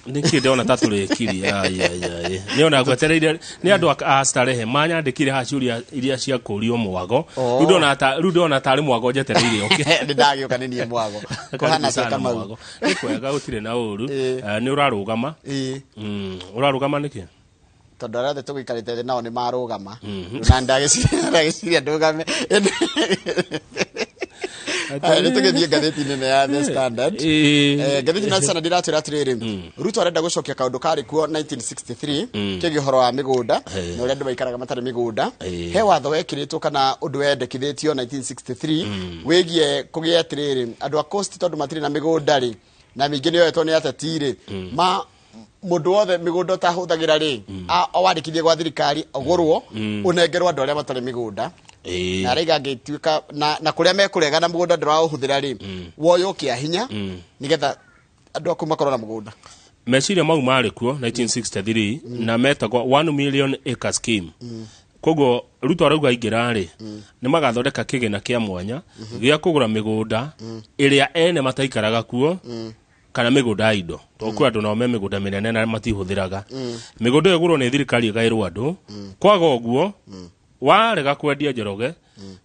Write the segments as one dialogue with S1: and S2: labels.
S1: Nĩkĩ ndĩrona ta tũrĩkirie? Ai, ai, ai. Nĩ ona ngwetereire nĩ andũ a starehe manyandĩkire haha ciũria iria cia kũrio mwago.
S2: Oh.
S1: Rĩu ndĩrona ta rĩu ndĩrona tarĩ mwago njetereire oke.
S2: Nĩ ndagĩũka nĩ niĩ mwago. Kũhana
S1: Karibu
S2: atĩa
S1: sana
S2: Kamau?
S1: mwago. Nĩ kwega gũtirĩ na ũru.
S2: Ĩĩ.
S1: Nĩ ũrarũgama.
S2: Ĩĩ.
S1: Ũrarũgama nĩkĩ?
S2: Tondũ arĩa othe tũgĩikarĩte thĩ nao nĩ marũgama. Na ndagĩciria ndũgame. Aya, nĩ tũgĩthiĩ ngathĩti-inĩ ĩno ya The Standard. Ngathĩti ya Standard iratwĩra atĩrĩrĩ, Ruto arenda gũcokia kaũndũ karĩ kuo 1963 kĩgiĩ ũhoro wa mĩgũnda na ũrĩa andũ maikaraga matarĩ mĩgũnda. He watho wekĩrĩtwo kana ũndũ wendekithĩtio 1963 wĩgiĩ kũgĩa atĩrĩrĩ, andũ a coast tondũ matirĩ na mĩgũnda rĩ, na mĩingĩ nĩ yoetwo nĩ ateti rĩ, ma mũndũ wothe mĩgũnda ũtahũthagĩra rĩ, wandĩkithie gwa thirikari ũgũrwo ũnengerwo andũ arĩa matarĩ mĩgũnda. Na araiga angĩtuĩka na kũrĩa mekũrega na mũgũnda ndũraũhũthĩra rĩ, woywo kĩa hinya nĩgetha andũ aku makorwo na mũgũnda.
S1: Meciria mau marĩ kuo 1963 na metagwo 1 million acre scheme. Koguo Ruto arauga aingĩra rĩ, nĩ magathondeka kĩgĩna kĩa mwanya gĩa kũgũra mĩgũnda ĩrĩa ene mataikaraga kuo kana mĩgũnda ya indo, tondũ kwĩ andũ nao me mĩgũnda mĩnene na matihũthĩraga. Mĩgũnda ĩyo ĩgũrwo nĩ thirikari ĩgaĩrwo andũ. Kwaga ũguo, warega kwendia Njoroge,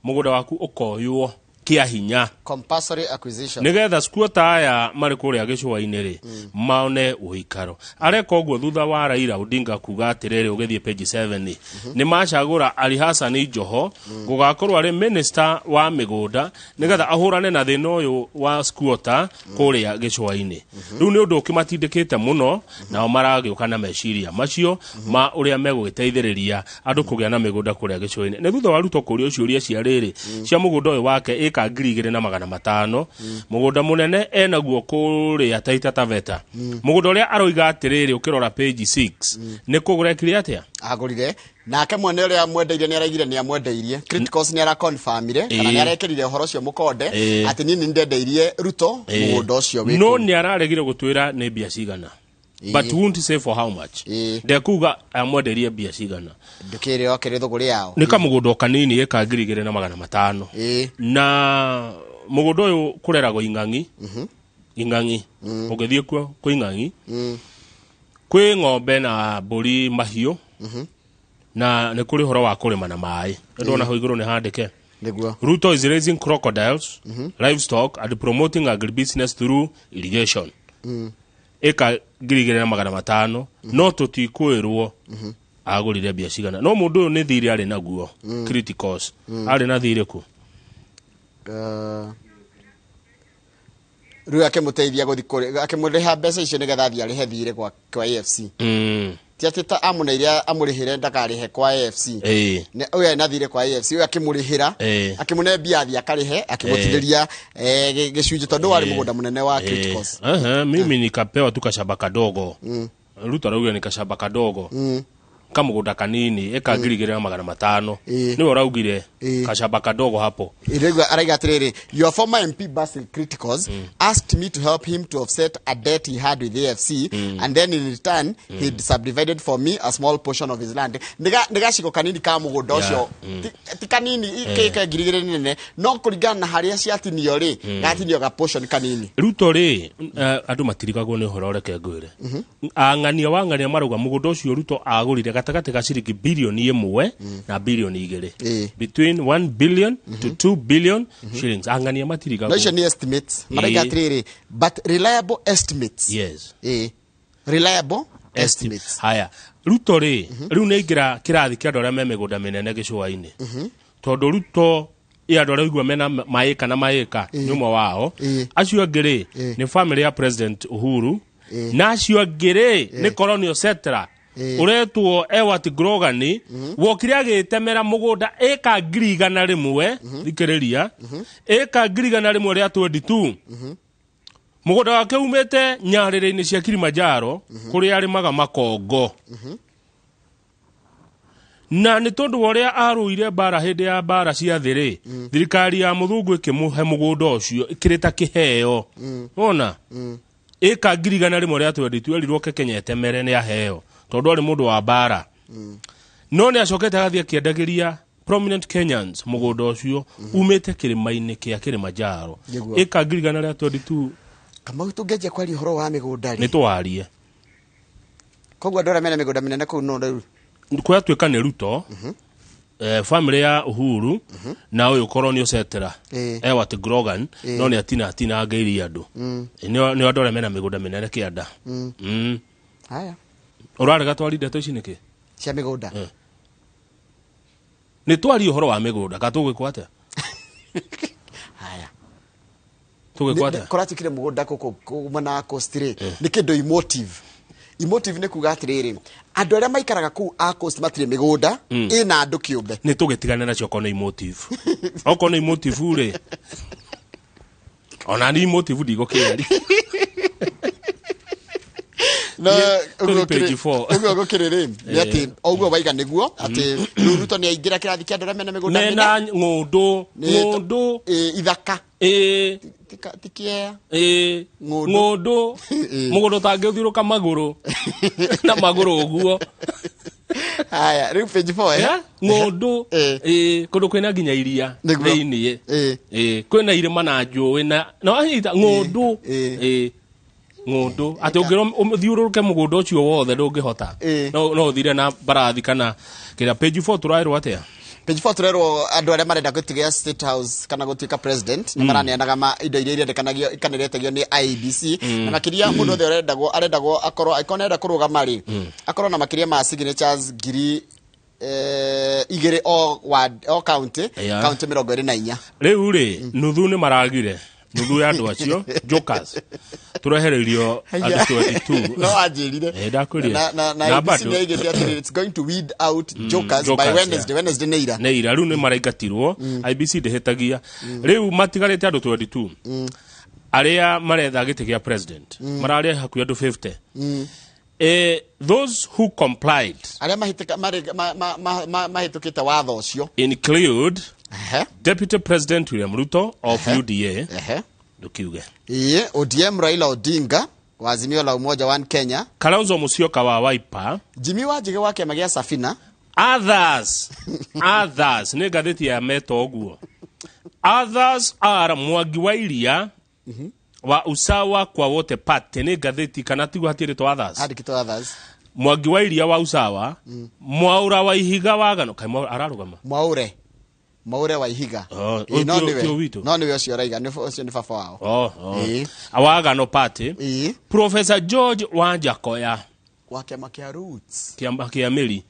S1: mũgũnda waku ũkoywo kĩa hinya.
S2: Compulsory acquisition.
S1: Nigetha squatter aya marĩ kũrĩa gĩcũa-inĩ rĩ, maone ũikaro. Areka ũguo thutha wa Raila Odinga kuga atĩrĩrĩ, ũgĩthiĩ page 7, nĩ macagũra Ali Hassan Joho gũgakorwo arĩ minister wa mĩgũnda nĩgetha ahũrane na thĩna ũyũ wa squatter kũrĩa gĩcũa-inĩ. Rĩu nĩ ũndũ ũkĩmatindĩkĩte mũno, nao maragĩũka na meciria macio ma ũrĩa megũgĩteithĩrĩria andũ kũgĩa na mĩgũnda kũrĩa gĩcũa-inĩ. Nĩ thutha wa Ruto kũrio ciũria cia rĩrĩ cia mũgũnda ũyũ wake ĩka 2500, mũgũnda mũnene enaguo kũrĩa Taita Taveta, mũgũnda ũrĩa aroiga atĩrĩrĩ, ũkĩrora page 6, nĩ kũgũra ekire atĩa?
S2: Agũrire nake mwene ũrĩa amwendeirie nĩ araigire nĩ amwendeirie. Criticals nĩ araconfirmire kana nĩ arekĩrire ũhoro ũcio mũkonde atĩ niĩ nĩ ndendeirie Ruto mũgũnda ũcio wĩ
S1: No
S2: kũu.
S1: nĩ araregire gũtwĩra nĩ mbia cigana. But won't say for how much. Ndekuga amwenderie mbia cigana.
S2: Ndũkĩrĩ okĩrĩ thũgũrĩ yao.
S1: Nĩ kamũgũnda o kanini ĩka 2500. Na mũgũnda ũyũ kũreragwo ing'ang'i. Ing'ang'i ũngĩthiĩ kuo kwĩ ing'ang'i, kwĩ ng'ombe na mbũri, mahiũ, na nĩ kũrĩ ũhoro wa kũrĩma na maĩ. Ndona hau igũrũ nĩ handĩke Ruto is raising crocodiles, livestock and promoting agribusiness through irrigation. Ĩka 2500, no tũtikwĩrwo agũrire mbia cigana. No mũndũ ũyũ nĩ thirĩ arĩ naguo. Criticals arĩ na thirĩ kũ?
S2: Rĩu akĩmũteithia gũthi kũrĩ akĩmũrĩha mbeca icio nĩgetha athiĩ arĩhe thirĩ kwa AFC. Ti atĩ ta amũneire amũrĩhĩre ndakarĩhe kwa AFC. Ũyũ arĩ na thirĩ kwa AFC, ũyũ akĩmũrĩhĩra, akĩmũne mbia athiĩ akarĩhe, akĩmũtinĩria gĩcunjĩ tondũ warĩ mũgũnda mũnene wa Criticals.
S1: Aha, mimi nikapewa tu kashamba kadogo. Ruto arauga ni kashamba kadogo, kamũgũnda kanini ĩka 2500. Nĩwe ũraugire kashamba kadogo hapo.
S2: Irigua araiga atĩrĩrĩ, "Your former MP Basil Criticals asked me to help him to offset a debt he had with AFC and then in return he subdivided for me a small portion of his land." Nĩ gacigo kanini ka mũgũnda ũcio. Ti kanini kĩka 2000 nĩ nene, no kũringana na harĩa ciatinio rĩ, gatinio ga portion kanini.
S1: Ruto rĩ, andũ matirigagwo nĩ ũhoro. Reke ngwĩre, ang'ania wang'ania marauga mũgũnda ũcio Ruto agũrire gatagatĩ ga ciringi 1 bilioni na 2 bilioni. Between 1 billion to 2 billion shillings. Ang'ania matirigagwo.
S2: No icio nĩ estimates maraiga atĩrĩrĩ, but reliable estimates. Reliable estimates.
S1: Haya, Ruto rĩ, rĩu nĩ aingĩra kĩrathi kĩa andũ arĩa me mĩgũnda mĩnene gĩcũa-inĩ, tondũ Ruto ĩ andũ arĩa ũigua mena maĩka na maĩka nĩ ũmwe wao. Acio angĩ rĩ, nĩ family ya President Uhuru, na acio angĩ rĩ, nĩ colonial settler ũretwo Ewart Grogan, wokire agĩtemera mũgũnda ĩka 100,000. Thikĩrĩria, ĩka 100,000 rĩa 22. Mũgũnda wake umĩte nyarĩrĩ-inĩ cia Kilimanjaro kũrĩa arĩmaga makongo, na nĩ tondũ wa ũrĩa arũire mbara hĩndĩ ya mbara cia thĩ rĩ, thirikari ya mũthũngũ ĩkĩmũhe mũgũnda ũcio kĩrĩ ta kĩheo. Wona ĩka 100,000 rĩa 22, erirwo ke Kenya etemere nĩ aheo tondũ arĩ mũndũ wa mbara. No nĩ acokete agathiĩ akĩendagĩria prominent Kenyans mũgũnda ũcio umĩte kĩrĩma-inĩ kĩa Kilimanjaro. Ĩka 100,000 rĩa 22.
S2: Kamau, tũngĩanjia kwaria ũhoro wa mĩgũnda
S1: nĩ
S2: rĩ,
S1: tũwarie.
S2: Koguo andũ arĩa mena mĩgũnda mĩnene kũu no rĩu.
S1: Kũratuĩka nĩ Ruto, family ya Uhuru na ũyũ Koronio Setera, Ewart Grogan, no nĩ atina atinangĩirie andũ. Nĩ andũ arĩa mena mĩgũnda mĩnene kĩanda.
S2: Haya.
S1: Ũrarega twari ndeto ici nĩkĩ?
S2: Cia mĩgũnda.
S1: Nĩ twarie ũhoro wa mĩgũnda ka tũgwĩkwo atĩa?
S2: Haya.
S1: Tũgwĩkwo atĩa?
S2: Kũratuĩkire mũgũnda gũkũ mwena wa coast rĩ, nĩ kĩndũ emotive. Emotive nĩ kuga atĩrĩrĩ, andũ arĩa maikaraga kũu a coast matirĩ mĩgũnda ĩna andũ kĩũmbe.
S1: Nĩ tũgĩtigane nacio okorwo nĩ emotive. Okorwo nĩ emotive rĩ, ona ni emotive ndigũkĩaria.
S2: Na
S1: Tũthi page 4.
S2: Ũguo gũkĩrĩ rĩ, nĩ atĩ ũguo waiga nĩguo atĩ rĩu Ruto nĩ aingĩra kĩrathi kĩa andũ arĩa mena mĩgũnda
S1: mena ng'ũndũ. Ng'ũndũ.
S2: Ithaka. Ti kĩea. Ng'ũndũ.
S1: Ng'ũndũ. Mũgũnda ũtangĩthiũrũka magũrũ na magũrũ ũguo.
S2: Haya, rĩu page 4.
S1: Ng'ũndũ. Kũndũ kwĩna nginya iria thĩiniĩ. Kwĩna irĩma na njũĩ na no anyita ng'ũndũ. Ng'ũndũ atĩ ũngĩrwo ũthiũrũrũke mũgũnda ũcio wothe ndũngĩhota. No ũthire na mbarathi kana kĩrĩa. Page 4 tũraĩrwo atĩa?
S2: Page 4 tũrerwo andũ arĩa marenda gũtigia State House kana gũtuĩka president nĩ maraneanaga indo iria irendekanagio kana iretagio nĩ IEBC, na makĩria mũndũ othe arendagwo arendagwo akorwo angĩkorwo nĩarenda kũrũgama rĩ, akorwo na makĩria ma signatures ngiri 2 o ward, o county, county 24.
S1: Rĩu rĩ, nuthu nĩ maragire nuthu ya andũ acio jokers tũrehereirio andũ 22.
S2: No anjĩrire.
S1: Ndakwĩrire.
S2: Na
S1: Na
S2: IEBC
S1: bado.
S2: nĩ yaigĩte atĩrĩrĩ, it's going to weed out jokers by
S1: jokers,
S2: Wednesday. Wednesday nĩ ira.
S1: Nĩ ira. Rĩu nĩ maraingatirwo. IBC ndĩhĩtagia. Rĩu matigarĩte andũ 22 arĩa maretha gĩtĩ gĩa president, mararĩ hakuhĩ andũ 50. Those who complied
S2: arĩa mahĩtũkĩte watho ũcio
S1: include Deputy President William Ruto of UDA. Ndũkiuge.
S2: Ĩĩ, ODM Raila Odinga wa Azimio la Umoja One Kenya,
S1: Kalonzo Musyoka wa Wiper,
S2: Jimmy Wanjigi wa kĩama gĩa Safina,
S1: Others, others nĩ ngathĩti ya meta ũguo. Others are Mwangi wa Iria wa Usawa kwa Wote Party. Nĩ ngathĩti kana tiguo hatirĩtwo others?
S2: Handĩkĩtwo others.
S1: Mwangi wa Iria wa Usawa, Mwaura wa Ihiga wa Gano kaĩ Mwaura ararũgama?
S2: Mwaure wa Ihiga.
S1: Oh,
S2: Ĩĩ, no
S1: ũyũ
S2: nĩwe.
S1: ti witũ?
S2: No nĩwe ũcio ũraiga, ũcio nĩ baba wao.
S1: Oh.
S2: Ĩĩ.
S1: Wa Gano Party. Professor George Wanjakoya
S2: wa kĩama kĩa Roots.
S1: Kĩama kĩa Mĩri.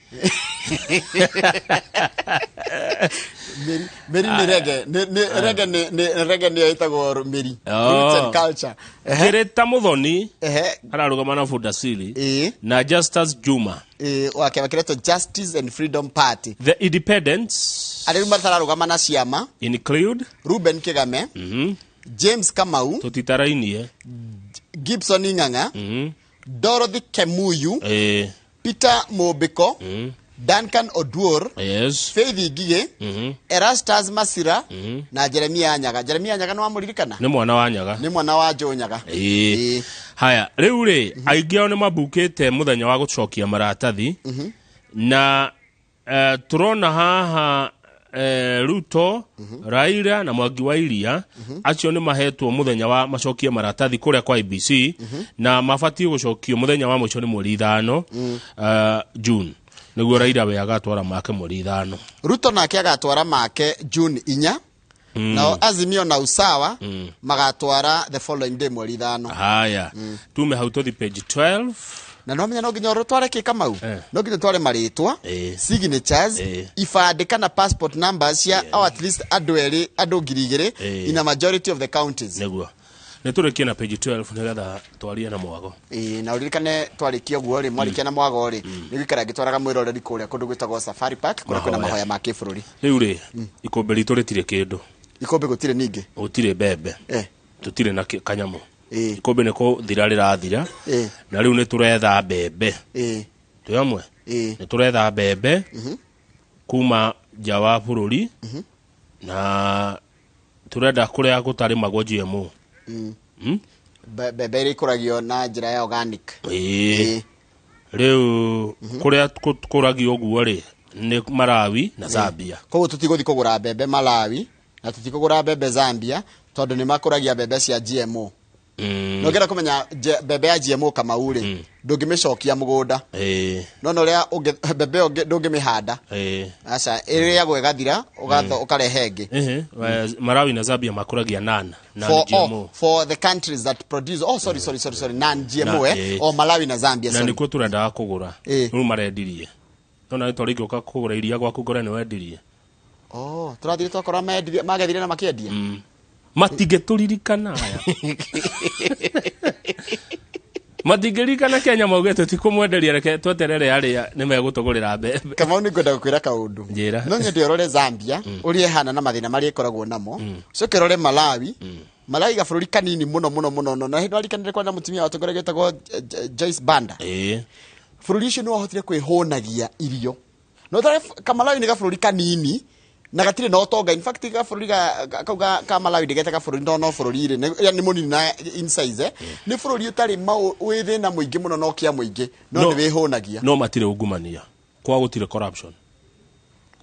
S2: Mĩri, mĩri nĩ rege, nĩ rege, nĩ rege nĩyo ĩtagwo mĩri. Roots and culture.
S1: Kĩrĩta Muthoni ararũgama na Fundasili na Justus Juma.
S2: Wa kĩama kĩretwo Justice and Freedom Party.
S1: The Independents
S2: arĩa rĩu matararũgama na ciama
S1: include
S2: Ruben Kigame, James Kamau,
S1: tũtitarainie,
S2: Gibson Ng'ang'a, Dorothy Kemuyu, Peter Mobiko, Duncan Oduor, Faith Ngigĩ, Erastus Masira na Jeremia Nyaga. Jeremia Nyaga nĩ wamũririkana?
S1: Nĩ mwana wa Nyaga.
S2: Nĩ mwana wa Joe Nyaga.
S1: Haya, rĩu rĩ, aingĩ ao nĩ mabukĩte mũthenya wa gũcokia maratathi na tũrona haha Ruto, Raila na Mwangi wa Iria acio nĩ mahetwo mũthenya wa macokie maratathi kũrĩa kwa IBC, na mabatiĩ gũcokio mũthenya wa mũico nĩ mweri 5 June, nĩguo Raila we agatwara make mweri 5.
S2: Ruto nake agatwara make June 4, nao Azimio na Usawa magatwara the following day mweri 5.
S1: Haya, tume hau tũthi page 12.
S2: Na no menya no nginya ũtware kĩ Kamau? No nginya ũtware marĩtwa, signatures, ibandĩ kana passport numbers cia or at least andũ erĩ, andũ 2,000 in a majority of the counties.
S1: Nĩguo nĩ tũrĩkie na page 12 nĩgetha twarie na mwago.
S2: Ĩĩ, na ũririkane twarĩkia ũguo rĩ, mwarĩkia na mwago rĩ, nĩ gũikara ngĩtwaraga mwĩroreri kũrĩa kũndũ gwĩtagwo Safari Park kũrĩa kwĩna
S1: Mahoya.
S2: mahoya ma kĩbũrũri.
S1: Rĩu rĩ, ikũmbĩ ritũ rĩtirĩ kĩndũ.
S2: Ikũmbĩ gũtirĩ ningĩ?
S1: Gũtirĩ mbembe. Tũtirĩ na kanyamũ. Ikũmbĩ nĩ kũthira rĩrathira. Na rĩu nĩ tũretha mbembe. Twĩ hamwe? Nĩ tũretha mbembe kuma nja wa bũrũri, na tũrenda kũrĩa gũtarĩmagwo GMO.
S2: Mbembe iria ikũragio na njĩra ya organic.
S1: Rĩu kũrĩa kũragio ũguo rĩ, nĩ Malawi na Zambia.
S2: Koguo tũtigũthiĩ kũgũra mbembe Malawi na tũtikũgũra mbembe Zambia tondũ nĩ makũragia mbembe cia GMO. Na ũngĩenda kũmenya mbembe ya GMO, Kamau rĩ, ndũngĩmĩcokia mũgũnda. No na ũrĩa mbembe ĩyo ndũngĩmĩhanda. Aca, ĩrĩagwo ĩgathira, ũkarehe ĩngĩ.
S1: Ehe, Malawi na Zambia makũragia nan non
S2: For,
S1: GMO.
S2: oh, for the countries that produce, oh, sorry, sorry, sorry, sorry, non GMO.
S1: Na,
S2: Oh, Malawi na Zambia.
S1: Na
S2: Sorry.
S1: nĩkuo tũrendaga kũgũra. Rĩu marendirie, no na twarĩ ingĩũka kũgũra iria gwaku ngore nĩ wendirie.
S2: Oh, tũrathire twakora magethire na makĩendia.
S1: Matingĩtũririkana, aya matingĩririkana Kenya maugĩte tikũmwenderia, reke tweterere arĩa nĩ megũtũgũrĩra mbembe.
S2: Kamau, nĩ ngwenda gũkwĩra kaũndũ.
S1: Njĩra.
S2: No nyende ũrore Zambia ũrĩa ĩhana na mathĩna marĩa ĩkoragwo namo, ũcoke ũrore Malawi. Malawi gabũrũri kanini mũno mũno mũno mũno, na hĩndĩ warikanire kwana mũtumia watongoria gĩtagwo Joyce Banda. Bũrũri ũcio nĩ wahotire kwĩhũnagia irio, no tare kamalawi nĩ gabũrũri kanini na gatirĩ na ũtonga. In fact, gabũrũri kau ka Malawi ndĩgete gabũrũri no no bũrũri rĩ nĩ mũnini na in size, nĩ bũrũri ũtarĩ wĩ thĩna mũingĩ mũno na ũkĩa mũingĩ, no nĩ wĩhũnagia.
S1: No matirĩ ungumania, kwa gũtirĩ corruption.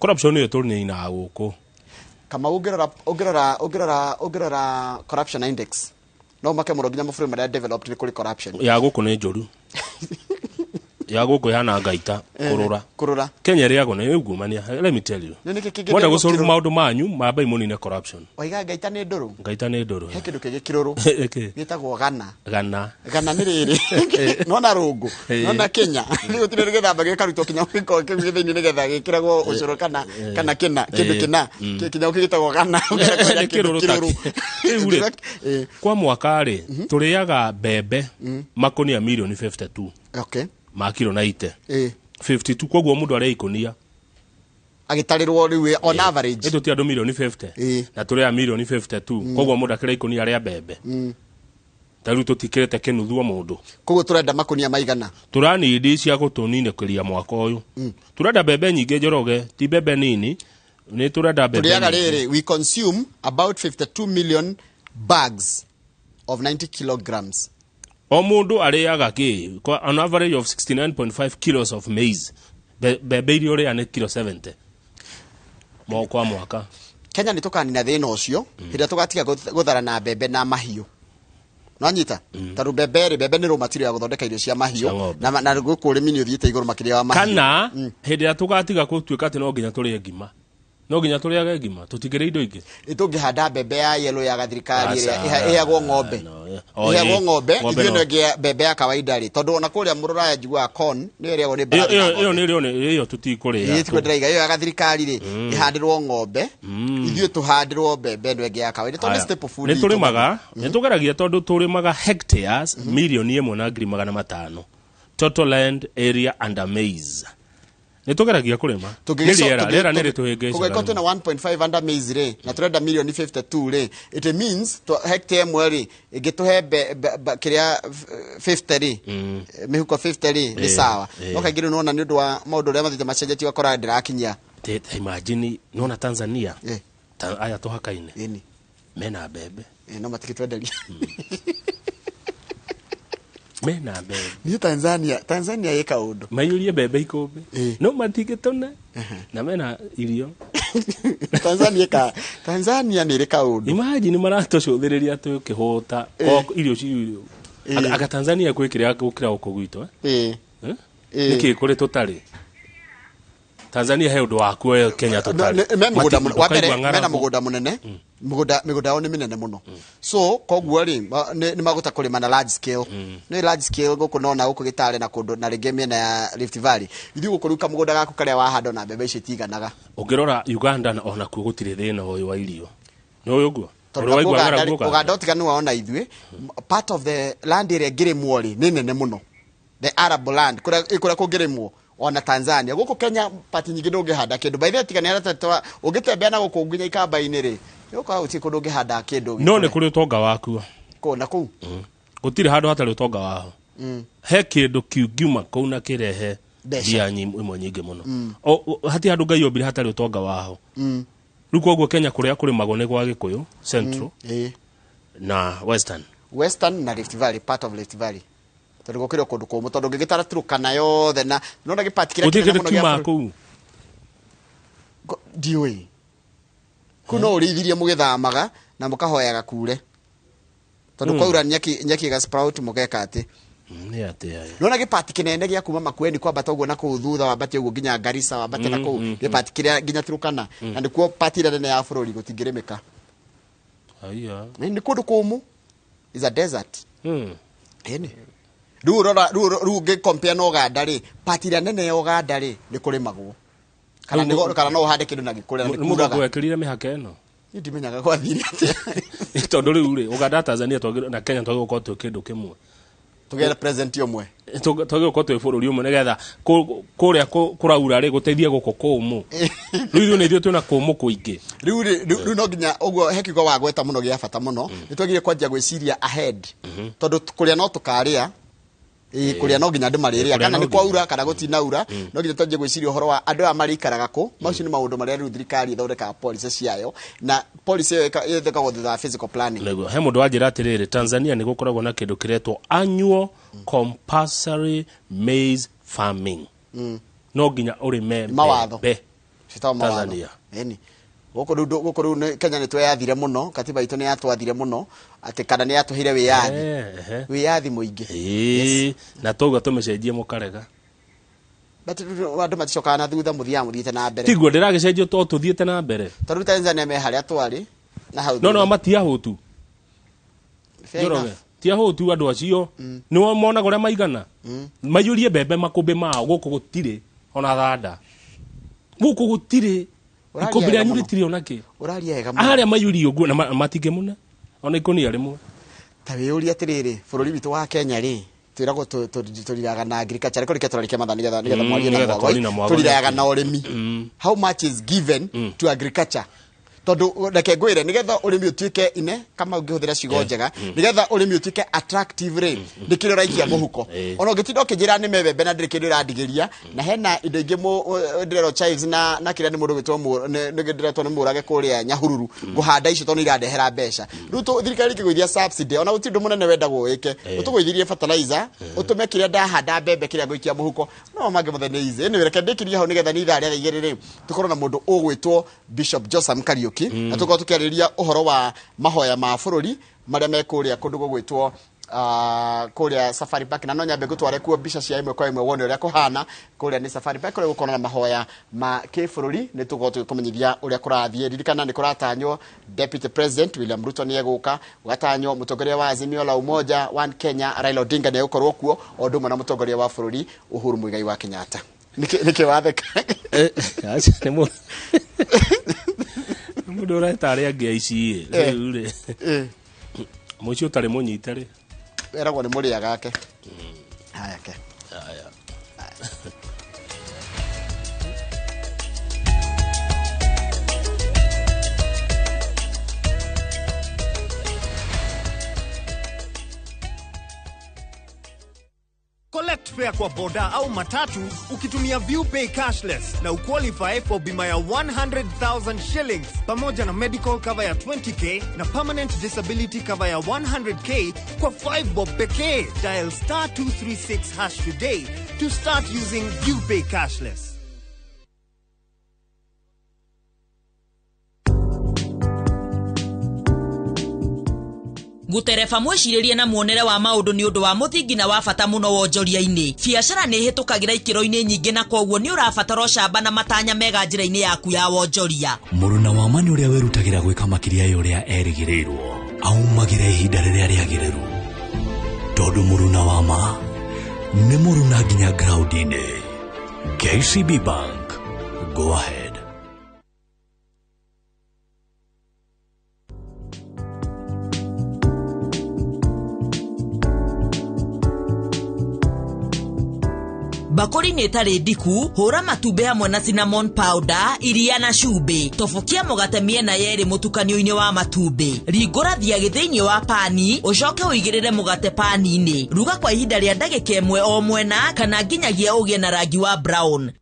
S1: Corruption ĩyo tũninaga gũkũ.
S2: Kamau, ũngĩrora corruption index, no make mũno nginya mabũrũri marĩa developed nĩ kũrĩ corruption.
S1: Ya gũkũ nĩ njũru, ya gũkũ ĩhana ngaita kũrũra.
S2: Kũrũra.
S1: Kenya ĩrĩagwo nĩ ungumania, let me tell you.
S2: Nĩ nĩkĩ kĩngĩ
S1: Mwenda
S2: kĩrũrũ?
S1: gũsolve maũndũ manyu, mambai mũnine corruption.
S2: Waiga ngaita nĩ ndũrũ.
S1: Ngaita nĩ ndũrũ.
S2: He kĩndũ kĩngĩ kĩrũrũ.
S1: Ĩkĩ?
S2: Gĩtagwo gana.
S1: Gana.
S2: Gana nĩ rĩrĩ nona rũngũ nona Kenya gũtirĩ gĩthamba gĩkarutwo kinya gĩkorwo kĩu gĩthĩinĩ nĩgetha gĩkĩragwo ũcũrũ kana kĩna kĩndũ kĩna kinya gĩtagwo gana.
S1: Nĩ kĩrũrũ ta rĩu rĩ, kwa mwaka rĩ tũrĩaga mbembe makũnia mirioni 52 ma kiro 90. 52, koguo mũndũ arĩa ikũnia
S2: Agĩtarĩrwo rĩu on average.
S1: Ĩtũ ti andũ mirioni 50 na tũrĩaga mirioni 52, koguo mũndũ akĩrĩa ikũnia rĩa mbembe, ta rĩu tũtikĩrĩte kĩnuthu o mũndũ.
S2: Koguo tũrenda makũnia maigana?
S1: Tũranindi cia gũtũninĩkĩria mwaka ũyũ. Tũrenda mbembe nyingĩ, Njoroge, ti mbembe nini, nĩ tũrenda mbembe
S2: Tũrĩaga
S1: nyingĩ.
S2: rĩrĩ, we consume about 52 million bags of 90 kilograms.
S1: O mũndũ arĩaga kĩ an average of 69.5 kilos of maize. Mbembe iria ũrĩa nĩ kilo 70 kwa mwaka.
S2: Kenya nĩ tũkanina thĩna ũcio hĩndĩ ĩrĩa tũgatiga gũtharana mbembe na mahiũ. Nwanyita, tondũ mbembe rĩ, mbembe nĩ raw material ya gũthondeka irio cia
S1: Cia
S2: mahiũ.
S1: ng'ombe.
S2: Na gũkũ ũrĩmi nĩ ũthiĩte igũrũ makĩria wa mahiũ.
S1: Kana hĩndĩ ĩrĩa tũgatiga gũtuĩka atĩ no nginya tũrĩe ngima, no nginya tũrĩage ngima, tũtingĩrĩa indo ingĩ.
S2: Ĩ tũngĩhanda mbembe ya yellow ya gathirikari ĩrĩa
S1: Aca,
S2: ĩheagwo ng'ombe.
S1: No, yeah. Oh,
S2: Ĩheagwo ng'ombe.
S1: Ng'ombe
S2: Ithuĩ
S1: no.
S2: no ĩngĩ ya mbembe ya kawaida rĩ, tondũ ona kũrĩa mũrũraya njiguaga corn nĩyo ĩrĩagwo nĩ
S1: Ĩyo
S2: mbarathi na
S1: ĩyo ĩyo
S2: ng'ombe.
S1: nĩ ĩyo ĩyo tũtikũrĩa.
S2: Ĩĩ, tiguo ndĩraiga, ĩyo ya gathirikari rĩ ĩhandĩrwo ng'ombe, ithuĩ tũhandĩrwo mbembe ĩno ĩngĩ ya kawaida tondũ nĩ
S1: Haya.
S2: staple food
S1: Nĩ
S2: itũ.
S1: tũrĩmaga, nĩ tũgeragia, tondũ tũrĩmaga hectares 1,100,500 total land area under maize. Nĩ tũgeragia kũrĩma. Nĩ rĩera, rĩera nĩ rĩtũhĩngĩcaga.
S2: Kũngĩkorwo twĩna 1.5 under maize rĩ, na tũrenda mirioni 52 rĩ, it means hectare ĩmwe rĩ ĩngĩtũhe kĩrĩa 50 rĩ, mĩhuko 50 rĩ, nĩ sawa. No kaingĩ rĩu nĩwona nĩ ũndũ wa maũndũ ũrĩa mathiĩte macenjetie, ũgakora ndĩrakinyia.
S1: Imagine, nĩwona Tanzania, aya tũhakaine, mena mbembe.
S2: No matikĩtwenderia.
S1: Mena mbembe.
S2: Niĩ Tanzania ĩ kaũndũ.
S1: Maiyũrie mbembe ikũmbĩ, no matingĩtũne na mena irio.
S2: Tanzania nĩ ĩrĩ kaũndũ.
S1: Imagine, maratũcũthĩrĩria twĩkĩhũta irio ci anga Tanzania gwĩ kĩrĩa gũkĩra gũkũ gwitũ, eh? Eh? Nĩkĩ kũrĩ tũtarĩ Tanzania? He ũndũ wakuo Kenya tũtarĩ.
S2: Me mũgũnda wa mbere
S1: Ndũkaigua
S2: mena
S1: ng'aragu.
S2: mũgũnda mũnene, mĩgũnda yao nĩ mĩnene mũno, so koguo rĩ nĩ magũta kũrĩma na large scale. Nĩ large scale gũkũ nona gũkũ gĩtare na kũndũ na rĩngĩ mĩena ya Rift Valley. Ithuĩ gũkũ rĩu kamũgũnda gaku karĩa wahanda na mbembe icio itiganaga.
S1: Ũngĩrora Uganda onakuo gũtirĩ thĩna ũyũ wa irio, nĩ ũyũ ũguo.
S2: Tondũ
S1: Ũrĩ waigua ng'aragu
S2: Uganda
S1: Uganda?
S2: Ũtiganu wao na ithuĩ, part of the land ĩrĩa ĩngĩrĩmwo rĩ nĩ nene mũno, the arable land, kũrĩa kũrĩa kũngĩrĩmwo. Ona Tanzania, gũkũ Kenya part nyingĩ ndũngĩhanda kĩndũ. By the way, tiga nĩ arĩa ũngĩtembea na gũkũ nginya ikamba-inĩ rĩ, nĩũgũkora gũtirĩ kũndũ ũngĩhanda kĩndũ.
S1: No nĩ kũrĩ ũtonga wakuo.
S2: Kũu na kũu.
S1: Gũtirĩ handũ hatarĩ ũtonga waho. He kĩndũ kĩngiuma kũu na kĩrehe
S2: Mbeca.
S1: mbia imwe nyingĩ mũno. Hatirĩ handũ Ngai ombire hatarĩ ũtonga waho. Rĩu koguo Kenya kũrĩa kũrĩmagwo nĩ gwa Gĩkũyũ Central na Western.
S2: Western na Rift Valley, part of Rift Valley, tondũ gũkĩrĩ o kũndũ kũmũ, tondũ ũngĩgĩtara Turkana yothe na nona gĩpati kĩrĩa
S1: Gũtirĩ
S2: kĩnene
S1: kĩndũ
S2: mũno gĩa
S1: kiumaga
S2: bũrũri.
S1: kũu.
S2: Ndiũĩ kũu no ũrĩithirie mũgĩthamaga na mũkahoyaga kure. Tondũ kwaura nyeki ĩga sprout mũgeka atĩ.
S1: Nĩ atĩa ĩ?
S2: Nona gĩpati kĩnene gĩa kuma Makueni kwambata ũguo na kũu thutha wambate ũguo nginya Garissa wambate na kũu gĩpati kĩrĩa nginya Turkana na nĩkuo pati ĩrĩa nene ya bũrũri gũtingĩrĩmĩka.
S1: Aya.
S2: Nĩ kũndũ kũmũ, is a desert. Ĩni rĩu ũrora rĩu ũngĩ compare na Ũganda rĩ, pati ĩrĩa nene ya Ũganda rĩ nĩ kũrĩmagwo kana nĩ kana no ũhande kĩndũ na gĩkũre na
S1: Nĩ
S2: nĩ kuuraga.
S1: mũthũngũ wekĩrire mĩhaka ĩno.
S2: Niĩ ndimenyaga gwathire atĩa.
S1: Tondũ rĩu rĩ, Ũganda, Tanzania na Kenya twagĩrĩirwo gũkorwo twĩ kĩndũ kĩmwe.
S2: Tũgĩe na president ũmwe.
S1: Twagĩrĩirwo gũkorwo twĩ bũrũri ũmwe nĩgetha kũrĩa kũraura rĩ gũteithie gũkũ kũmũ. Rĩu ithuĩ nĩ ithuĩ twĩna kũmũ kũingĩ.
S2: Rĩu rĩ rĩu no nginya ũguo he kiugo wagweta mũno gĩa bata mũno, nĩ twagĩrĩire kwanjia gwĩciria ahead tondũ kũrĩa no tũkarĩa. Ĩĩ, kũrĩa no nginya andũ marĩrĩa
S1: Kũrĩa
S2: kana
S1: no
S2: nĩ
S1: nginya.
S2: kwaura kana gũtinaura, no nginya twanjie gwĩciria ũhoro wa andũ aya marĩikaraga kũ. Macio nĩ maũndũ marĩa rĩu thirikari ĩthondekaga policy ciayo, na policy ĩyo ĩthondekagwo thutha wa physical planning.
S1: Nĩguo he mũndũ wanjĩra atĩrĩrĩ, Tanzania nĩ gũkoragwo na kĩndũ kĩretwo annual compulsory maize farming. No nginya ũrĩme
S2: Mawatho.
S1: mbembe.
S2: Ciĩtagwo mawatho.
S1: Tanzania.
S2: Ĩni gũkũ rĩu gũkũ rĩu Kenya nĩ tweyathire mũno, katiba itũ nĩ yatwathire mũno atĩ kana nĩ yatũheire wĩyathi, wĩyathi mũingĩ.
S1: Ĩĩ, na twauga tũmĩcenjie mũkarega.
S2: But rĩu andũ maticokaga na thutha, mũthiaga mũthiĩte na mbere.
S1: Tiguo ndĩragĩcenjio to tũthiĩte na mbere.
S2: Tondũ rĩu Tanzania me harĩa twarĩ na hau
S1: No
S2: thutha.
S1: no matiahũtu.
S2: Fair
S1: Njoroge
S2: enough.
S1: tiahũtu andũ acio nĩo monaga ũrĩa maigana maiyũrie mbembe makũmbĩ mao. Gũkũ gũtirĩ ona thanda, gũkũ gũtirĩ.
S2: Ũraria
S1: Ikũmbĩ
S2: wega
S1: rĩanyu
S2: mũno.
S1: rĩtirĩ ona kĩ.
S2: Ũraria wega mũno.
S1: Arĩa maiyũrie ũguo na matingĩmuna ona ikũnia rĩmwe.
S2: Ta wĩyũrie atĩrĩrĩ, bũrũri witũ wa Kenya rĩ, twĩragwo tũriraga na agriculture, reke tũrarĩkia mathaa nĩgetha mwarie na
S1: nĩgetha
S2: Mwagoi.
S1: twarie na Mwagoi.
S2: Tũriraga na ũrĩmi, how much is given to agriculture? Tondũ reke ngwĩre, nĩgetha ũrĩmi ũtuĩke ine kama ũngĩhũthĩra ciugo njega, nĩgetha ũrĩmi ũtuĩke attractive rĩ, nĩ kĩrĩa ũraikia mũhuko. Ona ũngĩtinda ũkĩnjĩra nĩ mbembe na ndĩrĩ kĩndũ ĩrandigĩria, na hena indo ingĩ ndĩrerwo chives na kĩrĩa nĩ mũndũ gwĩtwo nĩ ndĩretwo nĩ mũrage kũrĩa Nyahururu ngũhanda icio tondũ nĩ irandehera mbeca. Rĩu thirikari ĩkĩgũithia subsidy, ona gũtirĩ ũndũ mũnene wendagwo wĩke, ũtũgũithirie fertilizer, ũtũme kĩrĩa ndahanda mbembe kĩrĩa ngũikia mũhuko no mangĩ mothe nĩ easy. Anyway, reke ndĩkĩrie hau nĩgetha nĩ ithaa rĩa 2:00 rĩ tũkorwo na mũndũ ũgwĩtwo Bishop Josam Kariuki, na tũkorwo tũkĩarĩrĩria ũhoro wa mahoya ma bũrũri marĩa me kũrĩa kũndũ gũgwĩtwo kũrĩa Safari Park, na no nyambe ngũtware kuo mbica cia ĩmwe kwa ĩmwe wone ũrĩa kũhana kũrĩa nĩ Safari Park kũrĩa gũkorwo na mahoya ma kĩbũrũri. Nĩ tũgũkorwo tũgĩkũmenyithia ũrĩa kũrathiĩ. Ririkana nĩ kũratanywo Deputy President William Ruto nĩ egũka, gũgatanywo mũtongoria wa Azimio la Umoja One Kenya Raila Odinga nĩ egũkorwo kuo, o ũndũ ũmwe na mũtongoria wa bũrũri Uhuru Muigai wa Kenyatta. Nĩkĩ watheka?
S1: Aca, nĩ mũndũ ũreta arĩa angĩ aici ĩ rĩu rĩ mũciĩ ũtarĩ mũnyite rĩ.
S2: Eragwo nĩ mũrĩa gake haya ke.
S1: Haya.
S3: Collect fare kwa boda au matatu ukitumia ViewPay cashless na uqualify for bima ya 100,000 shillings pamoja na medical cover ya 20K na permanent disability cover ya 100K kwa 5 bob pekee. Dial star 236 hash today to start using ViewPay cashless.
S4: Gutereba mwĩcirĩrie na muonere wa maũndũ nĩ ũndũ wa mũthingi na wa bata mũno wonjoria-inĩ. Biacara nĩ ĩhĩtũkagĩra ikĩro-inĩ nyingĩ na koguo nĩ ũrabatara ũcamba na matanya mega njĩra-inĩ yaku ya wonjoria.
S5: Mũruna wa ma nĩ ũrĩa wĩrutagĩra gwĩka makĩria ya ũrĩa erĩgĩrĩirwo, aumagĩra ihinda rĩrĩa rĩagĩrĩru, tondũ mũruna wa ma nĩ mũruna nginya ground-inĩ. KCB Bank, go ahead.
S4: Bakũri-inĩ ĩtarĩ ndiku, hũra matumbĩ hamwe na cinnamon powder, iria na cumbĩ. Tobokia mũgate mĩena yerĩ mũtukanio-inĩ wa matumbĩ. Ringũra thiagĩ thĩinĩ wa pani, ũcoke ũigĩrĩre mũgate pani-inĩ. Ruga kwa ihinda rĩa ndagĩka 1 o mwena kana nginyagia ũgĩe na rangi wa brown.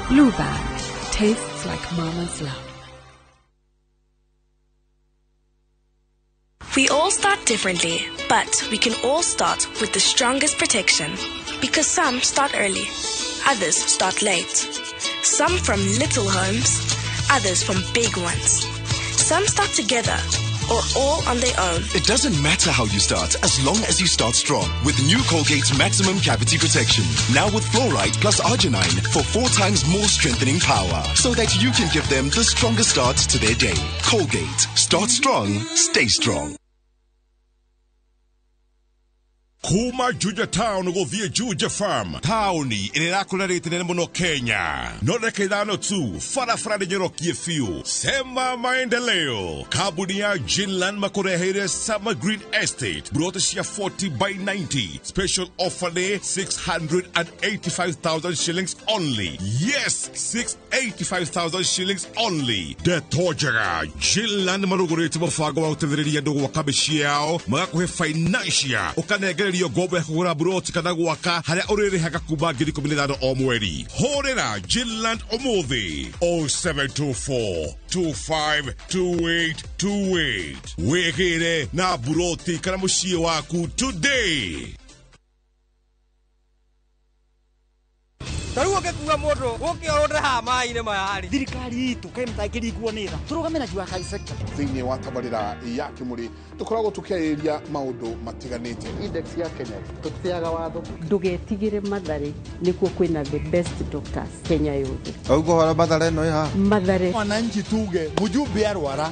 S6: Blue Band tastes like mama's love.
S7: We all start differently, but we can all start with the strongest protection. Because some start early, others start late. Some from little homes, others from big ones. Some start together, or all on their own.
S8: It doesn't matter how you start, as long as you start strong. With new Colgate Maximum Cavity Protection. Now with fluoride plus arginine for 4 times more strengthening power. So that you can give them the strongest start to their day. Colgate. Start strong. Stay strong.
S9: Kuma Juja Town gũthiĩ Juja Farm, taũni ĩrĩa ĩrakũra rĩtĩ nene mũno Kenya. No ndagĩka 5 tu barabara nĩ nyorokie biũ. Sema maendeleo. Kambuni ya Jinland makũreheire Summer Green Estate broti cia 40 by 90. Special offer nĩ 685,000 shillings only. Yes, 685,000 shillings only. Ndeto njega, Jinland marũgũrĩte mũbango wa gũteithĩrĩria andũ gwaka mĩciĩ yao, magakũhe financial, ũkanengererio ngombo ya kũgũra buroti kana gwaka harĩa ũrĩrĩhaga kuma 15,000 o mweri. Hũrĩra Jinland ũmũthĩ 0724 252828. Wĩgĩre na buroti kana mũciĩ waku today.
S10: Ta rĩu ũngĩkua mũndũ ũke ũrũnde haha maĩ-inĩ maya rĩ.
S11: Thirikari itũ kaĩ mũtangĩringwo nĩ tha tũrũgame na Jua Kali sector.
S12: Thĩinĩ wa tabarĩra ya Kĩmũrĩ tũkoragwo tũkĩarĩrĩria maũndũ matiganĩte.
S13: Index ya Kenya tũtĩaga watho.
S14: Ndũgetigĩre Mathare, nĩkuo kwĩna the best doctors Kenya yothe.
S13: Ũguo hora Mathare ĩno ĩ haha.
S14: Mathare.
S15: Mwananchi tuge mjumbe arwara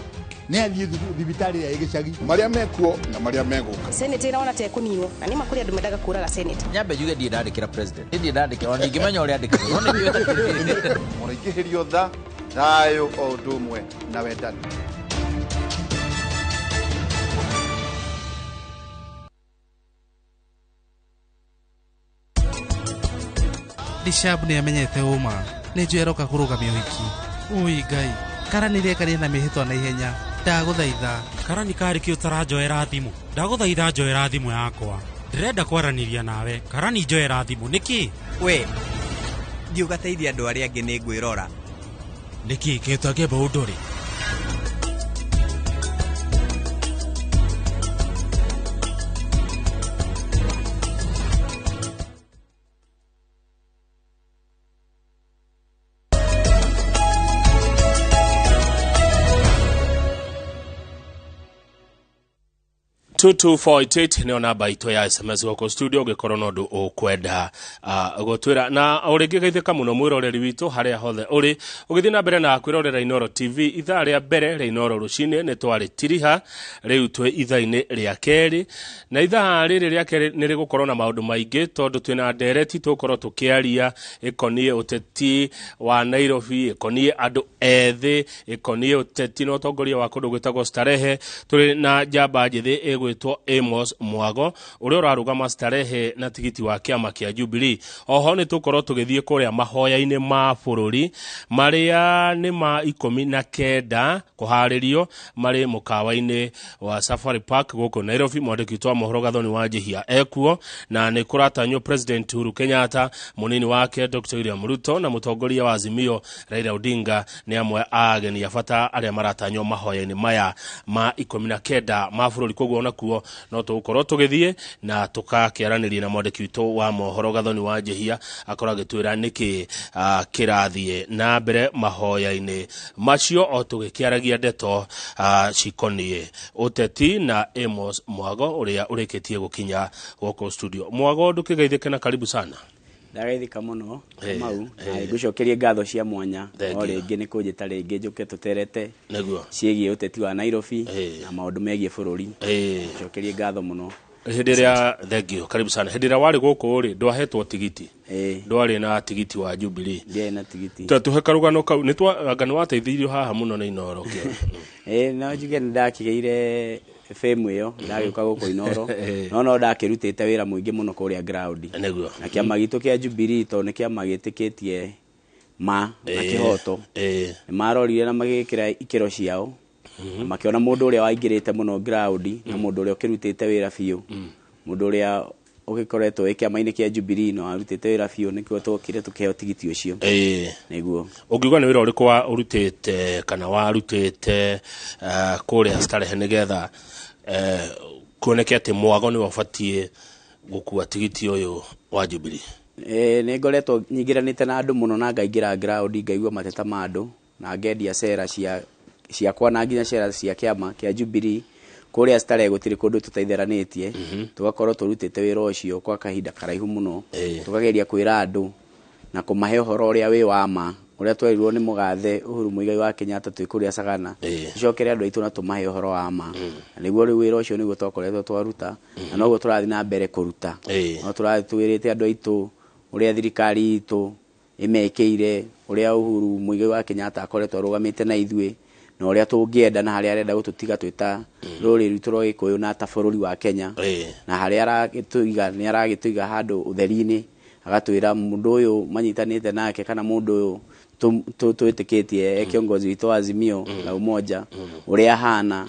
S15: nĩ athiĩ thibitarĩ ya gĩcagi.
S12: Marĩa mekuo na marĩa megũka.
S16: Senate ĩraona ta ĩkũninwo na nĩ ma kũrĩ andũ mendaga kũraga senate.
S17: Nyambe njuge ndirĩ ndandĩkĩra president. Ndirĩ ndandĩkĩra ona ndingĩmenya ũrĩa andĩkagwo. No nĩ
S13: mũraingĩhĩrio tha, thayũ o ũndũ ũmwe na wendani.
S18: Dishab nĩ amenyete ũma nĩ njũĩ aroka kũrũgamia ũhiki. Ui Ngai, Karani rĩekanie na mĩhĩtwa na ihenya. Ndagũthaitha.
S19: Karani karĩ kĩ ũtaranjoera thimũ? Ndagũthaitha njoera thimũ yakwa. Ndĩrenda kwaranĩria nawe. Karani njoera thimũ nĩkĩ?
S20: We thiĩ ũgateithie andũ arĩa angĩ nĩ ngwĩrora.
S19: Nĩkĩ kĩ ũtangĩamba ũndore?
S1: Two two four eight eight nĩyo namba itũ ya SMS gũkũ studio ũngĩkorwo na ũndũ ũkwenda gũtwĩra. Na o rĩngĩ geithĩka mũno mwĩroreri witũ harĩa hothe ũrĩ ũgĩthiĩ na mbere na kwĩrorera Inooro TV. Ithaa rĩa mbere rĩa Inooro rũcinĩ nĩ twarĩ tiriha, rĩu twĩ ithaa-inĩ rĩa kerĩ, na ithaa rĩrĩ rĩa kerĩ nĩ rĩgũkorwo na maũndũ maingĩ tondũ twĩna ndereti tũgũkorwo tũkĩaria ĩkoniĩ ũteti wa Nairobi, ĩkoniĩ andũ ethĩ, ĩkoniĩ ũteti na ũtongoria wa kũndũ gwĩtagwo Starehe. Tũrĩ na njamba njĩthĩ ĩgwĩtwo Amos Mwago ũrĩa ũrarũgama Starehe na tigiti wa kĩama kĩa Jubilee. Oho nĩ tũkorwo tũgĩthiĩ kũrĩa mahoya-inĩ ma bũrũri marĩa nĩ ma 19 kũharĩrio marĩ mũkawa-inĩ wa Safari Park gũkũ Nairobi. Mwandĩki witũ wa mohoro Gathoni wa Njihia ekuo, na nĩ kũratanywo President Uhuru Kenyatta, mũnini wake Dr. William Ruto na mũtongoria wa Azimio Raila Odinga nĩ amwe a ageni a bata arĩa maratanywo mahoya-inĩ maya ma 19 ma bũrũri. Koguo ona kuo no tũgũkorwo tũgĩthiĩ na tũgakĩaranĩria na mwandĩki witũ wa mohoro Gathoni wa Njihia akorwo agĩtwĩra nĩkĩ kĩrathiĩ na mbere mahoya-inĩ macio, o tũgĩkĩaragia ndeto cikoniĩ ũteti na Amos Mwago ũrĩa ũrĩkĩtie gũkinya gũkũ studio. Mwago, ndũkĩgeithĩke na karibu sana.
S21: Ndagaithĩka mũno Kamau, na ngũcokerie ngatho cia mwanya o rĩngĩ nĩ kũnjĩta rĩngĩ njũke tũterete
S1: nĩguo
S21: ciĩgiĩ ũteti wa Nairobi na maũndũ megiĩ bũrũri. Ngũcokerie ngatho mũno.
S1: Hĩndĩ ĩrĩa, thank you, karibu sana. Hĩndĩ ĩrĩa warĩ gũkũ rĩ, ndwahetwo tigiti? Ndwarĩ na tigiti wa Jubilee?
S21: Ndiarĩ na tigiti.
S1: Ta tũhe karũgano kau, anga nĩ wateithirio haha mũno nĩ Inooro kĩo.
S21: No njuge nĩ ndakĩgĩire fame ĩyo ndagĩũka gũkũ Inooro, no ndakĩrutĩte wĩra mũingĩ mũno kũrĩa ground.
S1: Nĩguo.
S21: Na kĩama gitũ kĩa Jubilee tondũ nĩ kĩama gĩtĩkĩtie ma na kĩhoto, nĩ marorire na magĩkĩra ikĩro ciao, makĩona mũndũ ũrĩa waingĩrĩte mũno ground na mũndũ ũrĩa ũkĩrutĩte wĩra biũ, mũndũ ũrĩa ũgĩkoretwo wĩ kĩama-inĩ kĩa Jubilee na warutĩte wĩra biũ, nĩkĩo twokire tũkĩheo tigiti ũcio. Nĩguo.
S1: Ũngiuga nĩ wĩra ũrĩkũ wa ũrutĩte kana warutĩte kũrĩa Starehe nĩgetha kuoneke atĩ Mwago nĩwe ũbatiĩ gũkua tigiti ũyũ wa Jubilee?
S21: Nĩ ngoretwo nyingĩranĩte na andũ mũno na ngaingĩra ground ngaigua mateta ma andũ na ngendia cera cia ciakwa na nginya cera cia kĩama kĩa Jubilee kũrĩa Starehe gũtirĩ kũndũ tũtaitheranĩtie. Tũgakorwo tũrutĩte wĩra ũcio kwa kahinda karaihu mũno, tũkageria kwĩra andũ na kũmahe ũhoro ũrĩa wĩ wa ma, ũrĩa twerirwo nĩ mũgathe Uhuru Muigai wa Kenyatta twĩ kũrĩa Sagana, tũcokere andũ aitũ na tũmahe ũhoro wa ma. Na nĩguo rĩu wĩra ũcio nĩguo twakoretwo twaruta, na noguo tũrathiĩ na mbere kũruta. No tũrathiĩ twĩrĩte andũ aitũ ũrĩa thirikari itũ ĩmekĩire, ũrĩa Uhuru Muigai wa Kenyatta akoretwo arũgamĩte na ithuĩ, na ũrĩa tũngĩenda na harĩa arenda gũtũtiga twĩ ta rũrĩrĩ rwitũ rwa Gĩkũyũ na ta bũrũri wa Kenya. Na harĩa aragĩtũiga nĩ aragĩtũiga handũ ũtheri-inĩ, agatwĩra mũndũ ũyũ manyitanĩte nake kana mũndũ ũyũ twĩtĩkĩtie e kiongozi witũ wa Azimio la Umoja, ũrĩa ahana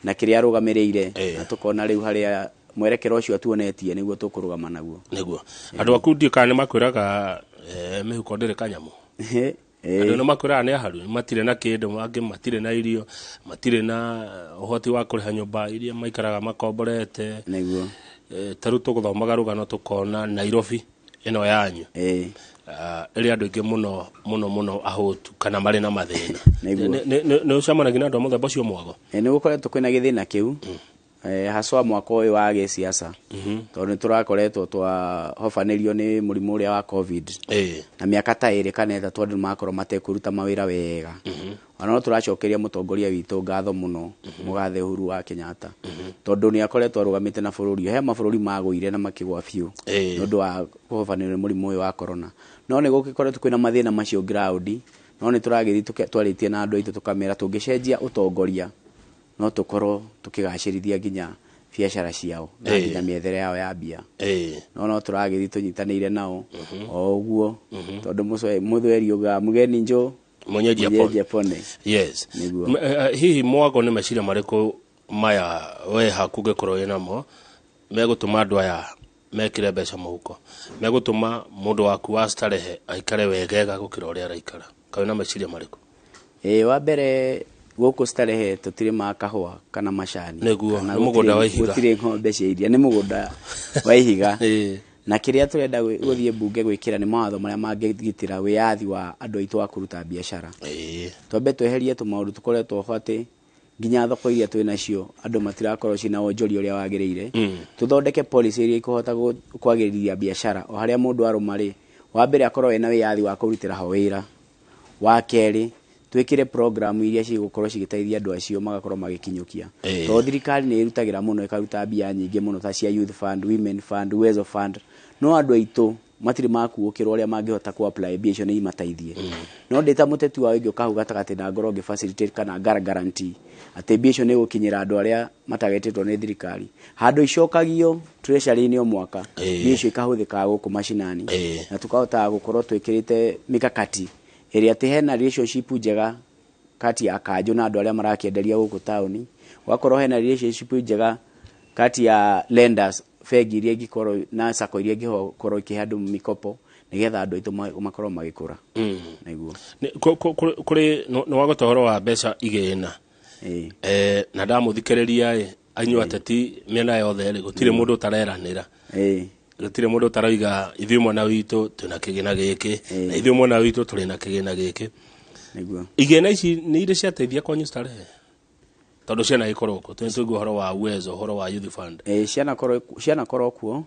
S21: na kĩrĩa arũgamĩrĩire, na tũkona rĩu harĩa mwerekero ũcio atuonetie nĩguo tũkũrũgama naguo.
S1: Nĩguo andũ aku ndiũ kana nĩ makwĩraga mĩhuko ndĩrĩ kanyamũ? Andũ nĩ makwĩraga nĩ aharu, matirĩ na kĩndũ, angĩ matirĩ na irio, matirĩ na ũhoti wa kũrĩha nyũmba iria maikaraga makomborete.
S21: Nĩguo.
S1: Ta rĩu tũgũthomaga rũgano tũkona Nairobi ĩno yanyu ĩrĩ andũ aingĩ mũno mũno mũno ahũtu kana marĩ na mathĩna. Nĩ ũcemanagia na andũ a mũthemba ũcio mwago?
S21: Nĩ gũkoretwo kwĩna gĩthĩna kĩu, haswa mwaka ũyũ wa gĩsiasa, tondũ nĩ tũrakoretwo twahobanĩrio nĩ mũrimũ ũrĩa wa COVID, na mĩaka ta 2 kana 3 andũ nĩmakorwo matekũruta mawĩra wega. Ona no tũracokeria mũtongoria witũ ngatho mũno, mũgathe Uhuru wa Kenyatta, tondũ nĩ akoretwo arũgamĩte na bũrũri. He mabũrũri magũire na makĩgwa biũ nĩ ũndũ wa kũhobanĩrio nĩ mũrimũ ũyũ wa corona. No nĩ gũgĩkoretwo kwĩna mathĩna macio ground, no nĩ tũragĩthiĩ twarĩtie na andũ aitũ tũkamera tũngĩcenjia ũtongoria no tũkorwo tũkĩgacĩrithia nginya biacara ciao na nginya mĩethere yao ya mbia. No tũragĩthiĩ tũnyitanĩire nao o ũguo, tondũ mũthweri ugaga mũgeni njũ
S1: mwenyeji
S21: apone.
S1: Yes. Hihi mwago nĩ meciria marĩkũ maya we haku ũngĩkorwo wĩ namo megũtũma andũ aya mekĩre mbeca mũhuko, megũtũma mũndũ waku wa Starehe aikare wegega gũkĩra ũrĩa araikara? Kaĩ na meciria marĩkũ?
S21: Wa mbere gũkũ Starehe tũtirĩmaga kahũa kana macani.
S1: Nĩguo, nĩ mũgũnda wa ihiga.
S21: Gũtirĩ ng'ombe cia iria, nĩ mũgũnda wa ihiga. Na kĩrĩa tũrenda gũthiĩ mbunge gwĩkĩra nĩ mawatho marĩa mangĩgitĩra wĩyathi wa andũ aitũ wa kũruta biacara. Twambe tweherie tũmaũndũ tũkoretwo ho atĩ nginya thoko iria twĩ nacio andũ matirakorwo ciĩna wonjoria ũrĩa wagĩrĩire. Tũthondeke policy iria ikũhota kwagĩrithia biacara o harĩa mũndũ arũma rĩ, wa mbere akorwo ena wĩyathi wa kũrutĩra ho wĩra. Wa kerĩ twĩkĩre program iria cigũkorwo cigĩteithia andũ acio magakorwo magĩkinyũkia. Tondũ thirikari nĩ ĩrutagĩra mũno, ĩkaruta mbia nyingĩ mũno ta cia Youth Fund, Women Fund, Uwezo Fund, no andũ aitũ matirĩ makuũkĩrwo ũrĩa mangĩhota ku apply mbia icio nĩ imateithie. No ndĩ ta mũteti wao ingĩũka hau gatagatĩ na ngorwo ngĩ facilitate kana guarantee atĩ mbia icio nĩ igũkinyĩra andũ arĩa matagetĩtwo nĩ thirikari, handũ icokagio treasury-inĩ o mwaka, mbia icio ikahũthĩkaga gũkũ macinani, na tũkahotaga gũkorwo twĩkĩrĩte mikakati ĩrĩa atĩ hena relationship njega kati ya kanjũ na andũ arĩa marakĩenderia gũkũ taũni, gwakorwo hena relationship njega kati ya lenders, bengi iria ingĩkorwo na sacco iria ingĩkorwo ikĩhe andũ mikopo nĩgetha andũ aitũ makorwo magĩkũra. Nĩguo
S1: kũrĩ nĩ wagota ũhoro wa mbeca igĩna, na ndamũthikĩrĩria ĩ anyua ateti mĩena yothe rĩ, gũtirĩ mũndũ ũtareranĩra, gũtirĩ mũndũ ũtarauga ithuĩ mwena witũ twĩna kĩgĩna gĩkĩ na ithuĩ mwena witũ tũrĩ na kĩgĩna gĩkĩ.
S21: Nĩguo
S1: igĩna ici nĩ irĩ ciateithia kwanyu Starehe? Tondũ ciana ikorwo kuo, tũigua ũhoro wa Uwezo, ũhoro wa Youth Fund.
S21: Ciana korwo kuo,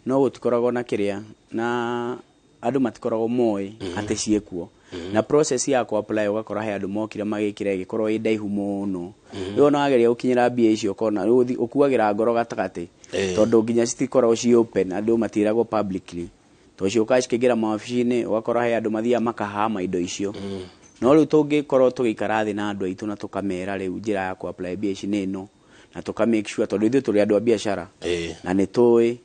S21: no gũtikoragwo na kĩrĩa, na andũ matikoragwo moĩ atĩ ciĩkuo. Na process ya ku apply ũgakora he andũ mokire magĩkĩra ĩgĩkorwo ĩ ndaihu mũno. Rĩu ona wageria gũkinyĩra mbia icio ũkona rĩu ũkuagĩra ngoro gatagatĩ, tondũ nginya citikoragwo ci open, andũ matiragwo publicly, tondũ ciũkaga cikĩingĩra mawabici-inĩ ũgakora he andũ mathiaga makahama indo icio. No rĩu tũngĩkorwo tũgĩikara thĩ na andũ aitũ na tũkamera rĩu njĩra ya ku apply mbia ici nĩ ĩno, na tũka make sure, tondũ ithuĩ tũrĩ andũ a biacara na nĩ tũĩ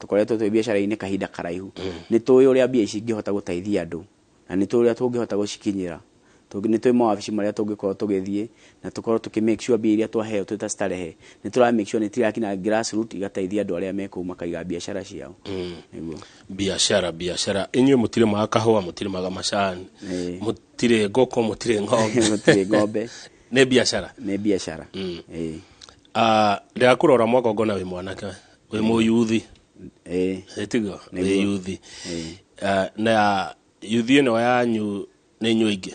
S21: tũkoretwo twĩ biacara-inĩ kahinda karaihu, nĩ tũĩ ũrĩa mbia ici ingĩhota gũteithia andũ, na nĩ tũĩ ũrĩa tũngĩhota gũcikinyĩra. Nĩ tũĩ mawabici marĩa tũngĩkorwo tũgĩthiĩ na tũkorwo tũkĩ make sure mbia iria twaheo twĩ ta Starehe nĩ tũra make sure nĩ tirakinya grassroot igateithia andũ arĩa me kũu makaiga biacara ciao. Nĩguo
S1: biacara inyuĩ mũtirĩmaga kahũa, mũtirĩmaga macani, mũtirĩ ngũkũ, mũtirĩ ng'ombe.
S21: Mũtirĩ ng'ombe.
S1: Nĩ biacara.
S21: Nĩ biacara.
S1: Ndĩrakũrora mwaka ngona wĩ mwanake, wĩ mũyuthi. Ĩtigo wĩ yuthi. Na yuthi ĩno yanyu nĩ inyuĩ aingĩ?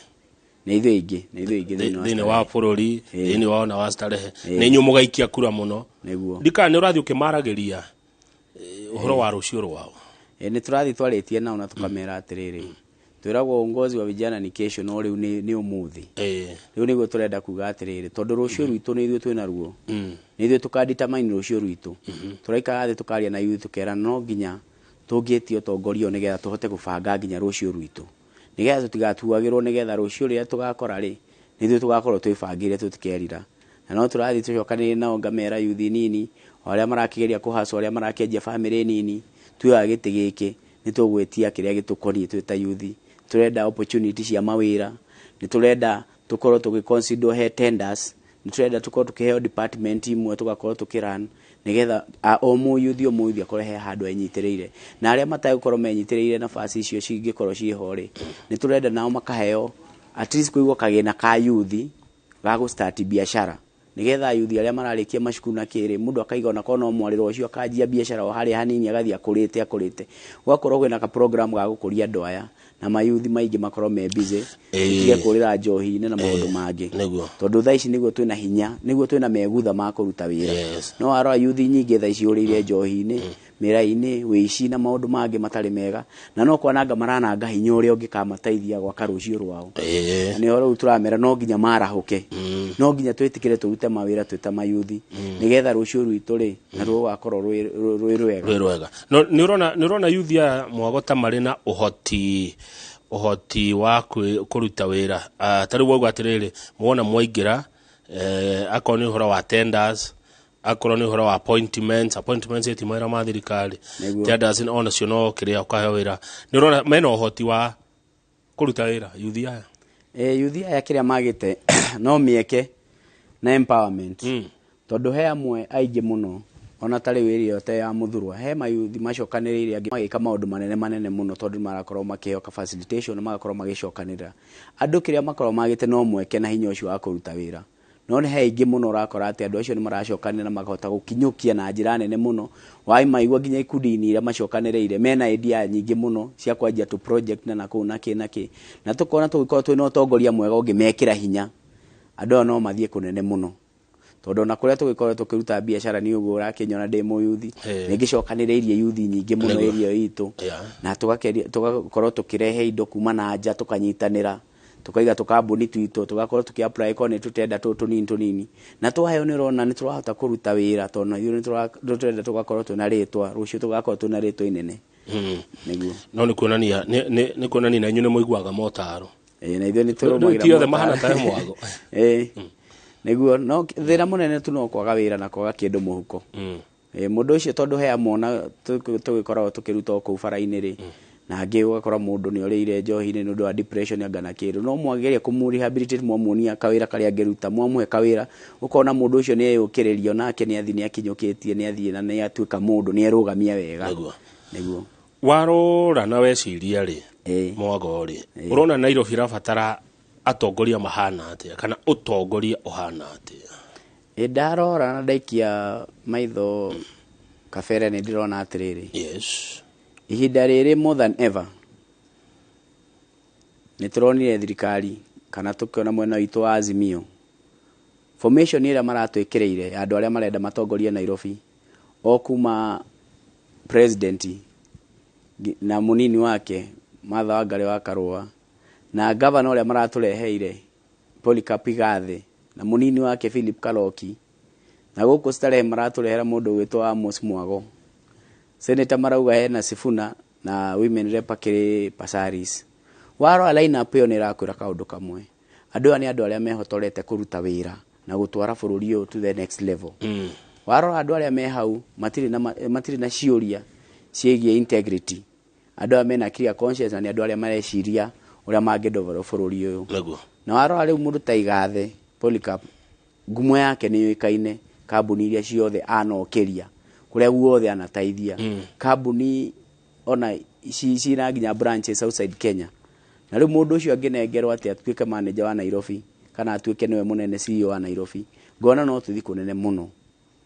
S21: Nĩ ithuĩ aingĩ, nĩ ithuĩ aingĩ
S1: thĩinĩ wa bũrũri, thĩinĩ wa ona wa Starehe, nĩ inyuĩ mũgaikia kura mũno.
S21: Nĩguo.
S1: Ndikana nĩ ũrathiĩ ũkĩmaragĩria ũhoro wa rũciũ rwao.
S21: Nĩ tũrathiĩ twarĩtie nao na tũkamera atĩrĩrĩ, twĩragwo uongozi wa vijana ni kesho, no rĩu nĩ ũmũthĩ. Rĩu nĩguo tũrenda kuga atĩrĩrĩ, tondũ rũciũ rwitũ nĩ ithuĩ twĩna ruo, nĩ ithuĩ tũkadetermine rũciũ rwitũ. Tũraikara thĩ tũkaria na ithuĩ tũkerana no nginya tũngĩtie ũtongoria ũyũ nĩgetha tũhote gũbanga nginya rũciũ rwitũ, nĩgetha tũtigatuagĩrwo, nĩgetha rũciũ rĩrĩa tũgakora rĩ, nĩ ithuĩ tũgakorwo twĩbangĩire tũtikerira. Na no tũrathiĩ tũcokanĩrĩire nao ngamera yuthi nini, o arĩa marakĩgeria kũhacwo, arĩa marakĩanjia bamĩrĩ nini, tuoya gĩtĩ gĩkĩ nĩ tũgwĩtia kĩrĩa gĩtũkoniĩ twĩ ta yuthi. Tũrenda opportunity cia mawĩra, nĩ tũrenda tũkorwo tũgĩ he tenders, nĩ tũrenda tũkorwo tũkĩheo department imwe tũgakorwo tũkĩrun, nĩgetha o mũyuthi o mũyuthi akorwo he handũ enyitĩrĩire. Na arĩa matagũkorwo menyitĩrĩire nafasi icio cingĩkorwo ciĩho rĩ, nĩ tũrenda nao makaheo at least kũigwo kagĩna ka yuthi ga gũ-start biashara, nĩgetha yuthi arĩa mararĩkia macukuru na kĩrĩ, mũndũ akaiga ona korwo no mwarĩro ũcio akanjia biashara o harĩa hanini, agathiĩ akũrĩte akũrĩte, gũgakorwo kwĩna ka program ga gũkũria andũ aya, na mayuthi maingĩ makorwo me busy, tũtige kũrĩra njohi-inĩ na maũndũ mangĩ. Tondũ thaa ici nĩguo twĩna hinya, nĩguo twĩna megutha ma kũruta wĩra. No warora yuthi nyingĩ thaa ici ũrĩire njohi-inĩ, mĩra-inĩ, wĩici na maũndũ mangĩ matarĩ mega, na no kwananga marananga hinya ũrĩa ũngĩkamateithia gwaka rũciũ rwao. Na nĩho rĩu tũramera no nginya marahũke, no nginya twĩtĩkĩre tũrute mawĩra twĩ ta mayuthi, nĩgetha rũciũ rwitũ rĩ naruo rũgakorwo rwĩ rwega.
S1: Rwĩ rwega. No nĩ ũrona yuthi aya Mwago ta marĩ na ũhoti wa kũruta wĩra. Ta rĩu wauga atĩrĩrĩ, mwona mwaingĩra, akorwo nĩ ũhoro wa tenders, akorwo nĩ ũhoro wa appointments, appointments ĩti mawĩra ma thirikari, tenders onacio no kĩrĩa ũkaheo wĩra. Nĩ ũrona mena ũhoti wa kũruta wĩra yuthi aya?
S21: Yuthi aya kĩrĩa magĩte no mĩeke na empowerment. Tondũ he amwe aingĩ mũno ona ta rĩu ĩrĩa te ya Mũthurwa, he mayuthi macokanĩrĩire angĩ magĩka maũndũ manene manene mũno, tondũ marakorwo makĩheo ka facilitation na magakorwo magĩcokanĩrĩra. Andũ kĩrĩa makorwo magĩte no mweke na hinya ũcio wa kũruta wĩra. No nĩ he aingĩ mũno ũrakora atĩ andũ acio nĩ maracokanĩrĩra makahota gũkinyũkia na njĩra nene mũno. Waimaigua nginya ikundi-inĩ iria macokanĩrĩire mena idea nyingĩ mũno cia kwanjia tu project na nakũu na kĩ na kĩ, na tũkona tũgĩkorwo twĩna ũtongoria mwega ũngĩmekĩra hinya, andũ aya no mathiĩ kũnene mũno. Tondũ ona kũrĩa tũgĩkorwo tũkĩruta biacara nĩ ũguo ũrakĩnyona ndĩ mũyuthi, nĩ ngĩcokanĩrĩirie yuthi nyingĩ mũno area itũ, na tũgakorwo tũkĩrehe indo kuma na nja, tũkanyitanĩra, tũkaiga tũkambuni twitũ, tũgakorwo tũkĩ apply korwo nĩ tũtenda tũtũ tũnini tũnini, na twaheo nĩ ũrona nĩ tũrahota kũruta wĩra, tondũ ithuĩ nĩ tũrenda tũgakorwo twĩna rĩtwa, rũciũ tũgakorwo twĩna rĩtwa inene. Nĩguo.
S1: No nĩ kuonania nĩ kuonania na inyuĩ nĩ mũiguaga motaro.
S21: Na ithuĩ nĩ tũrũmagĩra
S1: Ti othe mahana ta Mwago.
S21: Nĩguo, no thĩna mũnene tu no kwaga wĩra na kwaga kĩndũ mũhuko. Mũndũ ũcio tondũ he amwe tũgĩkoragwo tũkĩruta o kũu bara-inĩ rĩ, na angĩ ũgakora mũndũ nĩ orĩire njohi-inĩ nĩ ũndũ wa depression anga na kĩndũ, no mwageria kũmũ rehabilitate, mwamuonia kawĩra karĩa angĩruta, mwamũhe kawĩra, ũkona mũndũ ũcio nĩ eyũkĩrĩria, onake nĩ athiĩ nĩ akinyũkĩtie, nĩ athiĩ na nĩ atuĩka mũndũ, nĩ erũgamia wega. Nĩguo.
S1: Warora na weciria rĩ, Mwago rĩ, ũrona Nairobi ĩrabatara atongoria mahana atĩa, kana ũtongoria ũhana atĩa?
S21: Ndarora na ndaikia maitho kabere nĩ ndĩrona atĩrĩrĩ. Ihinda rĩrĩ more than ever nĩ tũronire thirikari kana tũkĩona mwena witũ wa Azimio formation ĩrĩa maratwĩkĩrĩire ya andũ arĩa marenda matongorie Nairobi, o kuma president na mũnini wake Martha Wangari wa Karũa, na governor ũrĩa maratũreheire Polycarp Igathe na mũnini wake Philip Karoki, na gũkũ Starehe maratũrehera mũndũ ũgwĩtwo Amos Mwago, senator marauga hena Sifuna na women rep akĩrĩ Passaris. Warora line up ĩyo nĩ ĩrakwĩra kaũndũ kamwe, andũ aya nĩ andũ arĩa mehotorete kũruta wĩra na gũtwara bũrũri ũyũ to the next level. Warora andũ arĩa me hau matirĩ na ciũria ciĩgiĩ integrity, andũ aya mena clear conscience na nĩ andũ arĩa mareciria ũrĩa mangĩdevelop bũrũri ũyũ. Na warora rĩu mũndũ ta Igathe Polycarp, ngumo yake nĩ yũĩkaine kambuni iria ciothe anokĩria, kũrĩa guothe anateithia. Kambuni ona cina nginya branches outside Kenya. Na rĩu mũndũ ũcio angĩnengerwo atĩ atuĩke manager wa Nairobi kana atuĩke nĩwe mũnene CEO wa Nairobi, ngona no tũthiĩ kũnene mũno.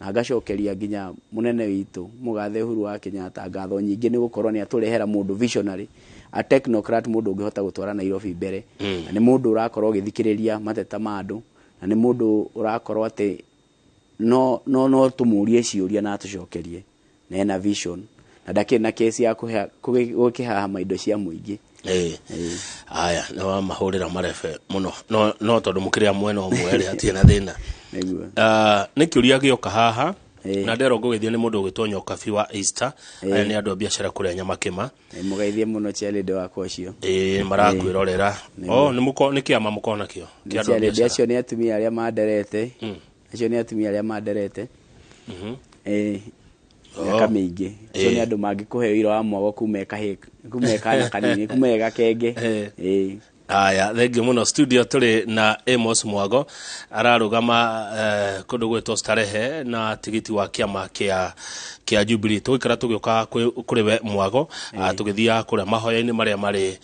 S21: Na ngacokeria nginya munene witũ mũgathe Uhuru wa Kenyatta ngatho nyingĩ nĩ gũkorwo nĩ atũrehera mũndũ visionary, a technocrat, mũndũ ũngĩhota gũtwara Nairobi mbere. Na nĩ mũndũ ũrakorwo ũgĩthikĩrĩria mateta ma andũ, na nĩ mũndũ ũrakorwo atĩ no tũmũrie ciũria na atũcokerie, na ena vision na ndakĩrĩ na kesi ya gũkĩhahama indo cia mũingĩ.
S1: Aya nĩ wamahũrĩra marebe mũno, no tondũ mũkĩrĩa mwena ũmwe rĩ, hatirĩ na thĩna.
S21: Nĩguo.
S1: Nĩ kĩũria gĩoka haha na ndero ngũgĩthiĩ nĩ mũndũ ũgĩtwo Nyokabi wa Easter. Aya nĩ andũ a biacara kũrĩa Nyamakĩma.
S21: Mũgeithie mũno chairlady wakwa ũcio.
S1: Marakwĩrorera.
S21: Nĩguo.
S1: O nĩ kĩama mũkoragwo nakĩo kĩa andũ a
S21: Chairlady
S1: biacara?
S21: acio nĩ atumia arĩa manderete. Acio nĩ atumia arĩa manderete. Mĩaka mĩingĩ. Acio nĩ andũ mangĩkũhe ũira wa mwago kuma e kahĩĩ, kuma e kana kanini, kuma e gakenge.
S1: Aya, thengiũ mũno. Studio tũrĩ na Amos Mwago, ararũgama kũndũ gwĩtwo Starehe na tigiti wa kĩama kĩa Jubilee. Tũgũikara tũgĩũka kũrĩ we Mwago, tũgĩthiaga kũrĩa mahoya-inĩ marĩa marĩ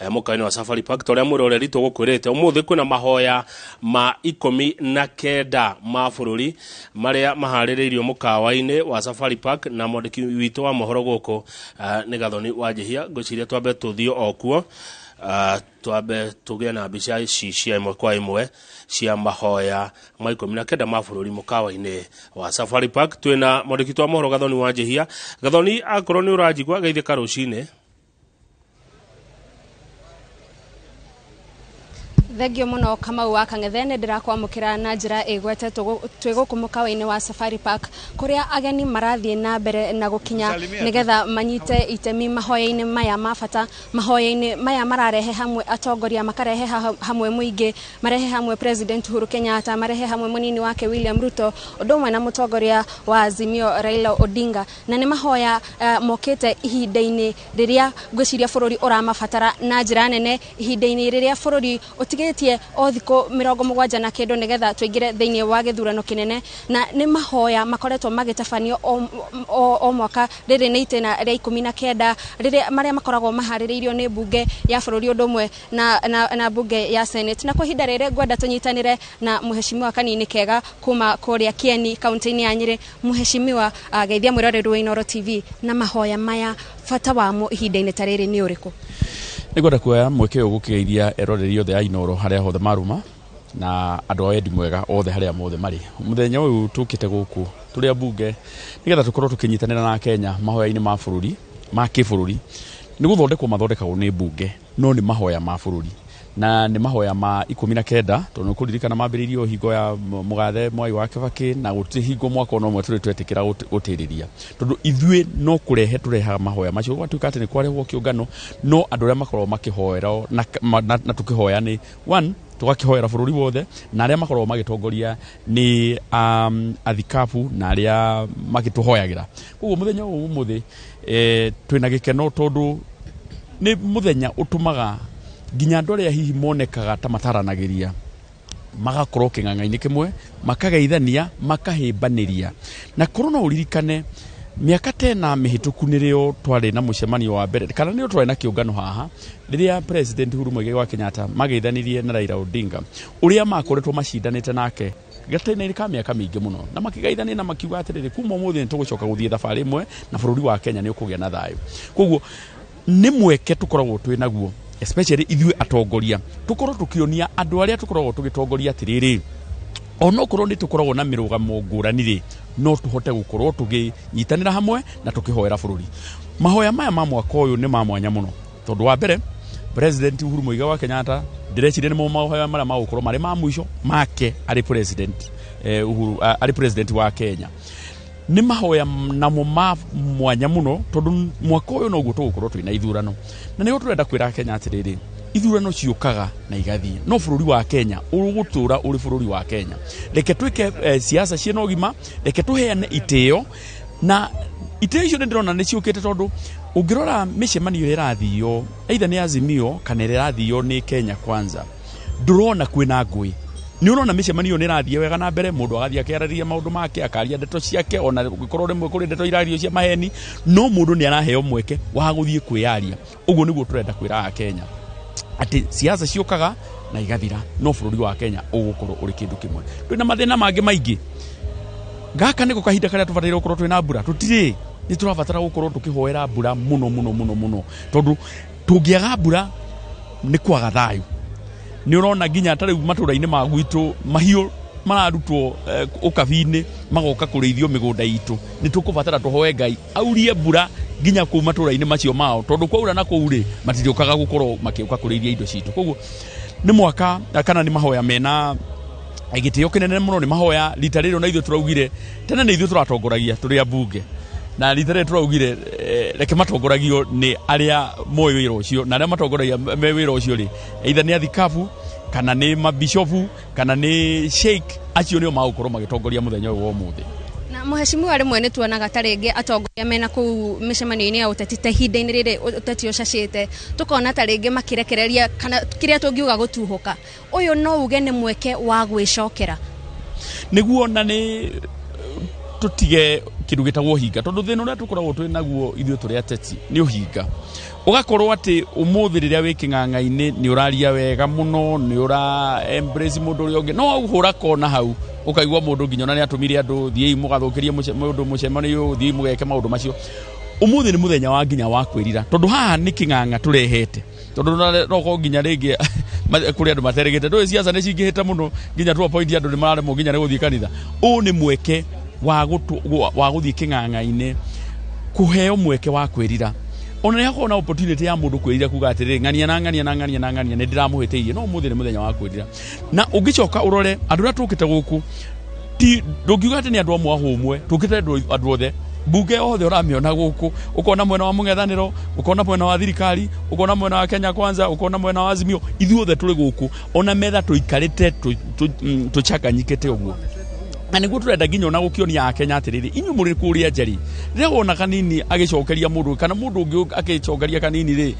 S1: mũkawa-inĩ wa Safari Park. Ta ũrĩa mwĩroreri tũgũkwĩrĩte, ũmũthĩ kwĩna mahoya ma 19 ma bũrũri marĩa maharĩrĩirio mũkawa-inĩ wa Safari Park, na mwandĩki witũ wa mohoro gũkũ nĩ Gathoni Wanjihia. Ngwĩciria twambe tũthiĩ o kuo, twambe tũgĩe na mbica ici cia ĩmwe kwa ĩmwe cia mahoya ma 19 ma bũrũri mũkawa-inĩ wa Safari Park. Twĩna mwandĩki witũ wa mohoro Gathoni Wanjihia. Gathoni, akorwo nĩ ũranjigua, geithĩka rũcinĩ.
S2: Thengio mũno Kamau wa Kang'ethe, nĩ ndĩrakwamũkĩra na njĩra ĩgwete twĩ gũkũ mũkawa-inĩ wa Safari Park kũrĩa ageni marathiĩ na mbere na gũkinya nĩgetha manyite itemi mahoya-inĩ maya ma bata. Mahoya-inĩ maya mararehe hamwe atongoria, makarehe hamwe mũingĩ, marehe hamwe President Uhuru Kenyatta, marehe hamwe mũnini wake William Ruto, ũndũ ũmwe na mũtongoria wa Azimio Raila Odinga. Na nĩ mahoya mokĩte ihinda-inĩ rĩrĩa ngwĩciria bũrũri ũramabatara na njĩra nene, ihinda-inĩ rĩrĩa bũrũri ũtigĩtie o thikũ 70 na kĩndũ nĩgetha tũingĩre thĩinĩ wa gĩthurano kĩnene. Na nĩ mahoya makoretwo magĩtabanio o mwaka. Rĩrĩ nĩ itĩna rĩa 19 rĩrĩa marĩa makoragwo maharĩrĩirio nĩ mbunge ya bũrũri ũndũ ũmwe na mbunge ya Senate. Na kwa ihinda rĩrĩ ngwenda tũnyitanĩre na mũheshimiwa Kanini Kega kuma kũrĩa Kieni kaunti-inĩ ya Nyĩrĩ. Mũheshimiwa, geithia mwĩroreri wa Inooro TV, na mahoya maya bata wamo ihinda-inĩ ta rĩrĩ nĩ ũrĩkũ?
S22: Nĩngwenda kuoya mweke ũyũ gũkĩgeithia eroreri othe a Inooro harĩa hothe maruma na andũ a wendi mwega othe harĩa mothe marĩ. Mũthenya ũyũ tũkĩte gũkũ tũrĩ ambunge nĩgetha tũkorwo tũkĩnyitanĩra na Kenya mahoya-inĩ ma bũrũri, ma kĩbũrũri. Nĩ gũthondekwo mathondekagwo nĩ mbunge, no nĩ mahoya ma bũrũri, na nĩ mahoya ma 19, tondũ nĩ kũririkana mambĩrĩirio hingo ya mũgathe Mwai wa Kibaki, na gũtirĩ hingo mwaka ona ũmwe tũrĩ twetĩkĩra gũtĩrĩria, tondũ ithuĩ no kũrehe tũrehaga mahoya macio. Gwatuĩka atĩ nĩ kwarehwo kĩũngano, no andũ arĩa makoragwo makĩhoera na tũkĩhoya nĩ one, tũgakĩhoera bũrũri wothe, na arĩa makoragwo magĩtongoria nĩ athikabu na arĩa magĩtũhoyagĩra. Koguo mũthenya ũyũ ũmũthĩ twĩna gĩkeno, tondũ nĩ mũthenya ũtũmaga nginya andũ arĩa hihi monekaga ta mataranagĩria magakorwo kĩng'ang'a-inĩ kĩmwe, makageithania, makahĩmbanĩria. Na korwo no ũririkane mĩaka ta ĩna mĩhĩtũku nĩrĩo twarĩ na mũcemanio wa mbere, kana nĩrĩo twarĩ na kĩũngano haha, rĩrĩa President Uhuru Muigai wa Kenyatta mageithanirie na Raila Odinga, ũrĩa makoretwo macindanĩte nake gatene ka mĩaka mĩingĩ mũno, na makĩgeithania na makiuga atĩrĩrĩ, kuma ũmũthĩ nĩ tũgũcoka gũthiĩ thabarĩ ĩmwe na bũrũri wa Kenya nĩ ũkũgĩa na thayũ. Koguo nĩ mweke tũkoragwo twĩ naguo, especially ithuĩ atongoria, tũkorwo tũkĩonia andũ arĩa tũkoragwo tũgĩtongoria atĩrĩrĩ, onokorwo nĩ tũkoragwo na mĩrũgamo ngũrani rĩ, no tũhote gũkorwo tũkĩnyitanĩra hamwe na tũkĩhoera bũrũri. Mahoya maya ma mwaka ũyũ nĩ ma mwanya mũno, tondũ wa mbere President Uhuru Muigai wa Kenyatta ndĩreciria nĩmo mahoya marĩa magũkorwo marĩ ma mũico make arĩ president, Uhuru, arĩ president wa Kenya. Nĩ mahoya namo ma mwanya mũno, tondũ mwaka ũyũ noguo tũgũkorwo twĩna ithurano, na nĩguo tũrenda kwĩra Kenya atĩrĩrĩ, ithurano ciũkaga na igathiĩ, no bũrũri wa Kenya ũgũtũra ũrĩ bũrũri wa Kenya. Reke twĩke siasa ciĩna ũgima, reke tũheane itĩo, na itĩo icio nĩ ndĩrona nĩ ciũkĩte, tondũ ũngĩrora mĩcemanio ĩrĩa ĩrathio either nĩ Azimio kana ĩrĩa ĩrathio nĩ Kenya Kwanza, ndũrona kwĩna ngũĩ. Nĩ ũrona mĩcemanio nĩ ĩrathiĩ wega na mbere, mũndũ agathiĩ akĩarĩria maũndũ make, akaria ndeto ciake, ona gũkorwo rĩmwe kũrĩ ndeto irario cia maheni, no mũndũ nĩ araheo mweke wa gũthiĩ kwĩyaria. Ũguo nĩguo tũrenda kwĩra Akenya atĩ siasa ciũkaga na igathira, no bũrũri wa Kenya ũgũkorwo ũrĩ kĩndũ kĩmwe. Twĩna mathĩna mangĩ maingĩ. Gaka nĩko kahinda karĩa tũbataire gũkorwo twĩna mbura, tũtirĩ. Nĩ tũrabatara gũkorwo tũkĩhoera mbura mũno mũno mũno mũno, tondũ tũngĩaga mbura nĩ kwaga thayũ. Nĩ ũrona nginya ta rĩu matũra-inĩ ma gwitũ mahiũ mararutwo ũkabi-inĩ magoka kũrĩithio mĩgũnda itũ. Nĩ tũkũbatara tũhoe Ngai aurie mbura nginya kũu matũra-inĩ macio mao, tondũ kwaura na kũu rĩ matirĩũkaga gũkorwo makĩũka kũrĩithia indo citũ. Koguo nĩ mwaka kana nĩ mahoya mena gĩtĩo kĩnene mũno, nĩ mahoya rita rĩrĩ ona ithuĩ tũraugire tene nĩ ithuĩ tũratongoragia tũrĩ ambunge, na rita rĩrĩ tũraugire reke matongoragio nĩ arĩa moĩ wĩra ũcio, na arĩa matongoragia me wĩra ũcio rĩ either nĩ athikabu kana nĩ mabishopu kana nĩ sheikh, acio nĩo magũkorwo magĩtongoria mũthenya ũyũ wa ũmũthĩ.
S2: Na mũheshimiwa, rĩmwe nĩ tuonaga ta rĩngĩ atongoria mena kũu mĩcemanio-inĩ ya ũteti ta ihinda-inĩ rĩrĩ ũteti ũcacĩte, tũkona ta rĩngĩ makĩrekereria kana kĩrĩa tũngiuga gũtuhũka. Ũyũ no uge nĩ mweke wa gwĩcokera.
S22: Nĩguo na nĩ tũtige kĩndũ gĩtagwo ũhinga, tondũ thĩna ũrĩa tũkoragwo twĩ naguo ithuĩ tũrĩ ateti nĩ ũhinga. Ũgakorwo atĩ ũmũthĩ rĩrĩa wĩ kĩng'ang'a-inĩ nĩ ũraria wega mũno, nĩ ũra embrace mũndũ ũrĩa ũngĩ, no waũhũra kona hau ũkaigua mũndũ nginya ona nĩ atũmire andũ thiĩi mũgathũkĩrie mũndũ mũcemanio, thiĩi mũgeke maũndũ macio. Ũmũthĩ nĩ mũthenya wa nginya wa kwĩrira, tondũ haha nĩ kĩng'ang'a tũrehete, tondũ no korwo nginya rĩngĩ kũrĩ andũ materĩgĩte. Ndũĩ siasa nĩ cingĩhĩte mũno nginya to a point andũ nĩ mararemwo nginya nĩ gũthiĩ kanitha. Ũũ nĩ mweke wa gũthiĩ kĩng'ang'a-inĩ kũheo mweke wa kwĩrira. Ona nĩ hakoragwo na opportunity ya mũndũ kwĩrira kuga atĩrĩrĩ, ng'ania na ng'ania na ng'ania na ng'ania nĩ ndĩramũhĩtĩirie, no ũmũthĩ nĩ mũthenya wa kwĩrira. Na ũngĩcoka ũrore andũ arĩa tũkĩte gũkũ, ti ndũngiuga atĩ nĩ andũ amwe ahũmwe, tũkĩte andũ othe. Mbunge othe ũramĩona gũkũ, ũkona mwena wa mũng'ethanĩro, ũkona mwena wa thirikari, ũkona mwena wa Kenya Kwanza, ũkona mwena wa Azimio, ithuothe tũrĩ gũkũ, ona metha tũikarĩte tũcanganyikĩte ũguo. Na nĩguo tũrenda nginya ona gũkĩonia Akenya atĩrĩrĩ, inyuĩ mũrĩ kũrĩa nja rĩ, rĩrĩa wona kanini agĩcokeria mũndũ kana mũndũ ũngĩ agĩcokeria kanini rĩ,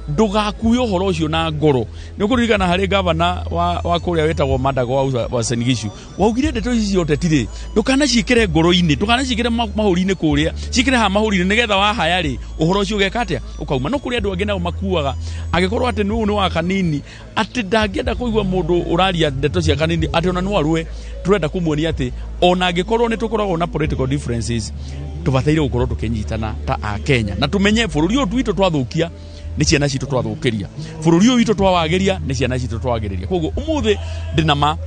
S22: ndũgakue ũhoro ũcio na ngoro. Nĩ ũkũririkana harĩ gavana wa kũrĩa wĩtagwo Mandago wa Uasin Gishu, waugire ndeto ici cia ũteti rĩ, ndũkanaciĩkĩre ngoro-inĩ, ndũkanaciĩkĩre mahũri-inĩ kũrĩa, ciĩkĩre haha mahũri-inĩ nĩgetha wahaya rĩ, ũhoro ũcio ũgeka atĩa? Ũkauma. No kũrĩ andũ angĩ nao makuaga, angĩkorwo atĩ nĩ ũyũ nĩ wa kanini, atĩ ndangĩenda kũigua mũndũ ũraria ndeto cia kanini, atĩ ona no arũe. Tũrenda kũmuonia atĩ ona angĩkorwo nĩ tũkoragwo na political differences, tũbataire gũkorwo tũkĩnyitana ta Akenya, na tũmenye bũrũri ũyũ witũ twathũkia nĩ ciana citũ twathũkĩria, bũrũri ũyũ witũ twawagĩria nĩ ciana citũ twagĩrĩria. Koguo ũmũthĩ ndĩna ma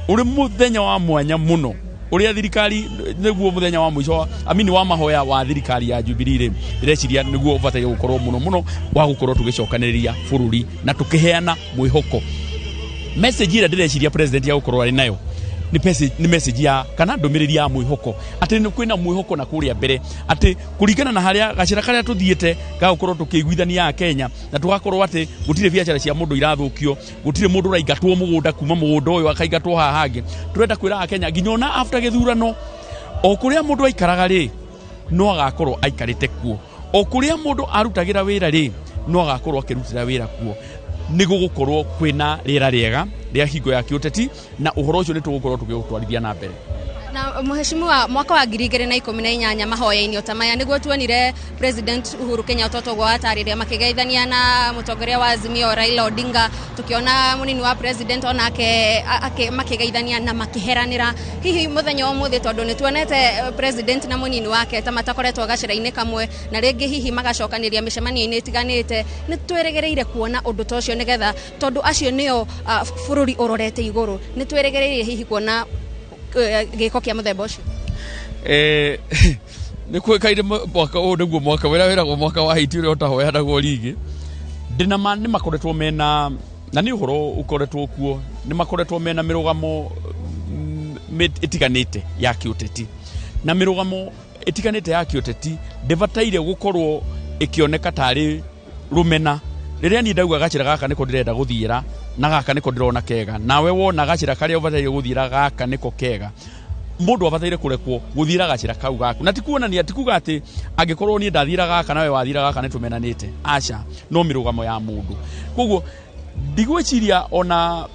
S22: ũrĩ mũthenya wa mwanya mũno ũrĩa thirikari, nĩguo mũthenya wa mũico amini wa mahoya wa thirikari ya Jubilee rĩ, ndĩreciria nĩguo ũbataire gũkorwo mũno mũno wa gũkorwo tũgĩcokanĩrĩria bũrũri na tũkĩheana mwĩhoko. Message ĩrĩa ndĩreciria president ya gũkorwo arĩ nayo nĩ message ya kana ndũmĩrĩri ya mwĩhoko, atĩ nĩ kwĩna mwĩhoko na kũrĩa mbere, atĩ kũringana na harĩa gacĩra karĩa tũthiĩte gagũkorwo tũkĩiguithania Akenya, na tũgakorwo atĩ gũtirĩ biacara cia mũndũ irathũkio, gũtirĩ mũndũ ũraingatwo mũgũnda kuma mũgũnda ũyũ akaingatwo haha hangĩ. Tũrenda kwĩra Akenya nginya ona after gĩthurano, o kũrĩa mũndũ aikaraga rĩ, no agakorwo aikarĩte kuo, o kũrĩa mũndũ arutagĩra wĩra rĩ, no agakorwo akĩrutĩra wĩra kuo. Nĩ gũgũkorwo kwĩna rĩera rĩega rĩa hingo ya kĩũteti, na ũhoro ũcio nĩ tũgũkorwo tũkĩũtwarithia na mbere.
S2: Na mheshimiwa, mwaka wa 2018 mahoya-inĩ ta maya nĩguo tuonire President Uhuru Kenyatta toguo watarĩria makĩgeithania na mũtongoria wa Azimio Raila Odinga, tukiona mũnini wa president onake makĩgeithania na makĩheranĩra. Hihi mũthenya wa ũmũthĩ, tondũ nĩ tuonete president na mũnini wake ta matakoretwo gacĩra-inĩ kamwe, na rĩngĩ hihi magacokanĩria mĩcemanio-inĩ ĩtiganĩte, nĩ twĩrĩgĩrĩire kuona ũndũ ta ũcio, nĩgetha tondũ acio nĩo bũrũri ũrorete igũrũ, nĩ twĩrĩgĩrĩire hihi kuona gĩko kĩa mũthemba ũcio?
S22: Nĩ kũĩkaine mwaka ũyũ nĩguo mwaka ũrĩa wĩragwo mwaka wa hiti ũrĩa ũtahoyanagwo rigi. Ndĩna ma nĩ makoretwo mena, na nĩ ũhoro ũkoretwo kuo, nĩ makoretwo mena mĩrũgamo ĩtiganĩte ya kĩũteti, na mĩrũgamo ĩtiganĩte ya kĩũteti ndĩbataire gũkorwo ĩkĩoneka tarĩ rũmena. Rĩrĩa niĩ ndauga gacĩra gaka nĩko ndĩrenda gũthiĩra na gaka nĩko ndĩrona kega, nawe wona gacĩra karĩa ũbataire gũthiĩra gaka nĩko kega, mũndũ abataire kũrekwo gũthiĩra gacĩra kau gaku. Na ti kuonania, ti kuga atĩ angĩkorwo niĩ ndathiĩra gaka nawe wathiĩra gaka nĩ tũmenanĩte, aca, no mĩrũgamo ya mũndũ. Koguo ndigwĩciria ona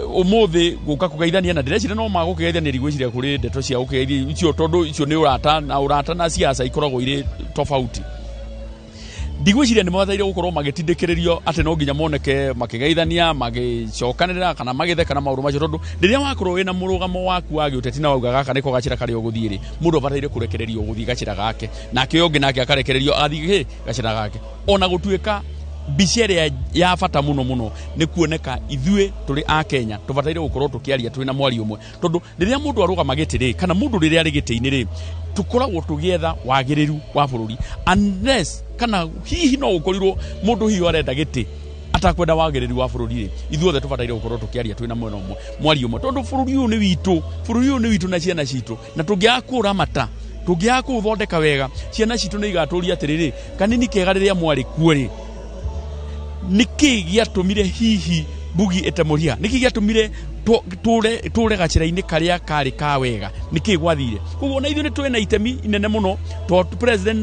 S22: ũmũthĩ gũka kũgeithania, na ndĩreciria no magũkĩgeithania, ndigwĩciria kũrĩ ndeto cia gũkĩgeithia icio, tondũ icio nĩ ũrata, na ũrata na siasa ikoragwo irĩ tofauti. Ndigwĩciria nĩ mabataire gũkorwo magĩtindĩkĩrĩrio atĩ no nginya moneke makĩgeithania, magĩcokanĩrĩra kana magĩtheka na maũndũ macio, tondũ rĩrĩa wakorwo wĩna mũrũgamo waku wa gĩũteti na wauga gaka nĩko gacĩra karĩa ũgũthiĩ rĩ, mũndũ abataire kũrekererio gũthiĩ gacĩra gake, nake ũyũ ũngĩ nake akarekererio athiĩ gacĩra gake. Ona gũtuĩka mbica ĩrĩa ya bata mũno mũno nĩ kuoneka ithuĩ tũrĩ a Kenya tũbataire gũkorwo tũkĩaria twĩna mwario ũmwe, tondũ rĩrĩa mũndũ arũgama gĩtĩ rĩ, kana mũndũ rĩrĩa arĩ gĩtĩ-inĩ rĩ, tũkoragwo tũgĩetha wagĩrĩru wa bũrũri, unless kana hihi no gũkorirwo mũndũ hihi arenda gĩtĩ atakwenda wagĩrĩru wa bũrũri rĩ, ithuothe tũbataire gũkorwo tũkĩaria twĩna mwena ũmwe, mwario ũmwe, tondũ bũrũri ũyũ nĩ witũ, bũrũri ũyũ nĩ witũ na ciana citũ, na tũngĩaga kũũramata, tũngĩaga kũũthondeka wega, ciana citũ nĩ igatũria atĩrĩrĩ, kanini kega rĩrĩa mwarĩ kuo rĩ, nĩkĩ gĩatũmire hihi Mbugi ĩtemũria, nĩkĩ gĩatũmire tũre gacĩra-inĩ karĩa karĩ ka wega, nĩkĩ gwathire. Koguo ona ithuĩ nĩ twĩna itemi inene mũno, tondũ president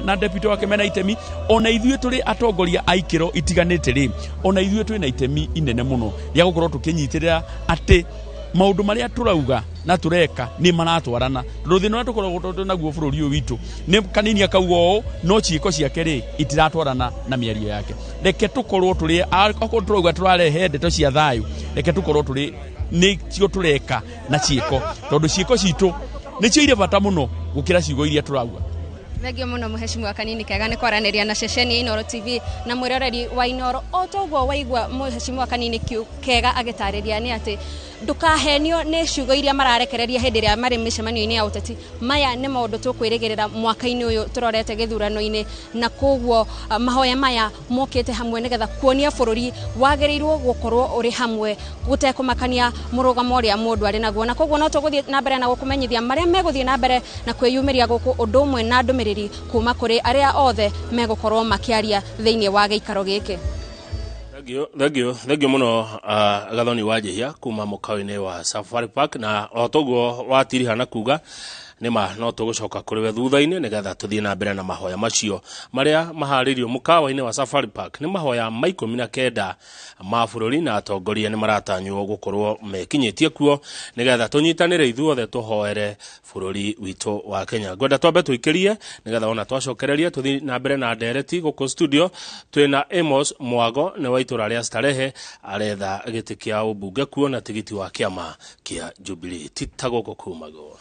S22: na deputy wake mena itemi, ona ithuĩ tũrĩ atongoria a ikĩro itiganĩte rĩ, ona ithuĩ twĩna itemi inene mũno rĩa gũkorwo tũkĩnyitĩrĩra atĩ maũndũ marĩa tũrauga na tũreka nĩ maratwarana, tondũ thĩna ũrĩa tũkoragwo naguo bũrũri ũyũ witũ nĩ kanini akauga ũũ, no ciĩko ciake rĩ itiratwarana na mĩario yake. Reke tũkorwo tũrĩ, okorwo tũrauga tũrarehe ndeto cia thayũ, reke tũkorwo tũrĩ nĩcio tũreka na ciĩko, tondũ ciĩko citũ nĩcio irĩ bata mũno gũkĩra ciugo iria tũrauga.
S2: Thengio mũno mũheshimiwa Kanini Kega nĩ kwaranĩria na ceceni ya Inooro TV na mwĩroreri wa Inooro. O toguo waigua mũheshimiwa Kanini Kega agĩtarĩria nĩ atĩ ndũkahenio nĩ ciugo iria mararekereria hĩndĩ ĩrĩa marĩ mĩcemanio-inĩ ya ũteti. Maya nĩ maũndũ tũkwĩrĩgĩrĩra mwaka-inĩ ũyũ tũrorete gĩthurano-inĩ, na koguo mahoya maya mokĩte hamwe nĩgetha kuonia bũrũri wagĩrĩirwo gũkorwo ũrĩ hamwe gũtekũmakania mũrũgamo ũrĩa mũndũ arĩ naguo. Na koguo no tũgũthiĩ na mbere na gũkũmenyithia marĩa megũthiĩ na mbere na kwĩyumĩria gũkũ, ũndũ ũmwe na ndũmĩrĩri kuma kũrĩ arĩa othe megũkorwo makĩaria thĩinĩ wa gĩikaro gĩkĩ.
S1: Thengio mũno Gathoni wa Njihia kuma mũkawa-inĩ wa Safari Park, na o toguo watiriha na kuga nĩma no tũgũcoka kũrĩ we thutha-inĩ nĩgetha tũthiĩ na mbere na mahoya macio marĩa maharĩirio mũkawa-inĩ wa Safari Park. Nĩ mahoya ma 19 ma bũrũri, na atongoria nĩ maratanywo gũkorwo mekinyĩtie kuo nĩgetha tũnyitanĩre ithuothe tũhoere bũrũri witũ wa Kenya. Ngwenda twambe tũikĩrie nĩgetha ona twacokereria tũthiĩ na mbere na ndereti gũkũ studio. Twĩna Amos Mwago nĩ wa itũra rĩa Starehe, aretha gĩtĩ kĩa ũmbunge kuo na tigiti wa kĩama kĩa Jubilee. Ti ta gũkũ kumagwo.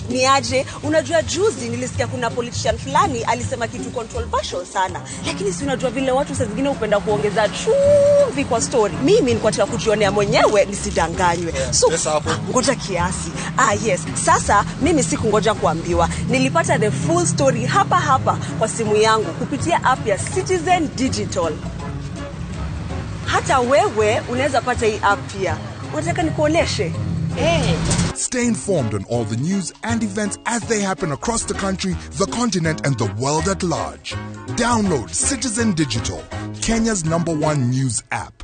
S3: Ni aje, unajua juzi nilisikia kuna politician fulani alisema kitu controversial sana, lakini si unajua vile watu saa zingine hupenda kuongeza chumvi kwa story. Mimi nilikuwa nataka kujionea mwenyewe nisidanganywe. So ngoja kiasi. Yes. Sasa mimi sikungoja kuambiwa. Nilipata the full story hapa hapa kwa simu yangu kupitia app ya Citizen Digital. Hata wewe unaweza pata hii app pia. Unataka nikuoneshe? Hey.
S12: Stay informed on all the news and events as they happen across the country, the continent, and the world at large. Download Citizen Digital, Kenya's #1 news app.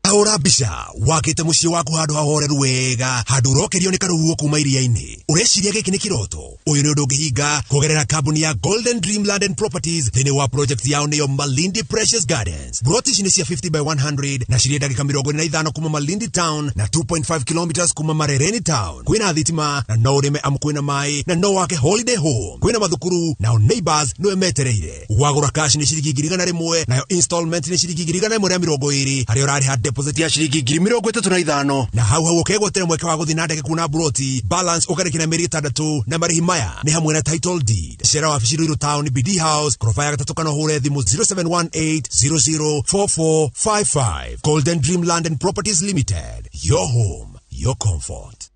S5: Ahũra mbica wakĩte mũciĩ waku handũ hahoreru wega, handũ ũrokerio nĩ karũhuho kuma iria-inĩ. Ũreciria gĩkĩ nĩ kĩroto? Ũyũ nĩ ũndũ ũngĩhinga kũgerera kambuni ya Golden Dreamland and Properties thĩinĩ wa project yao nĩyo Malindi Precious Gardens. Broti ici nĩ cia 50 by 100 na cirĩ ndagĩka 45 kuma Malindi Town na 2.5 kilometers kuma Marereni Town. Kwĩna thitima na no ũrĩme amu kwĩna maĩ na no wake holiday home. Kwĩna mathukuru nao neighbors nĩwe metereire. Wagũra cash nĩ ciringi 100,000 nayo installment nĩ ciringi 120 harĩa ũrarĩha deposit ya ciringi 35,000 na hau hau ũkegwatĩra mweke wa gũthiĩ na ndege kuona broti balance ũkarĩki na mĩeri 6 na marĩhi maya nĩ hamwe na title deed. Cera wabici Ruiru Town BD House koroba ya 3 kana ũhũre thimũ 0718004455. Golden Dreamland and Properties Limited, your home, your comfort.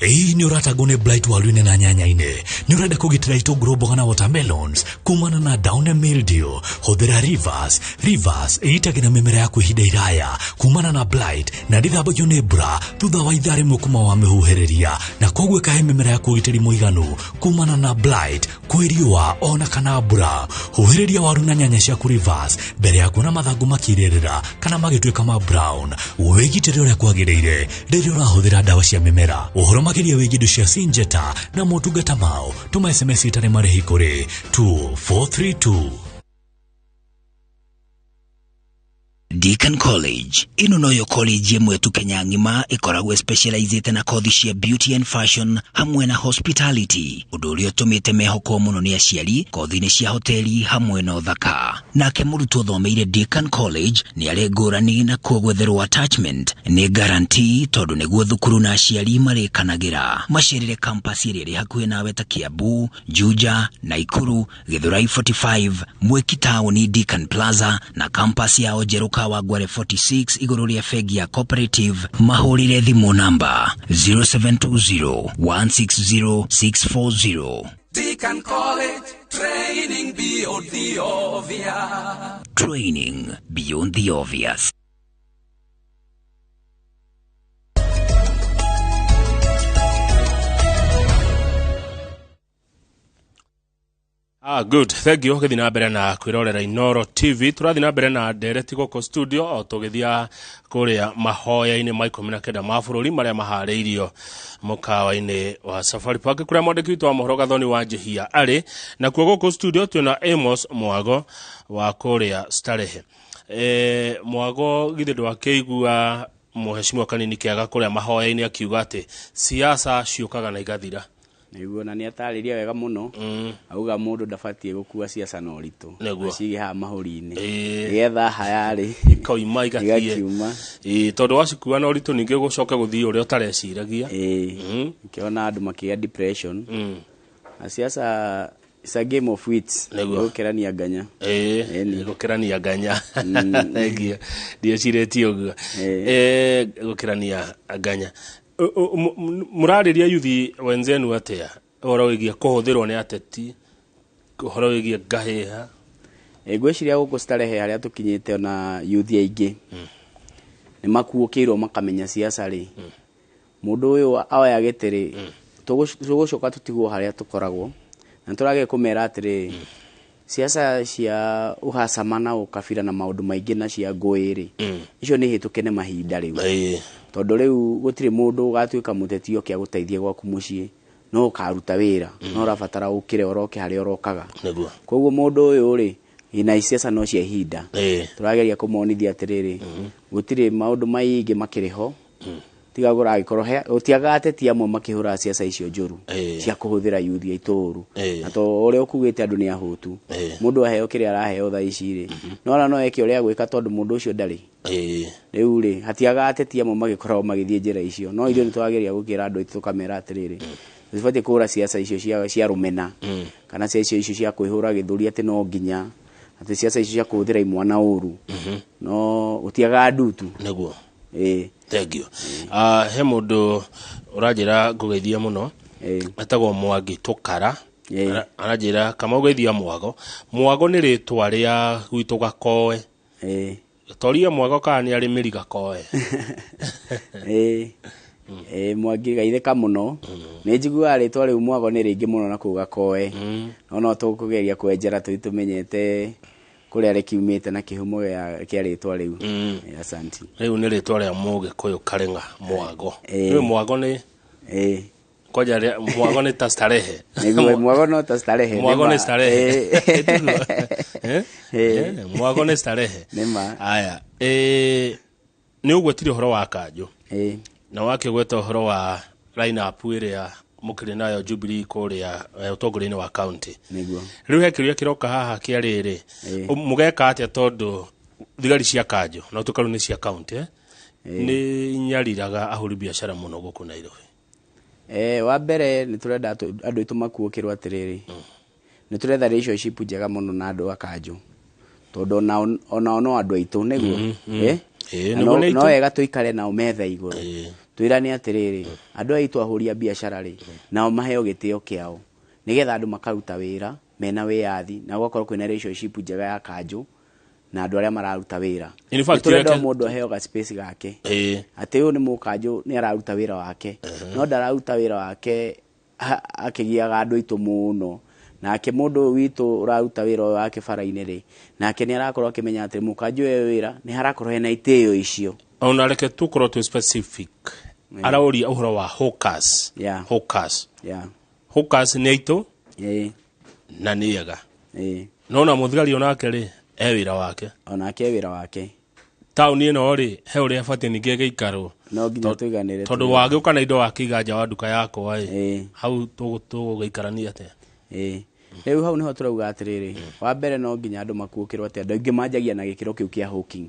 S23: Ĩĩ nĩ ũratangwo nĩ blight waru-inĩ na nyanya-inĩ, nĩ ũrenda kũgitĩra itũngũrũ, mboga na watermelons kumana na downy mildew, hũthĩra Rivers. Rivers ĩgitagĩra mĩmera yaku ihinda iraya kumana na blight na ndĩthambagio nĩ mbura thutha wa ithaa rĩmwe kuma wamĩhuhĩrĩria, na koguo ĩkahe mĩmera yaku ũgitĩri mũiganu kumana na blight kwĩ riũa ona kana mbura. Huhĩrĩria waru na nyanya ciaku Rivers mbere ya kuona mathangũ makĩrĩrĩra kana magĩtuĩka ma brown. Wĩgitĩre ũrĩa kwagĩrĩire rĩrĩa ũrahũthĩra ndawa cia mĩmera. Ũhoro Makĩria wĩgiĩ indo cia Syngenta na motungata mao, tũma SMS ĩtarĩ marĩhi kũrĩ 2432.
S4: Deacon College ĩno noyo college ĩmwe tu Kenya ng'ima ĩkoragwo specializĩte na kothi cia beauty and fashion hamwe na hospitality, ũndũ ũrĩa ũtũmĩte mehokwo mũno nĩ aciari kothi-inĩ cia hoteli hamwe na ũthaka. Nake mũrutwo ũthomeire Deacon College nĩ arĩ ngũrani na kuo gwetherwo attachment nĩ guarantee, tondũ nĩguo thukuru na aciari marĩkanagĩra. Macerere campus ĩrĩa ĩrĩ hakuhĩ nawe ta Kiambu, Juja, Naikuru, Githurai 45, Mwiki Taũni Deacon Plaza na campus yao njerũ Kawangware 46 igũrũ rĩa bengi ya Cooperative. Mahũrĩre thimũ namba 0720 160 640.
S6: Deacon College, training beyond the obvious.
S4: Training beyond the obvious.
S1: Ah, good. Thank you. Gĩthiĩ na mbere na kwĩrorera Inoro TV. Tũrathiĩ na mbere na ndereti gũkũ studio o tũgĩthiĩ kũrĩa mahoya-inĩ ma 19 ma bũrũri marĩa maharĩirio mũkawa-inĩ wa Safari Park kũrĩa mwandĩki witũ wa mohoro Gathoni wa Njihia arĩ. Nakuo gũkũ studio twĩna Amos Mwago wa kũrĩa Starehe. Mwago, githĩ ndwakĩigua mũheshimiwa Kanini Kĩaga kũrĩa mahoya-inĩ akiuga atĩ siasa ciũkaga na igathira?
S21: Nĩguo, na nĩ atarĩria wega mũno, auga mũndũ ndabatiĩ gũkua ciaca na ũritũ, acige haha mahũri-inĩ nĩgetha hayarĩ
S1: ikoima igathiĩ
S21: igakiuma.
S1: Ĩĩ, tondũ wacikua na ũritũ ningĩ gũcoke gũthiĩ ũrĩa ũtareciragia.
S21: Ũkĩona andũ makĩgĩa depression, na siasa is a game of wits. Gũkĩrania nganya.
S1: Ĩĩ, gũkĩrania nganya. Thengiũ, ndiecirĩtie ũguo. Gũkĩrania nganya. Mũrarĩria yuthi wenzenu atĩa ũhoro wĩgiĩ kũhũthĩrwo nĩ ateti, ũhoro wĩgiĩ ngahĩha?
S21: Ngwĩciria gũkũ Starehe harĩa tũkinyĩte ona yuthi aingĩ nĩ makuũkĩirwo makamenya siasa rĩ, mũndũ ũyũ oya gĩtĩ rĩ, tũgũcoka tũtigwo harĩa tũkoragwo, na tũrage kũmera atĩrĩ, siasa cia uhasama na ũkabira na maũndũ maingĩ na cia ngũĩ rĩ, icio nĩ hĩtũke nĩ mahinda rĩu, tondũ rĩu gũtirĩ mũndũ ũgatuĩka mũteti oke agũteithie gwaku mũciĩ, no ũkaruta wĩra, no ũrabatara ũkĩre ũroke harĩa ũrokaga. Koguo mũndũ ũyũ rĩ, na siasa no cia ihinda, tũrageria kũmonithia atĩrĩrĩ, gũtirĩ maũndũ maingĩ makĩrĩ ho, tiga gũragĩkorwo gũtiagaga ateti amwe makĩhũra siasa icio njũru cia kũhũthĩra yuthi aitũ ũru, na to ũrĩa ũkugĩte andũ nĩ ahũtu, mũndũ aheo kĩrĩa araheo thaa ici rĩ, no ona no eke ũrĩa agwĩka tondũ mũndũ ũcio ndarĩ. Rĩu rĩ, hatiagaga ateti amwe magĩkoragwo magĩthiĩ njĩra icio, no ithuĩ nĩ tũrageria gũkĩra andũ aitũ tũkamera atĩrĩrĩ, tũtibatiĩ kũhũra siasa icio cia rũmena, kana siasa icio cia kwĩhũra gĩthũri atĩ no nginya atĩ siasa icio cia kũhũthĩra imwana ũru, no gũtiagaga ndutu.
S1: Nĩguo. Thank you. He mũndũ ũranjĩra ngũgeithia mũno, etagwo Mwangi Tũkara, aranjĩra kama ũgeithia Mwago. Mwago nĩ rĩtwa rĩa gwitũ Gakoe. Toria Mwago kana nĩ arĩmĩri Gakoe.
S21: Mwangi gaithĩka mũno, nĩ njiguaga rĩtwa rĩu Mwago nĩ rĩingĩ mũno na kũu Gakoe, no no tũkũgeria kwenjera tũthiĩ tũmenyete kũrĩa rĩkiumĩte na kĩhumo kĩa rĩtwa rĩu. Asanti.
S1: Rĩu nĩ rĩtwa rĩa Mũgĩkũyũ Kareng'a, Mwago. Rĩu Mwago nĩ kwanja Mwago nĩ ta Starehe.
S21: Nĩguo, Mwago no ta Starehe.
S1: Mwago nĩ Starehe. Mwago nĩ Starehe.
S21: Nĩma.
S1: Aya, nĩ ũgwetire ũhoro wa kanjũ. Na wakĩgweta ũhoro wa line up ĩrĩa mũkĩrĩ nayo Jubilee kũrĩa ũtongoria-inĩ wa county.
S21: Nĩguo.
S1: Rĩu he kĩũria kĩroka haha kĩa rĩrĩ, mũgeka atĩa tondũ thigari cia kanjũ na ũtuĩka rĩu nĩ cia county, nĩ inyariraga ahũri biacara mũno gũkũ Nairobi?
S21: Wa mbere nĩ tũrenda andũ aitũ makuũkĩrwo atĩrĩrĩ, nĩ tũretha relationship njega mũno na andũ a kanjũ, tondũ onao no andũ aitũ, nĩguo. No wega tũikare nao metha igũrũ, twĩrane atĩrĩrĩ, andũ aya aitũ ahũri a biacara rĩ, nao maheo gĩtĩo kĩao, nĩgetha andũ makaruta wĩra mena wĩyathi, na gũgakorwo kwĩna relationship njega ya kanjũ na andũ arĩa mararuta wĩra. Nĩtũrenda o mũndũ aheo ga space gake, atĩ ũyũ nĩ mũkanjũ nĩ araruta wĩra wake, no ndararuta wĩra wake akĩgiaga andũ aitũ mũno. Nake mũndũ ũyũ witũ ũraruta wĩra ũyũ wake bara-inĩ rĩ, nake nĩ arakorwo akĩmenya atĩ mũkanjũ ũyũ wĩra nĩ harakorwo hena itĩo icio.
S1: Ona reke tũkorwo twĩ specific, Araũria ũhoro wa hawkers.
S21: Yeah.
S1: Hawkers.
S21: Yeah.
S1: Hawkers nĩ aitũ na nĩ ega. No na mũthigari onake rĩ, e wĩra wake.
S21: Onake e wĩra wake.
S1: Taũni ĩno rĩ, he ũrĩa ĩbatiĩ ningĩ ĩgĩikarwo.
S21: No nginya tũiganĩre.
S1: Tondũ wagĩũka na indo wakĩiga nja wa nduka yakwa ĩ, hau tũgũgĩikarania atĩa?
S21: Ĩĩ. Rĩu hau nĩho tũrauga atĩrĩrĩ, wa mbere no nginya andũ makuũkĩrwo atĩ andũ aingĩ manjagia na gĩkĩro kĩu kĩa hawking.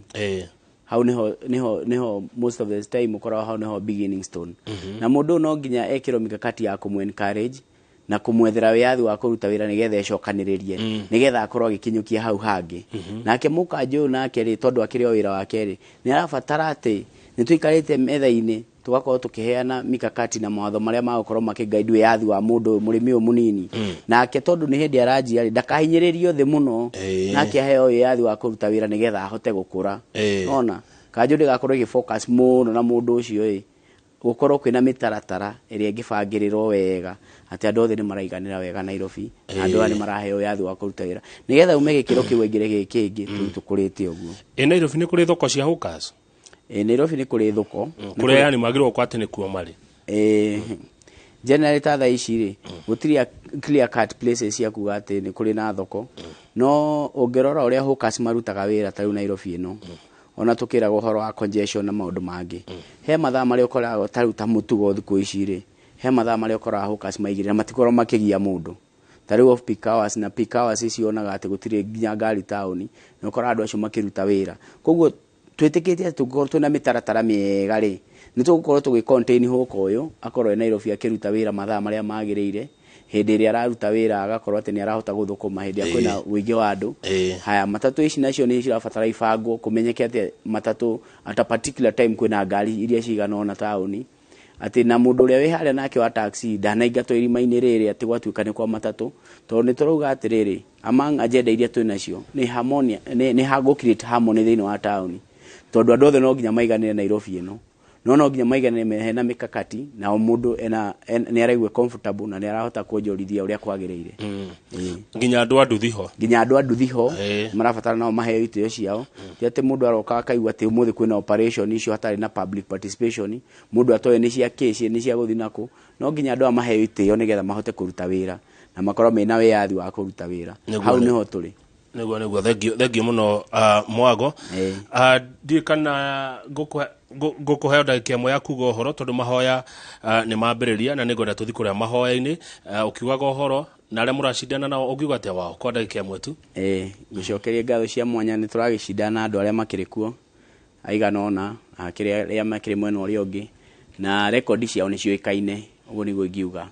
S21: Hau nĩho most of the time ũkoraga hau nĩho beginning stone. Na mũndũ no nginya ekĩrwo mikakati ya kũmũ encourage na kũmwethera wĩyathi wa kũruta wĩra nĩgetha ecokanĩrĩrie, nĩgetha akorwo agĩkinyũkia hau hangĩ. Nake mũkanjũ ũyũ nake rĩ, tondũ akĩrĩ o wĩra wake rĩ, nĩ arabatara atĩ nĩ tũikarĩte metha-inĩ tũgakorwo tũkĩheana mikakati na mawatho marĩa magũkorwo makĩguide wĩyathi wa mũndũ ũyũ, mũrĩmi ũyũ mũnini. Nake tondũ nĩ hĩndĩ aranjia rĩ, ndakahinyĩrĩrio thĩ mũno, nake aheo wĩyathi wa kũruta wĩra nĩgetha ahote gũkũra. Ona kanjũ ndĩgakorwo ĩgĩ focus mũno na mũndũ ũcio ĩ, gũkorwo kwĩna mĩtaratara ĩrĩa ĩngĩbangĩrĩrwo wega atĩ andũ othe nĩ maraiganĩra wega Nairobi, na andũ aya nĩ maraheo wĩyathi wa kũruta wĩra nĩgetha ume gĩkĩro kĩu aingĩre gĩkĩ kĩngĩ tũu tũkũrĩte ũguo.
S1: Ĩ Nairobi nĩ kũrĩ thoko cia hawkers?
S21: Ĩ Nairobi nĩ kũrĩ thoko.
S1: Kũrĩa yani magĩrĩirwo kwa atĩ nĩkuo marĩ.
S21: Ĩ generally ta thaa ici rĩ, gũtirĩ clear cut places cia kuga atĩ nĩ kũrĩ na thoko, no ũngĩrora ũrĩa hawkers marutaga wĩra ta rĩu Nairobi ĩno, ona tũkĩragwo ũhoro wa congestion na maũndũ mangĩ, he mathaa marĩa ũkoraga ta rĩu ta mũtugo thikũ ici rĩ, he mathaa marĩa ũkoraga hawkers maigĩrĩra matikoragwo makĩgia mũndũ, ta rĩu off peak hours na peak hours ici wonaga atĩ gũtirĩ nginya ngari taũni, nĩ ũkoraga andũ acio makĩruta wĩra. Koguo twĩtĩkĩtie atĩ tũngĩkorwo twĩna mĩtaratara mĩega rĩ, nĩ tũgũkorwo tũgĩ contain hawker ũyũ akorwo e Nairobi akĩruta wĩra mathaa marĩa magĩrĩire, hĩndĩ ĩrĩa araruta wĩra agakorwo atĩ nĩ arahota gũthũkũma hĩndĩ ĩrĩa kwĩna ũingĩ wa andũ. Haya, matatũ ici nacio nĩ cirabatara ibangwo, kũmenyeke atĩ matatũ at a particular time kwĩna ngari iria cigana ũna taũni, atĩ na mũndũ ũrĩa wĩ harĩa nake wa taxi ndanaingatwo irima-inĩ rĩrĩ atĩ gwatuĩka nĩ kwa matatũ, tondũ nĩ tũrauga atĩrĩrĩ, among agenda iria twĩ nacio nĩ harmonia, nĩ gũ create harmony thĩinĩ wa taũni, tondũ andũ othe no nginya maiganĩre Nairobi ĩno, no nginya maiganĩre hena mikakati na o mũndũ ena nĩ araigua comfortable na nĩ arahota kuonjorithia ũrĩa kwagĩrĩire.
S1: Nginya andũ a nduthi ho.
S21: Nginya andũ a nduthi ho marabatara nao maheo itĩo ciao. Ti atĩ mũndũ aroka akaigua atĩ ũmũthĩ kwĩna operation icio hatarĩ na public participation, mũndũ atoĩ nĩ cia kĩ, nĩ cia gũthiĩ nakũ. No nginya andũ aya maheo itĩo nĩgetha mahote kũruta wĩra na makorwo mena wĩyathi wa kũruta wĩra. Hau nĩho tũrĩ.
S1: Nĩguo thengiũ mũno, Mwago. Ndiũĩ kana ngũkũheo ndagĩka ĩmwe ya kuga ũhoro, tondũ mahoya nĩ mambĩrĩria na nĩngwenda tũthiĩ kũrĩa mahoya-inĩ. Ũkiugaga ũhoro na arĩa mũracindana nao, ũngiuga atĩa wao kwa ndagĩka ĩmwe tu?
S21: Ngũcokeria ngatho cia mwanya, nĩ tũragĩcindana na andũ arĩa makĩrĩ kuo aigana ũna, na hakĩrĩ arĩa makĩrĩ mwena ũrĩa ũngĩ, na rekondi ciao nĩ ciũĩkaine, ũguo nĩguo ingiuga.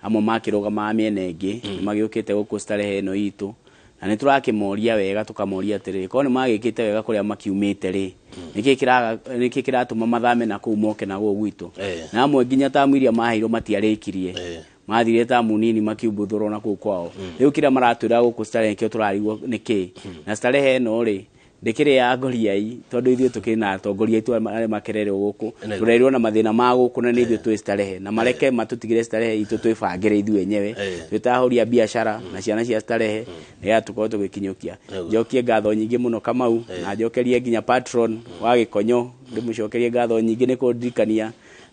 S21: Amwe makĩrũgamaga mĩena ĩngĩ nĩ magĩũkĩte gũkũ starehe ĩno itũ, na nĩ tũrakĩmoria wega, tũkamoria atĩrĩrĩ, korwo nĩ magĩkĩte wega kũrĩa makiumĩte rĩ, nĩkĩ kĩratũma mathame na kũu moke na gũkũ gwitũ? Na amwe nginya tamu iria maheirwo matiarĩkirie, mathire tamu nini makiumbuthũrwo na kũu kwao. Rĩu kĩrĩa maratwĩra gũkũ starehe nĩkĩo tũrarigwo nĩkĩ. Na starehe ĩno rĩ, ndĩkĩrĩ ya ngoriai, tondũ ithuĩ tũkĩrĩ na atongoria aitũ arĩa makererwo gũkũ, tũrerirwo na mathĩna ma gũkũ, na nĩ ithuĩ twĩ starehe, na mareke matũtigĩre starehe itũ twĩbangĩre ithuĩ enyewe, twĩtahũria biacara na ciana cia starehe nĩgetha tũkorwo tũgĩkinyũkia. Njokie ngatho nyingĩ mũno Kamau, na njokerie nginya patron wa Gĩkonyo, ndĩmũcokerie ngatho nyingĩ nĩ kũndirikania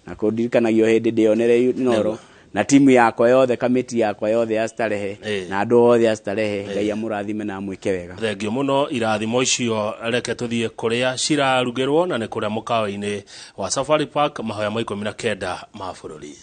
S21: na kũndirikanagia o hĩndĩ ndĩonere Inooro, na timu yakwa yothe, kamĩti yakwa yothe ya starehe, na andũ othe a starehe. Ngai amũrathime na amwĩke wega.
S1: Thengio mũno, irathimo icio. Reke tũthiĩ kũrĩa cirarugĩrwo, na nĩ kũrĩa mũkawa-inĩ wa Safari Park, mahoya ma 19 ma bũrũri.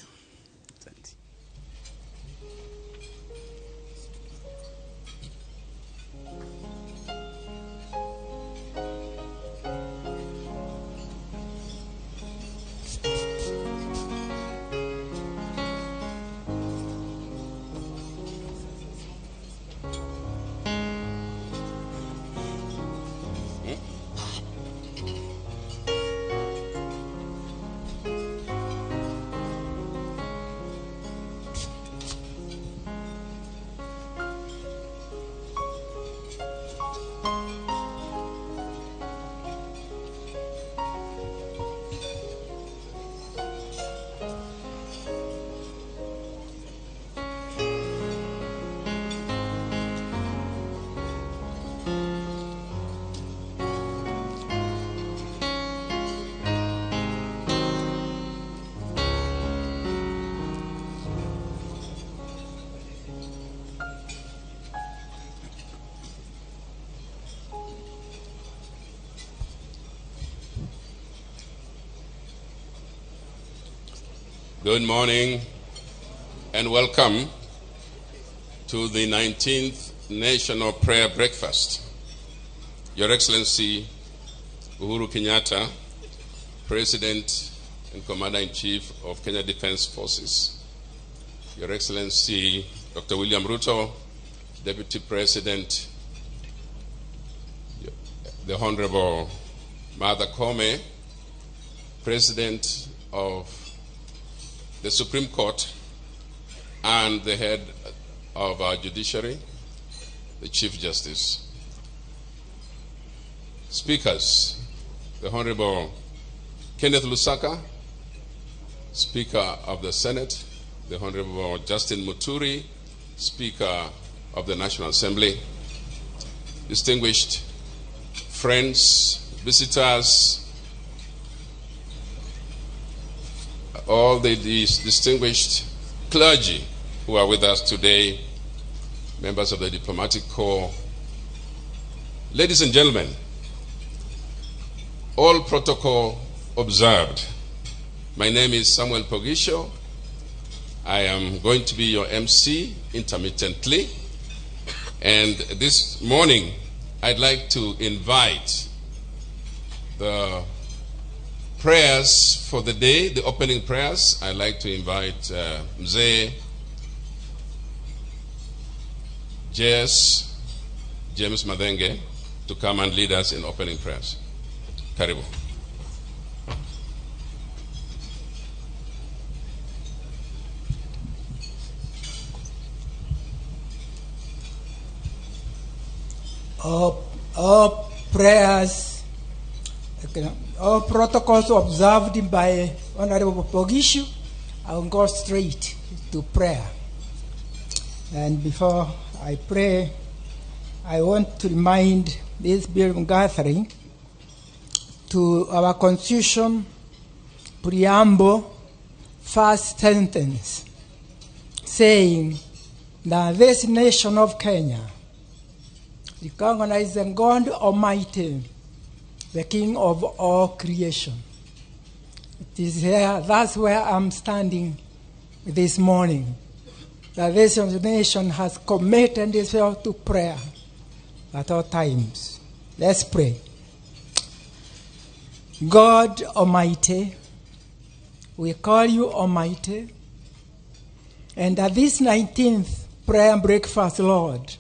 S7: Good morning and welcome to the 19th National Prayer Breakfast. Your Excellency Uhuru Kenyatta, President and Commander-in-Chief of Kenya Defense Forces, Your Excellency Dr. William Ruto, Deputy President, the Honorable Martha Koome, President of the Supreme Court and the head of our judiciary, the Chief Justice. Speakers, the Honorable Kenneth Lusaka, Speaker of the Senate, the Honorable Justin Muturi, Speaker of the National Assembly, distinguished friends, visitors, all the distinguished clergy who are with us today, members of the diplomatic corps, ladies and gentlemen, all protocol observed. My name is Samuel Poghisio. I am going to be your MC intermittently. And this morning, I'd like to invite the prayers for the day, the opening prayers. I'd like to invite Mzee J.S. James Mathenge to come and lead us in opening prayers. Karibu.
S8: All prayers, all protocols observed by Honorable Poghisio, I will go straight to prayer. And before I pray, I want to remind this beautiful gathering to our Constitution preamble, first sentence, saying that this nation of Kenya recognize the God Almighty, the King of all creation. It is here, that's where I'm standing this morning. That this nation has committed itself to prayer at all times. Let's pray. God Almighty, we call you Almighty, and at this 19th prayer breakfast, Lord,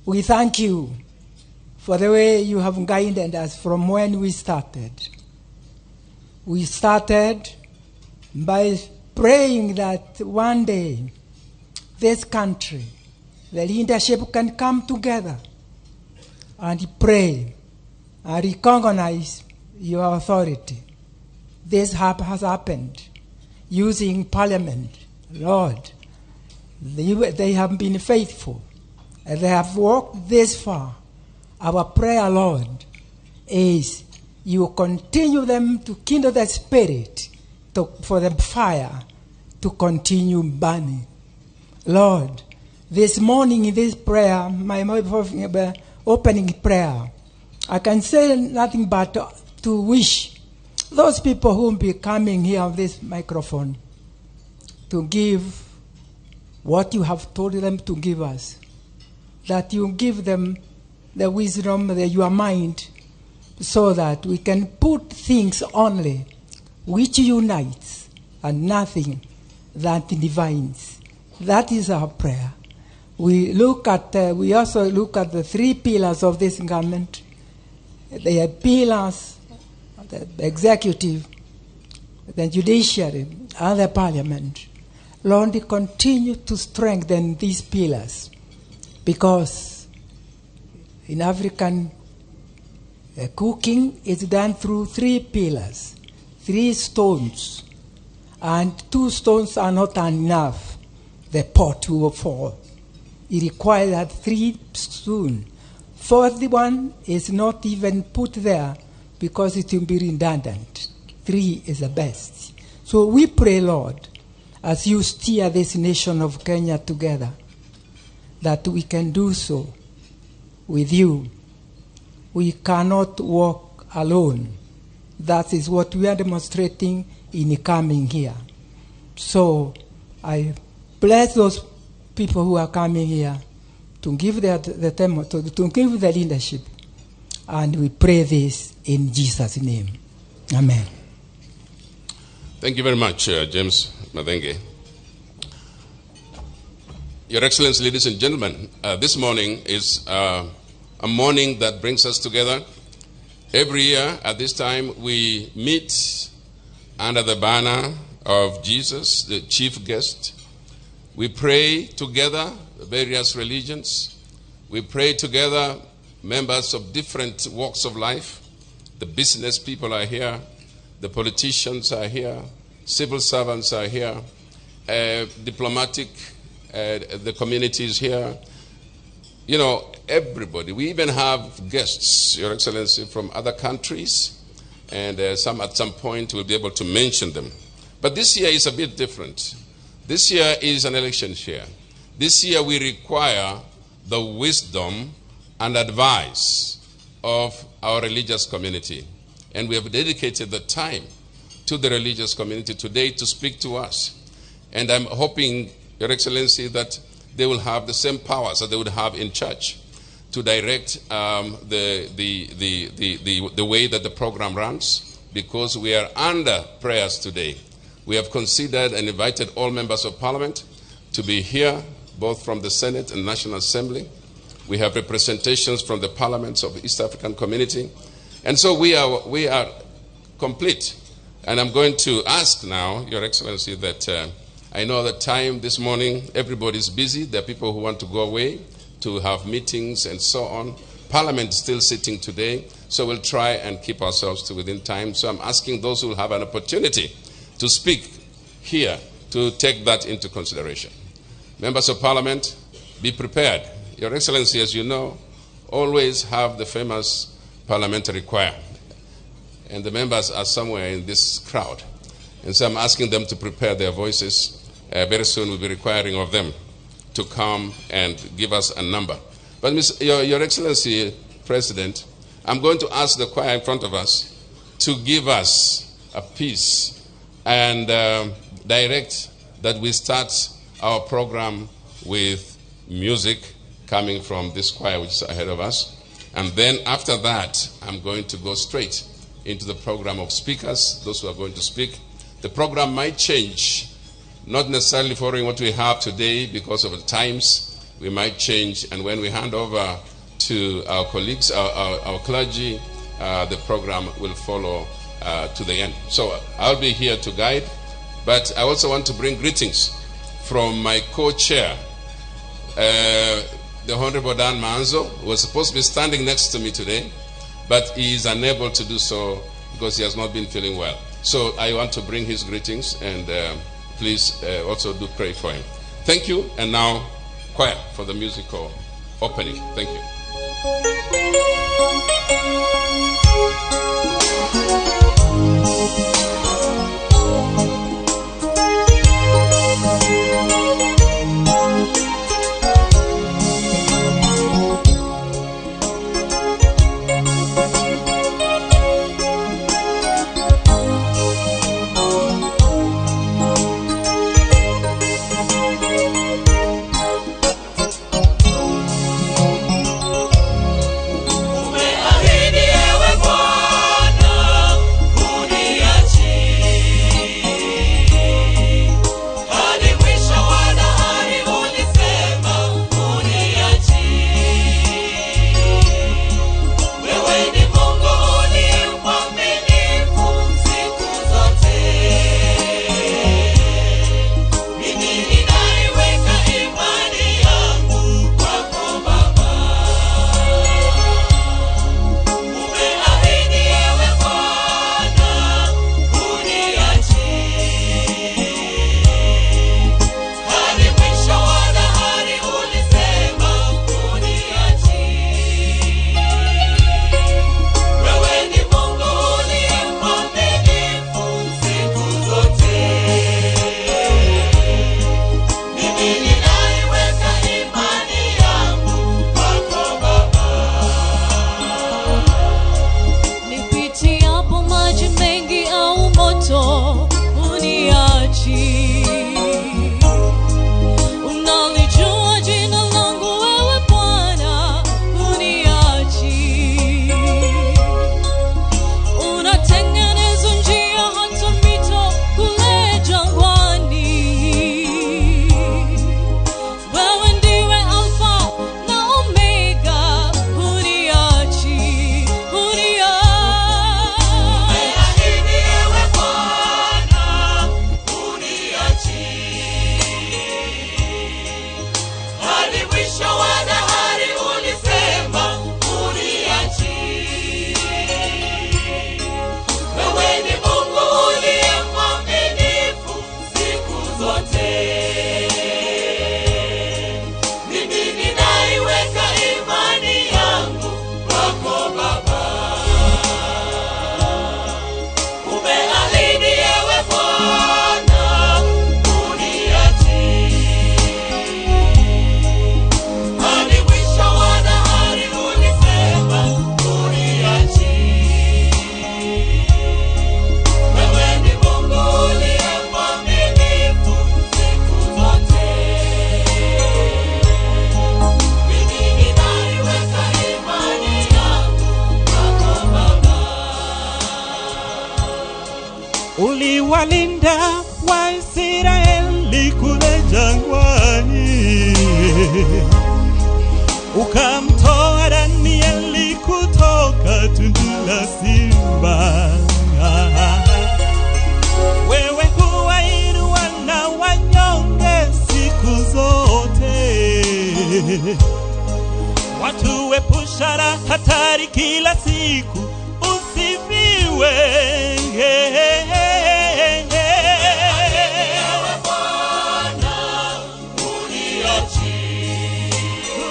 S8: we thank you for the way you have guided us from when we started. We started by praying that one day this country, the leadership can come together and pray and recognize your authority. This has happened using parliament. Lord, they have been faithful. And they have walked this far. Our prayer, Lord, is you continue them to kindle the spirit for the fire to continue burning. Lord, this morning in this prayer, my opening prayer, I can say nothing but to wish those people who will be coming here on this microphone to give what you have told them to give us, that you give them the wisdom, your mind, so that we can put things only which unites and nothing that divides. That is our prayer. We look at, we also look at the three pillars of this government. They are pillars, the executive, the judiciary, and the parliament. Lord, continue to strengthen these pillars, because in African cooking is done through three pillars, three stones, and two stones are not enough. The pot will fall. It requires that three stones. Fourth one is not even put there because it will be redundant. Three is the best. So we pray, Lord, as you steer this nation of Kenya together, that we can do so with you. We cannot walk alone. That is what we are demonstrating in coming here. So I bless those people who are coming here to give to give the leadership. And we pray this in Jesus' name. Amen.
S7: Thank you very much, James Mathenge. Your Excellency, ladies and gentlemen, this morning is a morning that brings us together. Every year at this time, we meet under the banner of Jesus, the chief guest. We pray together, various religions. We pray together, members of different walks of life. The business people are here. The politicians are here. Civil servants are here. Diplomatic, the community is here. You know, everybody. We even have guests, Your Excellency, from other countries, and some at some point will be able to mention them. But this year is a bit different. This year is an election year. This year we require the wisdom and advice of our religious community. And we have dedicated the time to the religious community today to speak to us. And I'm hoping, Your Excellency, that they will have the same powers that they would have in church to direct the way that the program runs, because we are under prayers today. We have considered and invited all members of parliament to be here, both from the Senate and National Assembly. We have representations from the parliaments of the East African community. And so we are complete. And I'm going to ask now, Your Excellency, that I know the time this morning, everybody's busy. There are people who want to go away to have meetings and so on. Parliament is still sitting today, so we'll try and keep ourselves to within time. So I'm asking those who have an opportunity to speak here to take that into consideration. Members of Parliament, be prepared. Your Excellency, as you know, always have the famous parliamentary choir. And the members are somewhere in this crowd. And so I'm asking them to prepare their voices. Very soon we'll be requiring of them to come and give us a number. But Your Excellency, President, I'm going to ask the choir in front of us to give us a piece and direct that we start our program with music coming from this choir which is ahead of us. And then after that, I'm going to go straight into the program of speakers, those who are going to speak. The program might change, not necessarily following what we have today because of the times. We might change, and when we hand over to our colleagues, our clergy, the program will follow to the end. So I'll be here to guide, but I also want to bring greetings from my co-chair, the Honorable Dan Maanzo, who was supposed to be standing next to me today, but he is unable to do so because he has not been feeling well. So I want to bring his greetings, and please also do pray for him. Thank you, and now choir for the musical opening. Thank you.
S6: Uliwalinda Waisraeli kule jangwani, ukamtoa Danieli kutoka tundu la simba. Wewe huwainua na wanyonge siku zote, watuepusha na hatari kila siku. Usifiwe.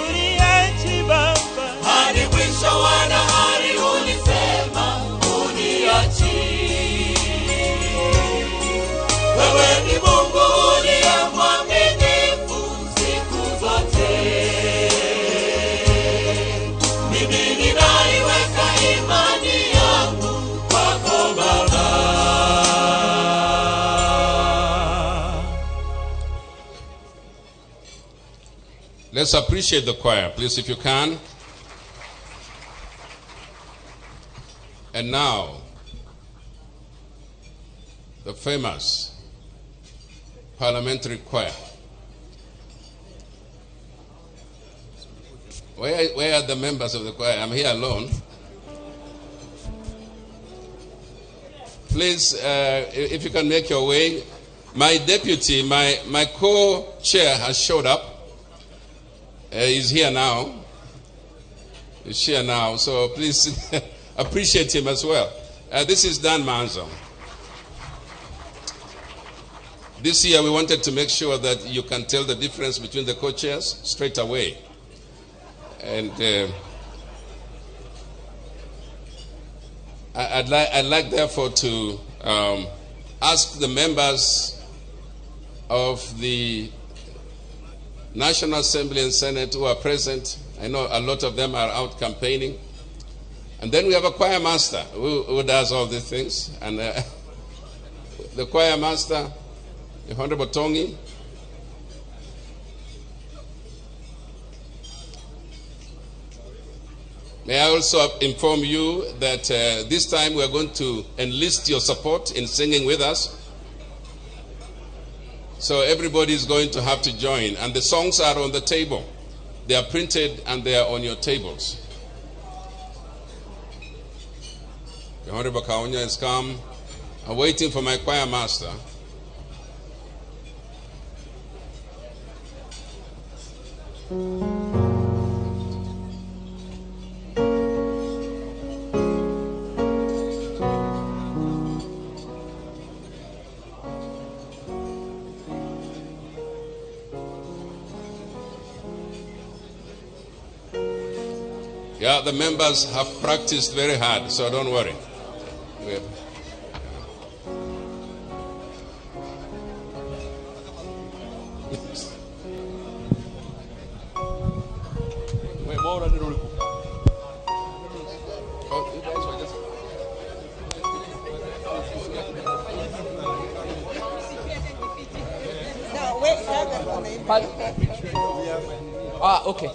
S6: Uniachi Baba
S9: hadi mwisho wa dahari, ulisema uniachi. Wewe ni Mungu uliye mwaminifu siku zote. Mimi ninaiweka imani yangu kwako Baba.
S7: Let's appreciate the choir, please, if you can. And now, the famous parliamentary choir. Where are the members of the choir? I'm here alone. Please, if you can make your way. My deputy, my co-chair has showed up. He's here now. He's here now, so please appreciate him as well. This is Dan Manzo. This year we wanted to make sure that you can tell the difference between the co-chairs straight away. And I'd like therefore to ask the members of the National Assembly and Senate who are present. I know a lot of them are out campaigning. And then we have a choir master who does all these things. And the choir master, the Honorable Tongi. May I also inform you that this time we are going to enlist your support in singing with us. So everybody is going to have to join. And the songs are on the table. They are printed and they are on your tables. The Honorable Kaunya has come. I'm waiting for my choir master. Yeah, the members have practiced very hard, so don't worry. Wait, more than oh, you guys were just...
S10: Pardon? Ah, okay.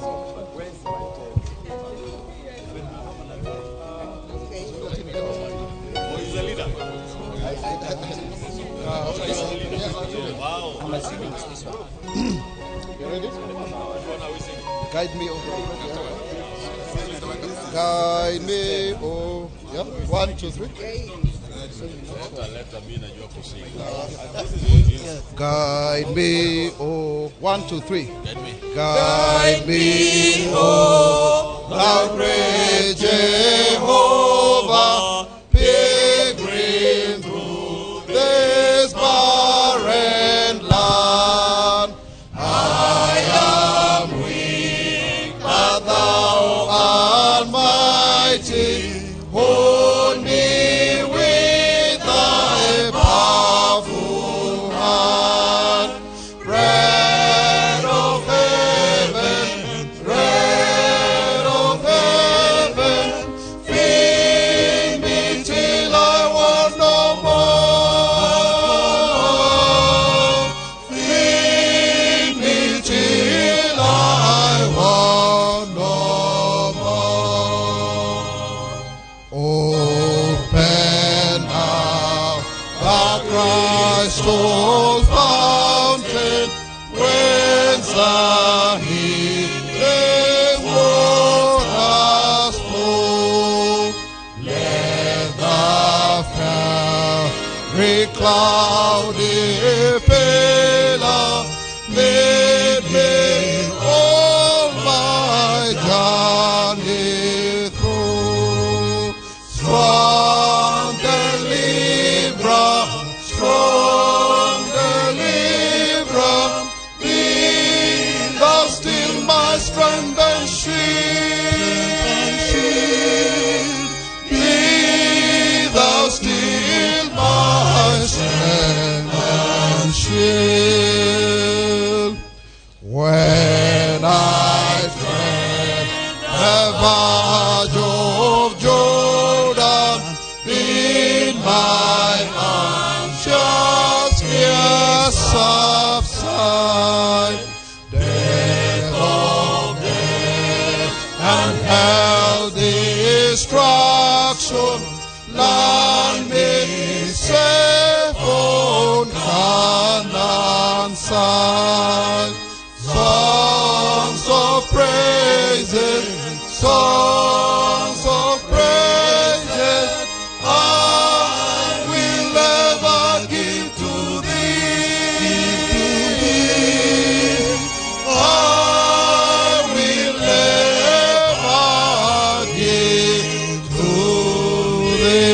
S10: I'm assuming it's this one.
S13: You ready? Guide me, oh. Guide me, oh. Yeah. 1, 2, 3. Guide me, oh. 1, 2, 3. Guide me, oh, thou great Jehovah, pilgrim through this barren land. I am weak, but thou art mighty. Hold me with thy powerful hand. Bread of heaven, bread of heaven, feed
S11: The waters flow. Let the fiery cloudy pillar lead me all my journey through. Strong deliverer, strong deliverer, be thou still my strength and shield. Be thou still my strength and shield. When I tread the verge of Jordan, in my anxious fears subside. Death of death and hell destruction, land me safe on Canaan side. Songs of praises, songs of praises, I will ever give to thee. I will ever give to thee.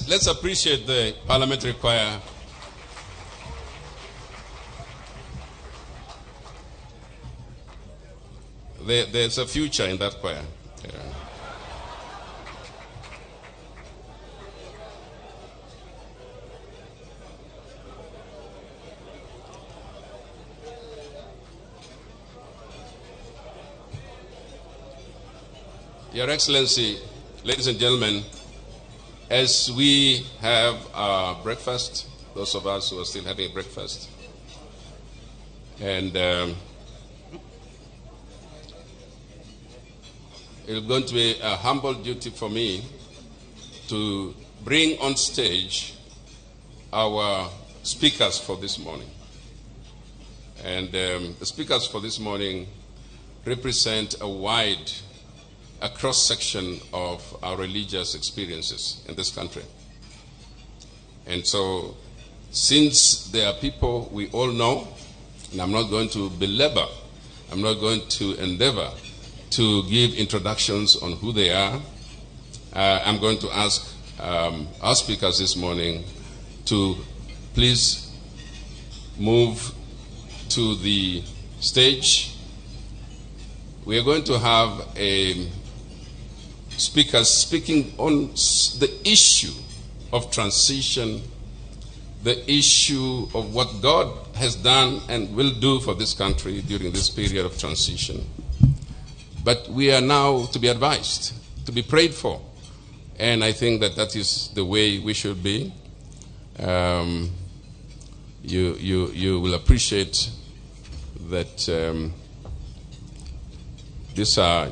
S7: Let's appreciate the parliamentary choir. There's a future in that choir. Yeah. Your Excellency, ladies and gentlemen, as we have our breakfast, those of us who are still having breakfast, and it's going to be a humble duty for me to bring on stage our speakers for this morning. And the speakers for this morning represent a wide, a cross-section of our religious experiences in this country. And so, since there are people we all know, and I'm not going to belabor, I'm not going to endeavor to give introductions on who they are, I'm going to ask our speakers this morning to please move to the stage. We are going to have a speaker speaking on the issue of transition, the issue of what God has done and will do for this country during this period of transition. But we are now to be advised, to be prayed for. And I think that that is the way we should be. You will appreciate that these are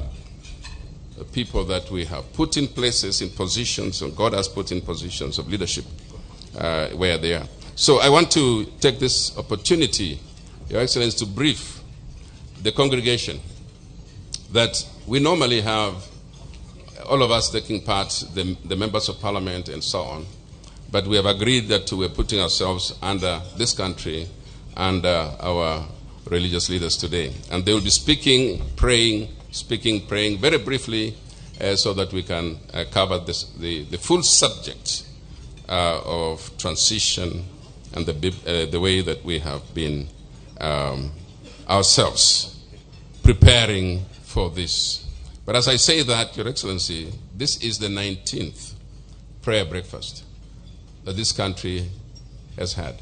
S7: the people that we have put in places, in positions, and God has put in positions of leadership where they are. So I want to take this opportunity, Your Excellency, to brief the congregation that we normally have all of us taking part, the members of parliament and so on, but we have agreed that we're putting ourselves under this country, under our religious leaders today. And they will be speaking, praying, very briefly, so that we can cover this, the full subject of transition and the way that we have been ourselves preparing for this. But as I say that, Your Excellency, this is the 19th prayer breakfast that this country has had.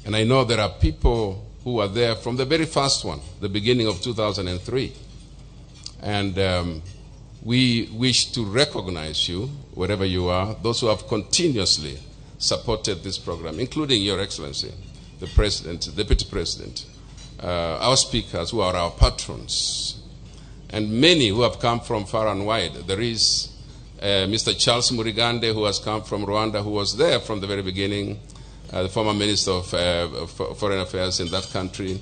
S7: And I know there are people who were there from the very first one, the beginning of 2003. And we wish to recognize you, wherever you are, those who have continuously supported this program, including Your Excellency, the President, the Deputy President, our speakers who are our patrons, and many who have come from far and wide. There is Mr. Charles Murigande, who has come from Rwanda, who was there from the very beginning, the former Minister of Foreign Affairs in that country.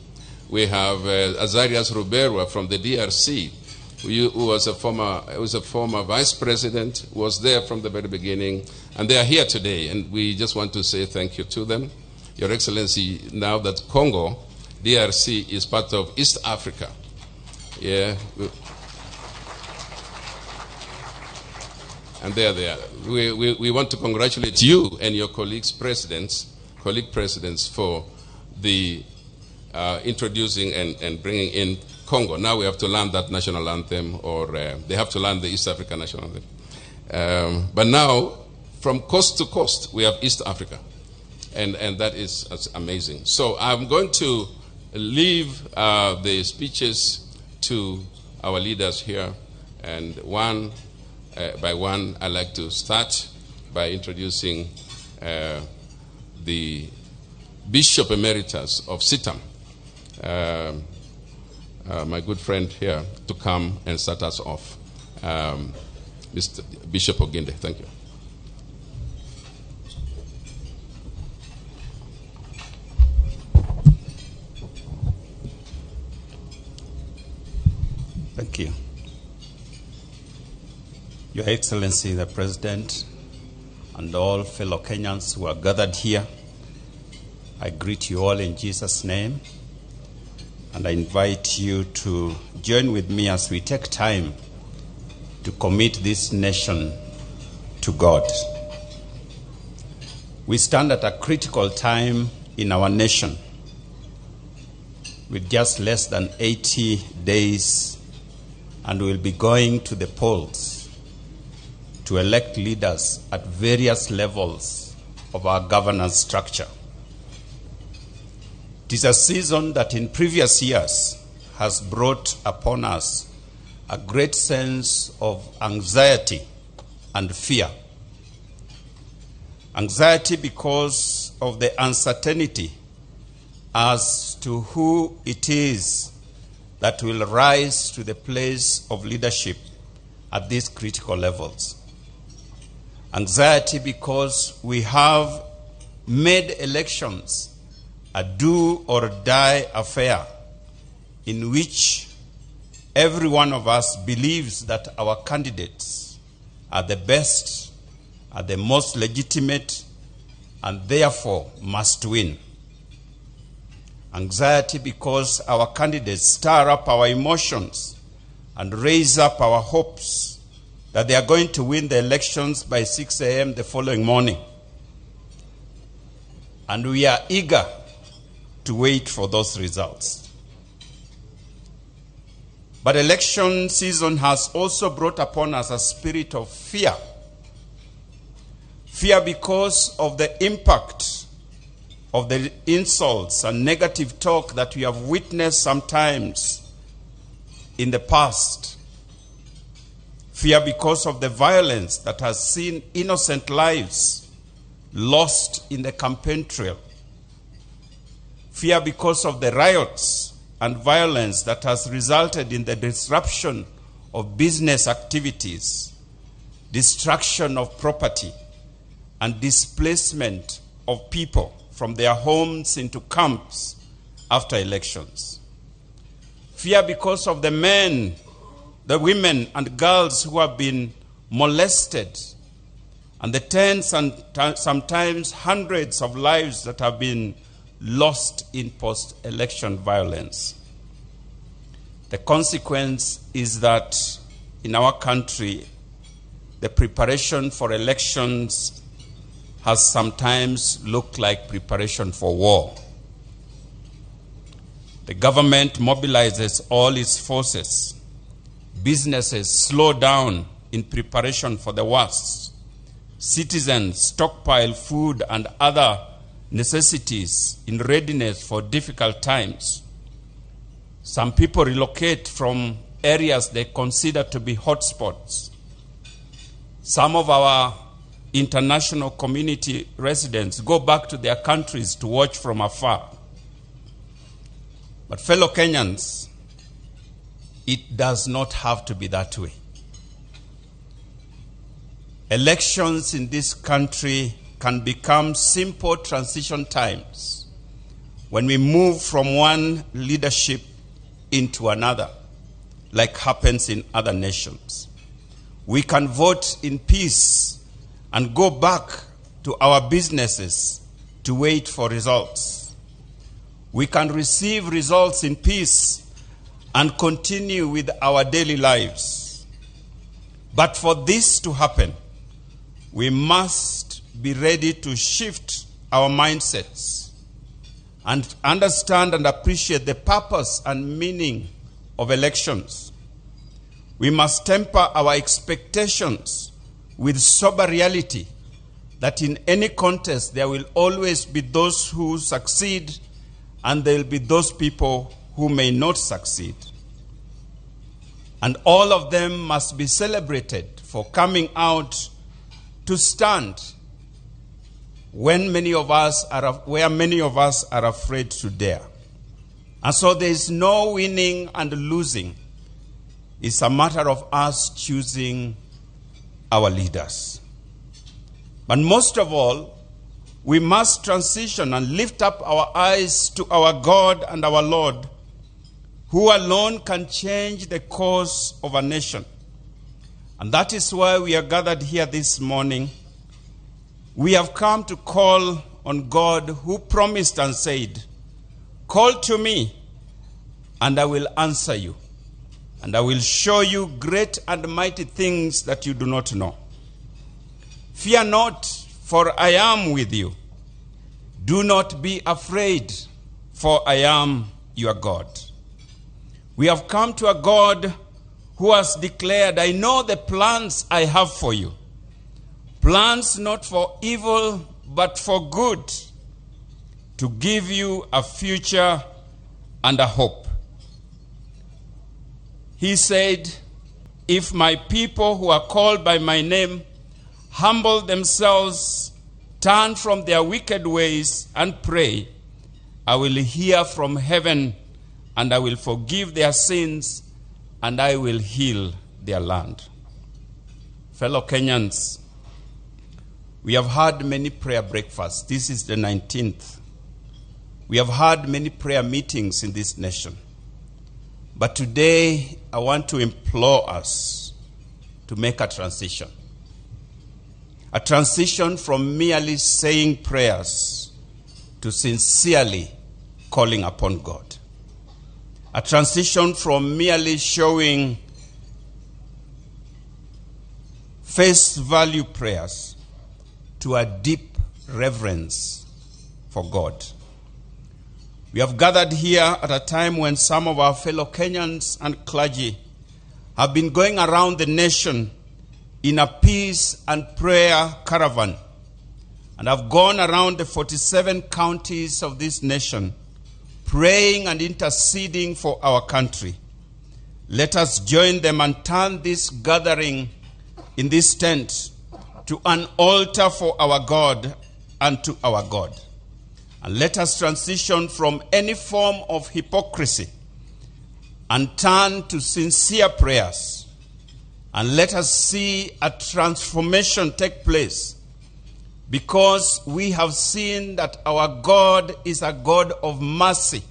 S7: We have Azarias Ruberwa from the DRC, who was a former vice president, was there from the very beginning, and they are here today, and we just want to say thank you to them. Your Excellency, now that Congo, DRC, is part of East Africa, yeah, and there they are. We want to congratulate you and your colleague presidents for the introducing and bringing in Congo. Now we have to learn that national anthem, or they have to learn the East African national anthem. But now, from coast to coast, we have East Africa. And that is amazing. So I'm going to leave the speeches to our leaders here. And one by one, I'd like to start by introducing the Bishop Emeritus of CITAM, my good friend here, to come and start us off. Mr. Bishop Oginde, thank you.
S14: Thank you. Your Excellency, the President, and all fellow Kenyans who are gathered here, I greet you all in Jesus' name, and I invite you to join with me as we take time to commit this nation to God. We stand at a critical time in our nation, with just less than 80 days, and we'll be going to the polls to elect leaders at various levels of our governance structure. It is a season that in previous years has brought upon us a great sense of anxiety and fear. Anxiety because of the uncertainty as to who it is that will rise to the place of leadership at these critical levels. Anxiety because we have made elections a do or die affair in which every one of us believes that our candidates are the best, are the most legitimate, and therefore must win. Anxiety because our candidates stir up our emotions and raise up our hopes that they are going to win the elections by 6 a.m. the following morning. And we are eager to wait for those results. But election season has also brought upon us a spirit of fear. Fear because of the impact of the insults and negative talk that we have witnessed sometimes in the past. Fear because of the violence that has seen innocent lives lost in the campaign trail. Fear because of the riots and violence that has resulted in the disruption of business activities, destruction of property, and displacement of people from their homes into camps after elections. Fear because of the men, the women and girls who have been molested, and the tens and sometimes hundreds of lives that have been lost in post-election violence. The consequence is that in our country, the preparation for elections has sometimes looked like preparation for war. The government mobilizes all its forces. Businesses slow down in preparation for the worst. Citizens stockpile food and other necessities in readiness for difficult times. Some people relocate from areas they consider to be hotspots. Some of our international community residents go back to their countries to watch from afar. But fellow Kenyans, it does not have to be that way. Elections in this country can become simple transition times when we move from one leadership into another, like happens in other nations. We can vote in peace and go back to our businesses to wait for results. We can receive results in peace and continue with our daily lives. But for this to happen, we must be ready to shift our mindsets and understand and appreciate the purpose and meaning of elections. We must temper our expectations with sober reality that in any contest there will always be those who succeed and there will be those people who may not succeed. And all of them must be celebrated for coming out to stand when many of us are, where many of us are afraid to dare. And so there is no winning and losing. It's a matter of us choosing our leaders. But most of all, we must transition and lift up our eyes to our God and our Lord, who alone can change the course of a nation. And that is why we are gathered here this morning. We have come to call on God, who promised and said, "Call to me, and I will answer you, and I will show you great and mighty things that you do not know. Fear not, for I am with you. Do not be afraid, for I am your God." We have come to a God who has declared, "I know the plans I have for you, plans not for evil, but for good, to give you a future and a hope." He said, "If my people who are called by my name humble themselves, turn from their wicked ways, and pray, I will hear from heaven, and I will forgive their sins, and I will heal their land." Fellow Kenyans, we have had many prayer breakfasts. This is the 19th. We have had many prayer meetings in this nation. But today, I want to implore us to make a transition. A transition from merely saying prayers to sincerely calling upon God. A transition from merely showing face value prayers to a deep reverence for God. We have gathered here at a time when some of our fellow Kenyans and clergy have been going around the nation in a peace and prayer caravan, and have gone around the 47 counties of this nation, praying and interceding for our country. Let us join them and turn this gathering in this tent to an altar for our God and to our God. And let us transition from any form of hypocrisy and turn to sincere prayers. And let us see a transformation take place, because we have seen that our God is a God of mercy.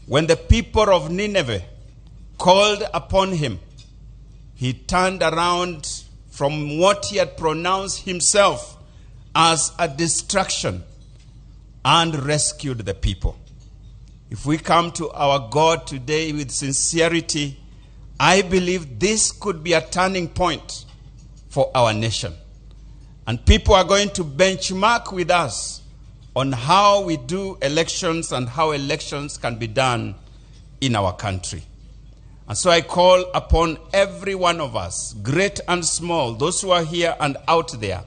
S14: When the people of Nineveh called upon him, he turned around from what he had pronounced himself as a destruction and rescued the people. If we come to our God today with sincerity, I believe this could be a turning point for our nation. And people are going to benchmark with us on how we do elections and how elections can be done in our country. And so I call upon every one of us, great and small, those who are here and out there,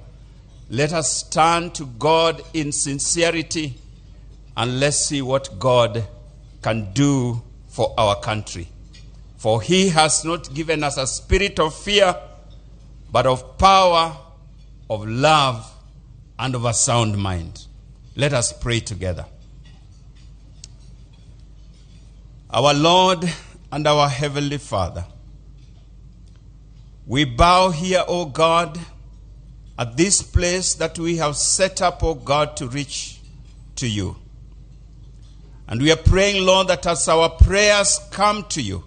S14: Let us turn to God in sincerity and let's see what God can do for our country. For he has not given us a spirit of fear, but of power, of love, and of a sound mind. Let us pray together. Our Lord and our Heavenly Father, we bow here, O God, at this place that we have set up, O God, to reach to you. And we are praying, Lord, that as our prayers come to you,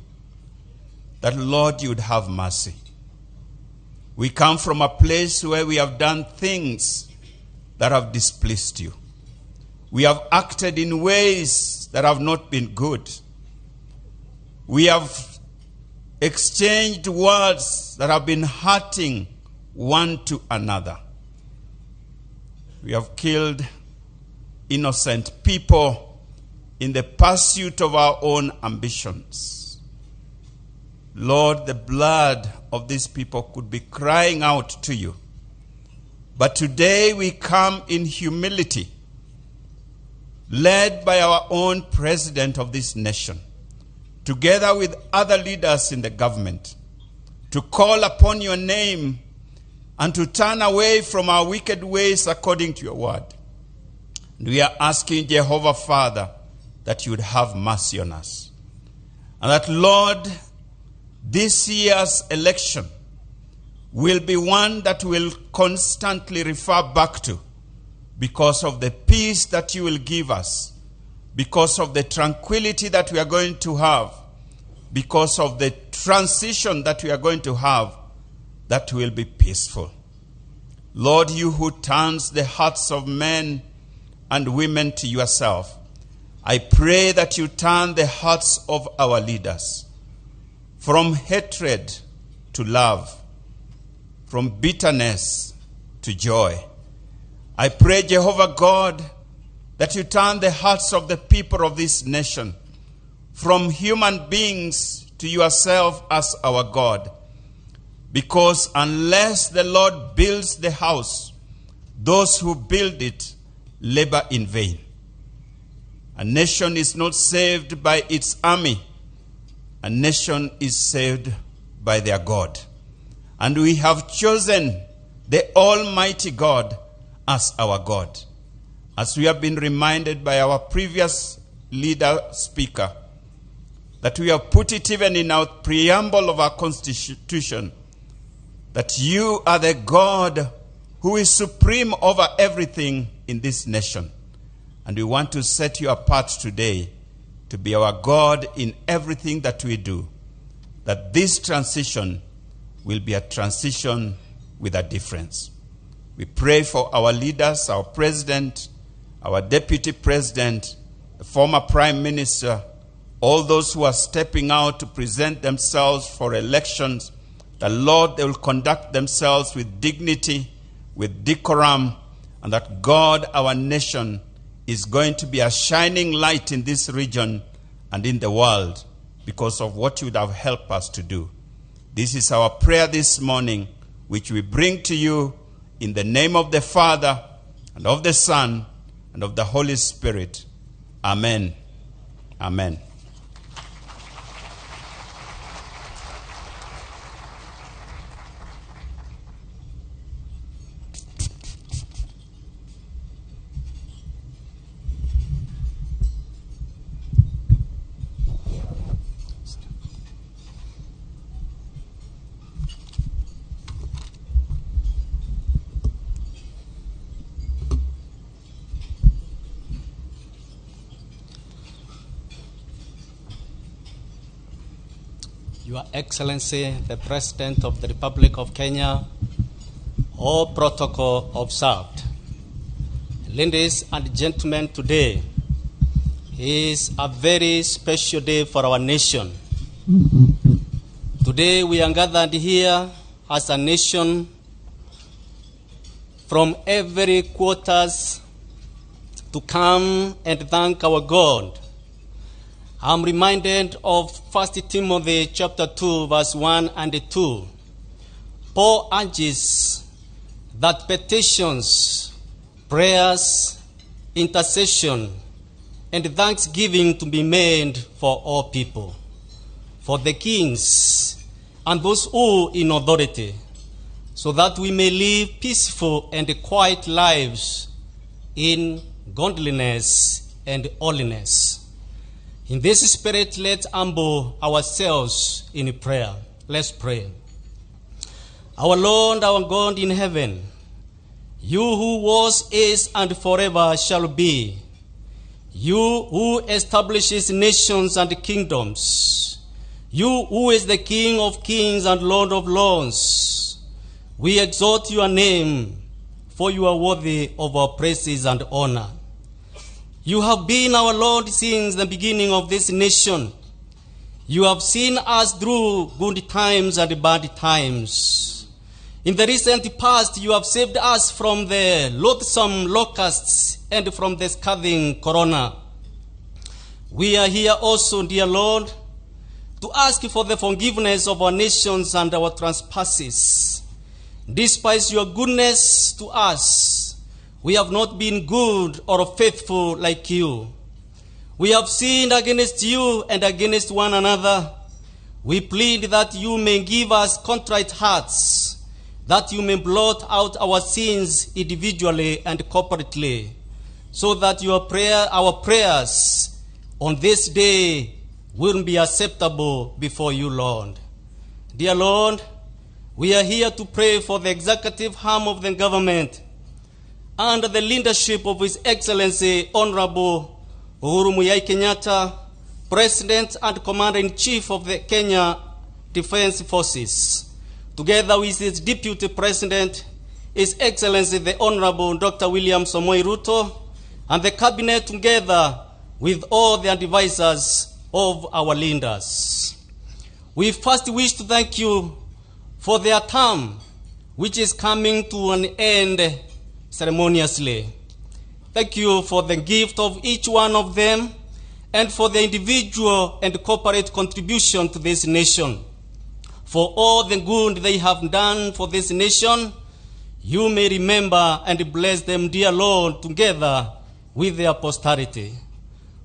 S14: that, Lord, you would have mercy. We come from a place where we have done things that have displeased you. We have acted in ways that have not been good. We have exchanged words that have been hurting one to another. We have killed innocent people in the pursuit of our own ambitions. Lord, the blood of these people could be crying out to you. But today we come in humility, led by our own president of this nation, together with other leaders in the government, to call upon your name and to turn away from our wicked ways according to your word. And we are asking, Jehovah Father, that you would have mercy on us. And that, Lord, this year's election will be one that we'll constantly refer back to because of the peace that you will give us, because of the tranquility that we are going to have, because of the transition that we are going to have, that will be peaceful. Lord, you who turns the hearts of men and women to yourself, I pray that you turn the hearts of our leaders from hatred to love, from bitterness to joy. I pray, Jehovah God, that you turn the hearts of the people of this nation from human beings to yourself as our God. Because unless the Lord builds the house, those who build it labor in vain. A nation is not saved by its army. A nation is saved by their God. And we have chosen the Almighty God as our God. As we have been reminded by our previous leader speaker, that we have put it even in our preamble of our constitution, that you are the God who is supreme over everything in this nation. And we want to set you apart today to be our God in everything that we do, that this transition will be a transition with a difference. We pray for our leaders, our president, our deputy president, the former prime minister, all those who are stepping out to present themselves for elections. The Lord, they will conduct themselves with dignity, with decorum, and that God, our nation, is going to be a shining light in this region and in the world because of what you would have helped us to do. This is our prayer this morning, which we bring to you in the name of the Father, and of the Son, and of the Holy Spirit. Amen. Amen.
S15: Your Excellency, the President of the Republic of Kenya, all protocol observed. Ladies and gentlemen, today is a very special day for our nation. Today we are gathered here as a nation from every quarters to come and thank our God. I'm reminded of 1 Timothy chapter 2, verse 1 and 2. Paul urges that petitions, prayers, intercession, and thanksgiving to be made for all people, for the kings and those who in authority, so that we may live peaceful and quiet lives in godliness and holiness. In this spirit, let's humble ourselves in prayer. Let's pray. Our Lord, our God in heaven, you who was, is, and forever shall be, you who establishes nations and kingdoms, you who is the King of kings and Lord of lords, we exalt your name, for you are worthy of our praises and honor. You have been our Lord since the beginning of this nation. You have seen us through good times and bad times. In the recent past, you have saved us from the loathsome locusts and from the scathing corona. We are here also, dear Lord, to ask for the forgiveness of our nations and our trespasses. Despite your goodness to us, we have not been good or faithful like you. We have sinned against you and against one another. We plead that you may give us contrite hearts, that you may blot out our sins individually and corporately, so that our prayers on this day will be acceptable before you, Lord. Dear Lord, we are here to pray for the executive arm of the government under the leadership of His Excellency Honorable Uhuru Muigai Kenyatta, President and Commander-in-Chief of the Kenya Defense Forces, together with his Deputy President, His Excellency the Honorable Dr. William Samoei Ruto, and the Cabinet together with all the advisors of our leaders. We first wish to thank you for their term, which is coming to an end ceremoniously. Thank you for the gift of each one of them and for the individual and corporate contribution to this nation. For all the good they have done for this nation, you may remember and bless them, dear Lord, together with their posterity.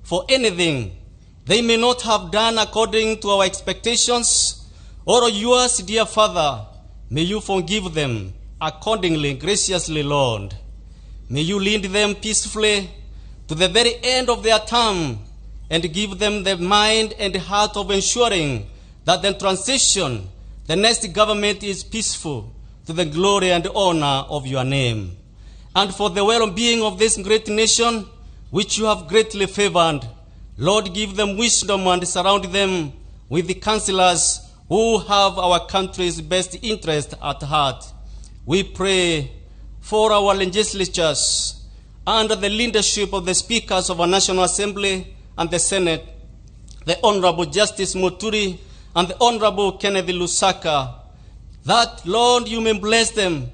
S15: For anything they may not have done according to our expectations or yours, dear Father, may you forgive them accordingly, graciously, Lord. May you lead them peacefully to the very end of their term and give them the mind and heart of ensuring that the transition, the next government is peaceful to the glory and honor of your name. And for the well-being of this great nation, which you have greatly favored, Lord, give them wisdom and surround them with the counselors who have our country's best interest at heart. We pray for our legislatures under the leadership of the speakers of our National Assembly and the Senate, the Honorable Justice Muturi and the Honorable Kennedy Lusaka, that, Lord, you may bless them.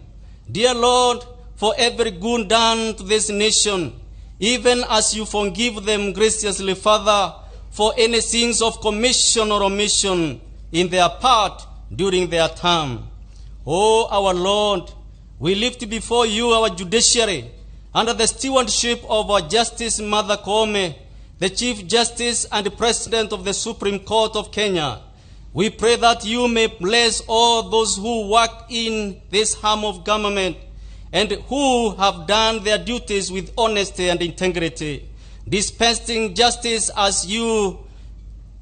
S15: Dear Lord, for every good done to this nation, even as you forgive them graciously, Father, for any sins of commission or omission in their part during their term. O our Lord, we lift before you our judiciary under the stewardship of our Justice Martha Koome, the Chief Justice and President of the Supreme Court of Kenya. We pray that you may bless all those who work in this arm of government and who have done their duties with honesty and integrity, dispensing justice as you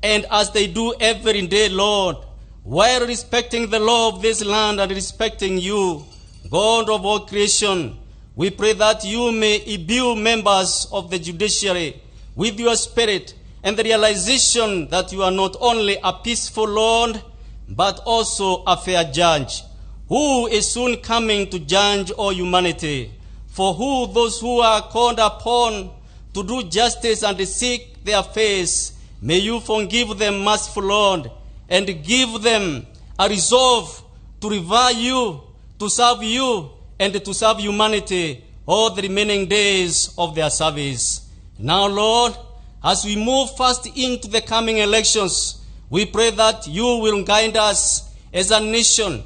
S15: and as they do every day, Lord, while respecting the law of this land and respecting you, God of all creation. We pray that you may imbue members of the judiciary with your spirit and the realization that you are not only a peaceful Lord, but also a fair judge, who is soon coming to judge all humanity. For who those who are called upon to do justice and seek their face, may you forgive them, merciful Lord, and give them a resolve to revere you, to serve you, and to serve humanity all the remaining days of their service. Now, Lord, as we move fast into the coming elections, we pray that you will guide us as a nation.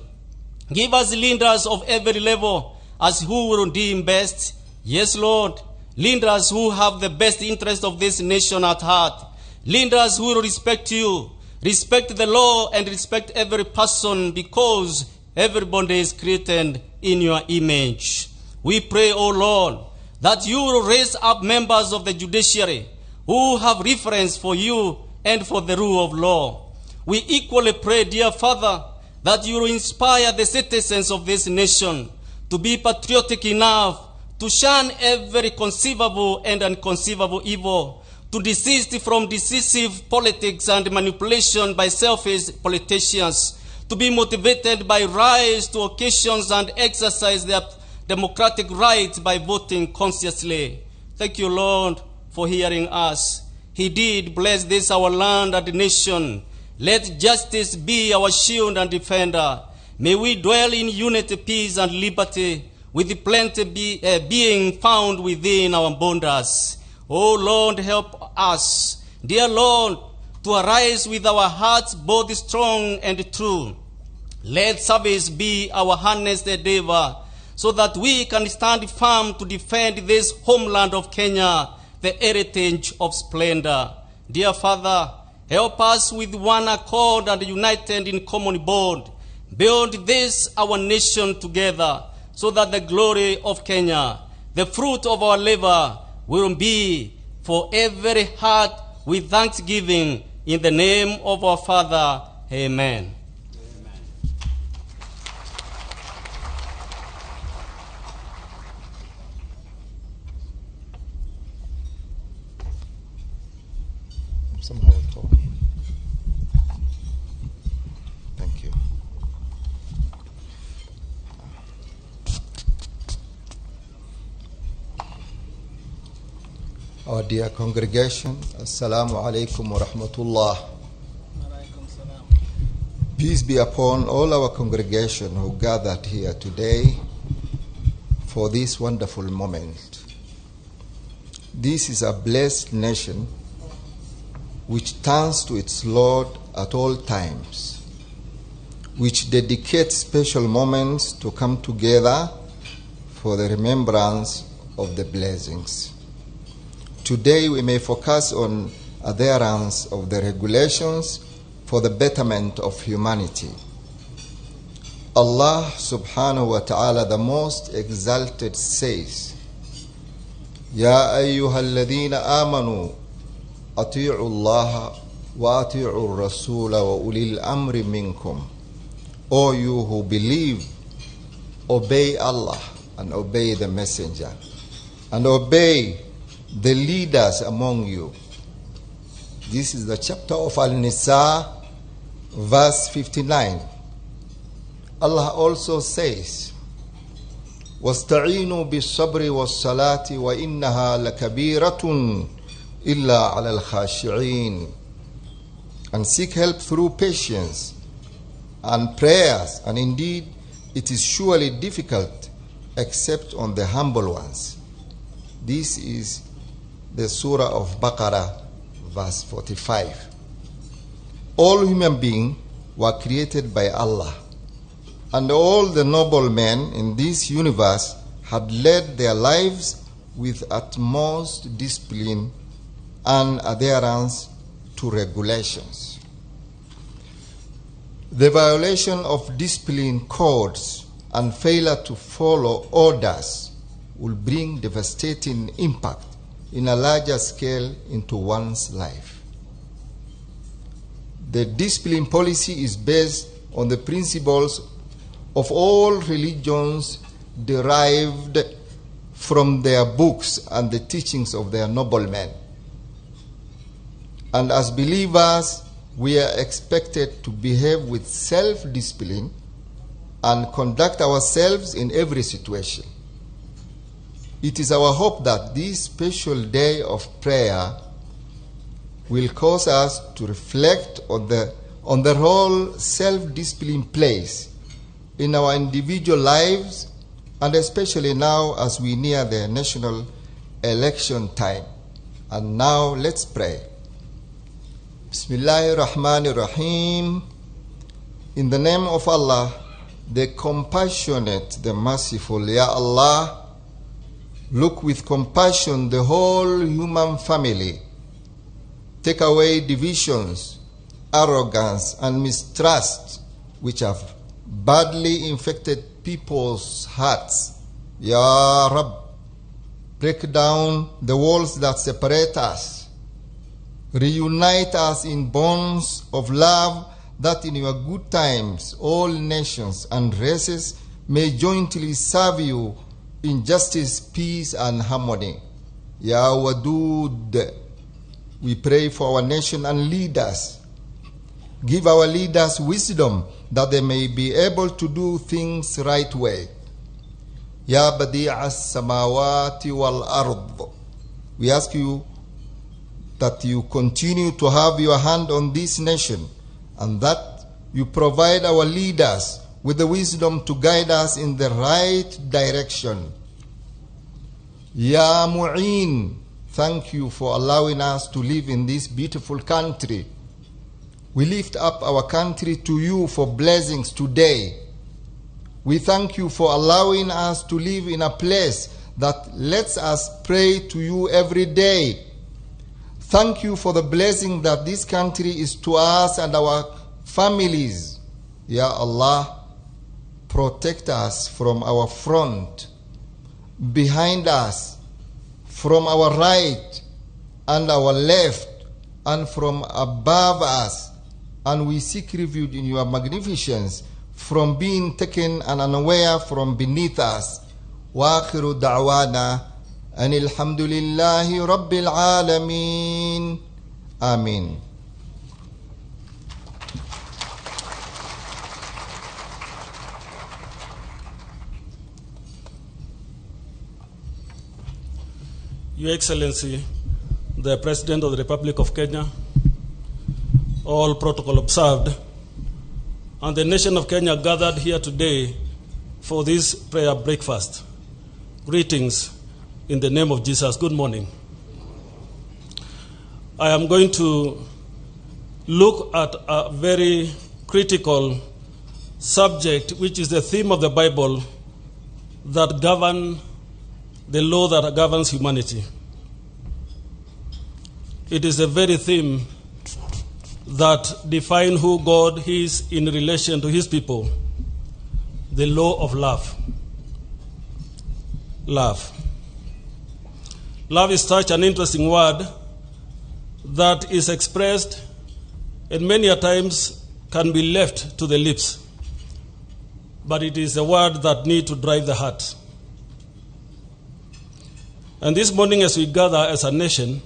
S15: Give us leaders of every level as who will deem best. Yes, Lord, leaders who have the best interest of this nation at heart. Leaders who will respect you, respect the law, and respect every person, because everybody is created in your image. We pray, O Lord, that you will raise up members of the judiciary who have reference for you and for the rule of law. We equally pray, dear Father, that you will inspire the citizens of this nation to be patriotic enough to shun every conceivable and unconceivable evil, to desist from decisive politics and manipulation by selfish politicians, to be motivated by rise to occasions and exercise their democratic rights by voting consciously. Thank you, Lord, for hearing us. He did bless this our land and nation. Let justice be our shield and defender. May we dwell in unity, peace, and liberty, with plenty being found within our borders. O Lord, help us, dear Lord, to arise with our hearts both strong and true. Let service be our harnessed endeavor, so that we can stand firm to defend this homeland of Kenya, the heritage of splendor. Dear Father, help us with one accord and united in common bond. Build this our nation together, so that the glory of Kenya, the fruit of our labor, will be for every heart with thanksgiving. In the name of our Father, amen.
S16: Somehow it all. Thank you. Our dear congregation, Assalamu alaikum wa rahmatullah. Peace be upon all our congregation who gathered here today for this wonderful moment. This is a blessed nation which turns to its Lord at all times, which dedicates special moments to come together for the remembrance of the blessings. Today we may focus on adherence of the regulations for the betterment of humanity. Allah subhanahu wa ta'ala, the most exalted, says, Ya ayyuhalladhina amanu ati'u Allah wa ati'u rasula wa ulil amri minkum. O you who believe, obey Allah and obey the messenger and obey the leaders among you. This is the chapter of Al-Nisa, verse 59. Allah also says, وَاسْتَعِينُوا بِالصَّبْرِ وَالصَّلَاةِ وَإِنَّهَا لَكَبِيرَةٌ إِلَّا عَلَى الْخَاشِعِينَ. And seek help through patience and prayers, and indeed it is surely difficult except on the humble ones. This is the Surah of Baqarah, verse 45. All human beings were created by Allah, and all the noble men in this universe had led their lives with utmost discipline and adherence to regulations. The violation of discipline codes and failure to follow orders will bring devastating impact in a larger scale into one's life. The discipline policy is based on the principles of all religions derived from their books and the teachings of their noblemen. And as believers, we are expected to behave with self-discipline and conduct ourselves in every situation. It is our hope that this special day of prayer will cause us to reflect on the role self-discipline plays in our individual lives, and especially now as we near the national election time. And now let's pray. Bismillahir Rahmanir Rahim. In the name of Allah, the compassionate, the merciful. Ya Allah, look with compassion the whole human family. Take away divisions, arrogance, and mistrust, which have badly infected people's hearts. Ya Rab, break down the walls that separate us. Reunite us in bonds of love, that in your good times all nations and races may jointly serve you in justice, peace, and harmony. Ya Wadud, we pray for our nation and leaders. Give our leaders wisdom that they may be able to do things right way. Ya Badi'a as-samawati wal ard, we ask you that you continue to have your hand on this nation, and that you provide our leaders with the wisdom to guide us in the right direction. Ya Mu'in, thank you for allowing us to live in this beautiful country. We lift up our country to you for blessings today. We thank you for allowing us to live in a place that lets us pray to you every day. Thank you for the blessing that this country is to us and our families. Ya Allah, protect us from our front, behind us, from our right and our left, and from above us. And we seek refuge in your magnificence from being taken and unaware from beneath us. Wa akhiru da'wana anil hamdulillahi rabbil alameen. Ameen.
S17: Your Excellency, the President of the Republic of Kenya, all protocol observed, and the nation of Kenya gathered here today for this prayer breakfast. Greetings in the name of Jesus. Good morning. I am going to look at a very critical subject, which is the theme of the Bible that govern the law that governs humanity. It is the very theme that defines who God is in relation to his people, the law of love. Love. Love is such an interesting word that is expressed and many a times can be left to the lips, but it is a word that needs to drive the heart. And this morning, as we gather as a nation,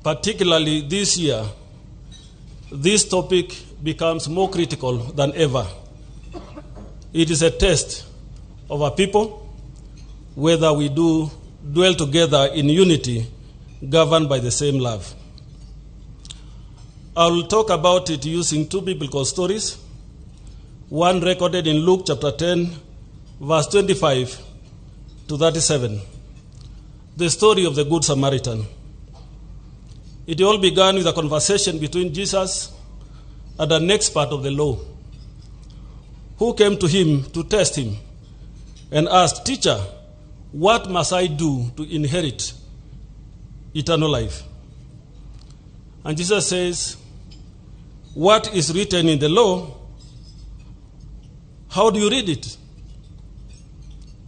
S17: particularly this year, this topic becomes more critical than ever. It is a test of our people, whether we do dwell together in unity, governed by the same love. I will talk about it using two biblical stories, one recorded in Luke chapter 10, verse 25 to 37, the story of the Good Samaritan. It all began with a conversation between Jesus and an expert of the law, who came to him to test him and asked, "Teacher, what must I do to inherit eternal life?" And Jesus says, "What is written in the law? How do you read it?"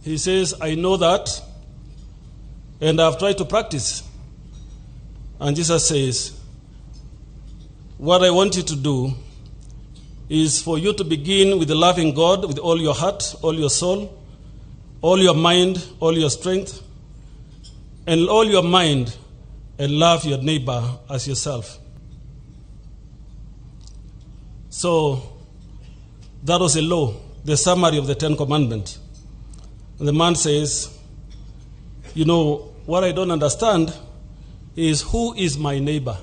S17: He says, "I know that, and I've tried to practice." And Jesus says, "What I want you to do is for you to begin with loving God with all your heart, all your soul, all your mind, all your strength, and all your mind, and love your neighbor as yourself." So that was a law, the summary of the Ten Commandments. And the man says, "You know, what I don't understand is who is my neighbor?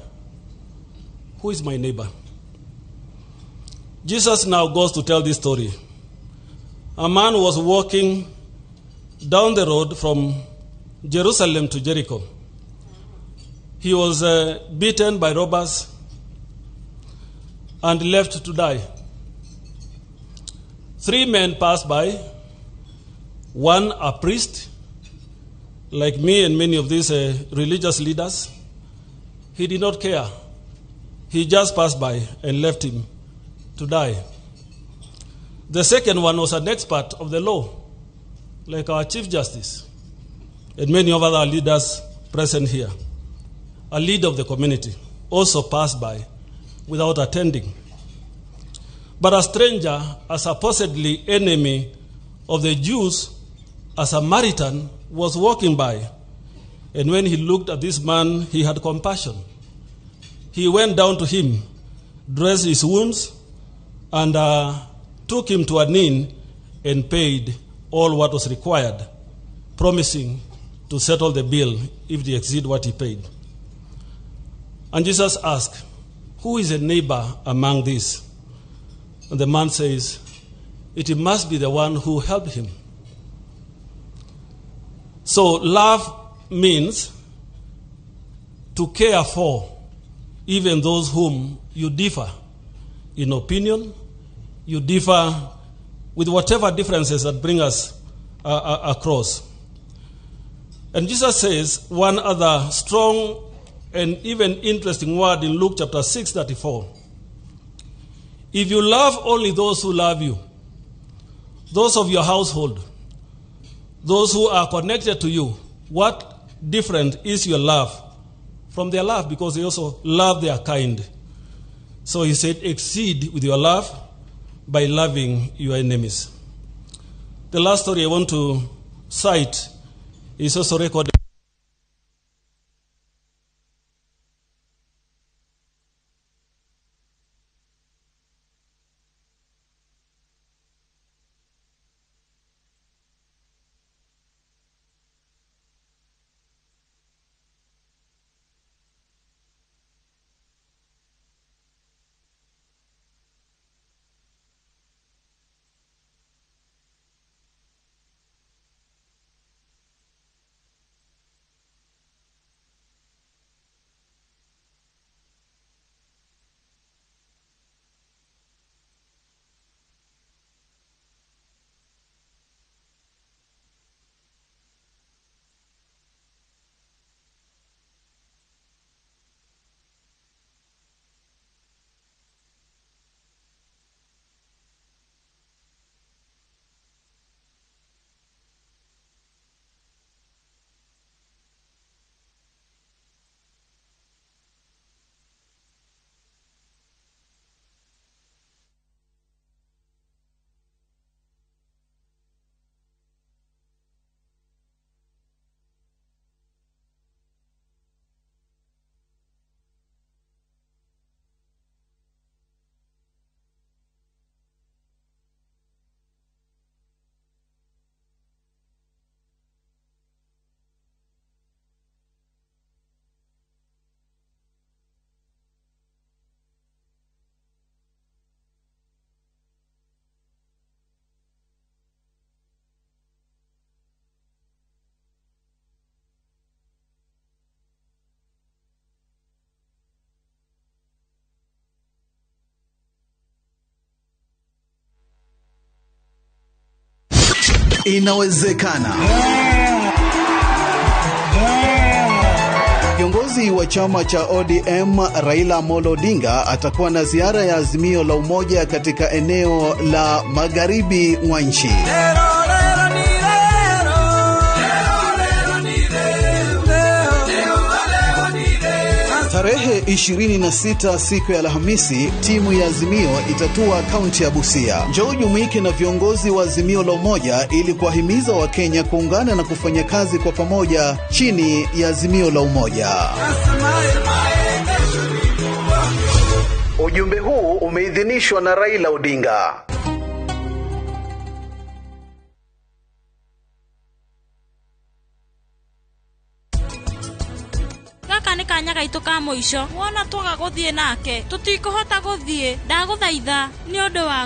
S17: Who is my neighbor?" Jesus now goes to tell this story. A man was walking down the road from Jerusalem to Jericho. He was beaten by robbers and left to die. Three men passed by, one a priest, like me and many of these religious leaders. He did not care. He just passed by and left him to die. The second one was an expert of the law, like our Chief Justice and many of other leaders present here. A leader of the community also passed by without attending. But a stranger, a supposedly enemy of the Jews, a Samaritan, was walking by. And when he looked at this man, he had compassion. He went down to him, dressed his wounds, and took him to an inn and paid all what was required, promising to settle the bill if they exceed what he paid. And Jesus asked, "Who is a neighbor among these?" And the man says, "It must be the one who helped him." So love means to care for even those whom you differ in opinion, you differ with whatever differences that bring us across. And Jesus says one other strong and even interesting word in Luke chapter 6:34. If you love only those who love you, those of your household, those who are connected to you, what different is your love from their love? Because they also love their kind. So he said, exceed with your love by loving your enemies. The last story I want to cite is also recorded
S18: Inawezekana. Kiongozi wa chama cha ODM Raila Amolo Odinga atakuwa na ziara ya Azimio la Umoja katika eneo la magharibi mwa nchi. Tarehe 26 siku ya Alhamisi, timu ya Azimio itatua kaunti ya Busia. Njoo jumuike na viongozi wa Azimio la Umoja ili kuwahimiza Wakenya kuungana na kufanya kazi kwa pamoja chini ya Azimio la Umoja. Ujumbe huu umeidhinishwa na Raila Odinga.
S19: Gaka nĩ kanya gaitũ ka mũico wona twaga gũthiĩ nake tũtikũhota gũthiĩ ndagũthaitha nĩ ũndũ wa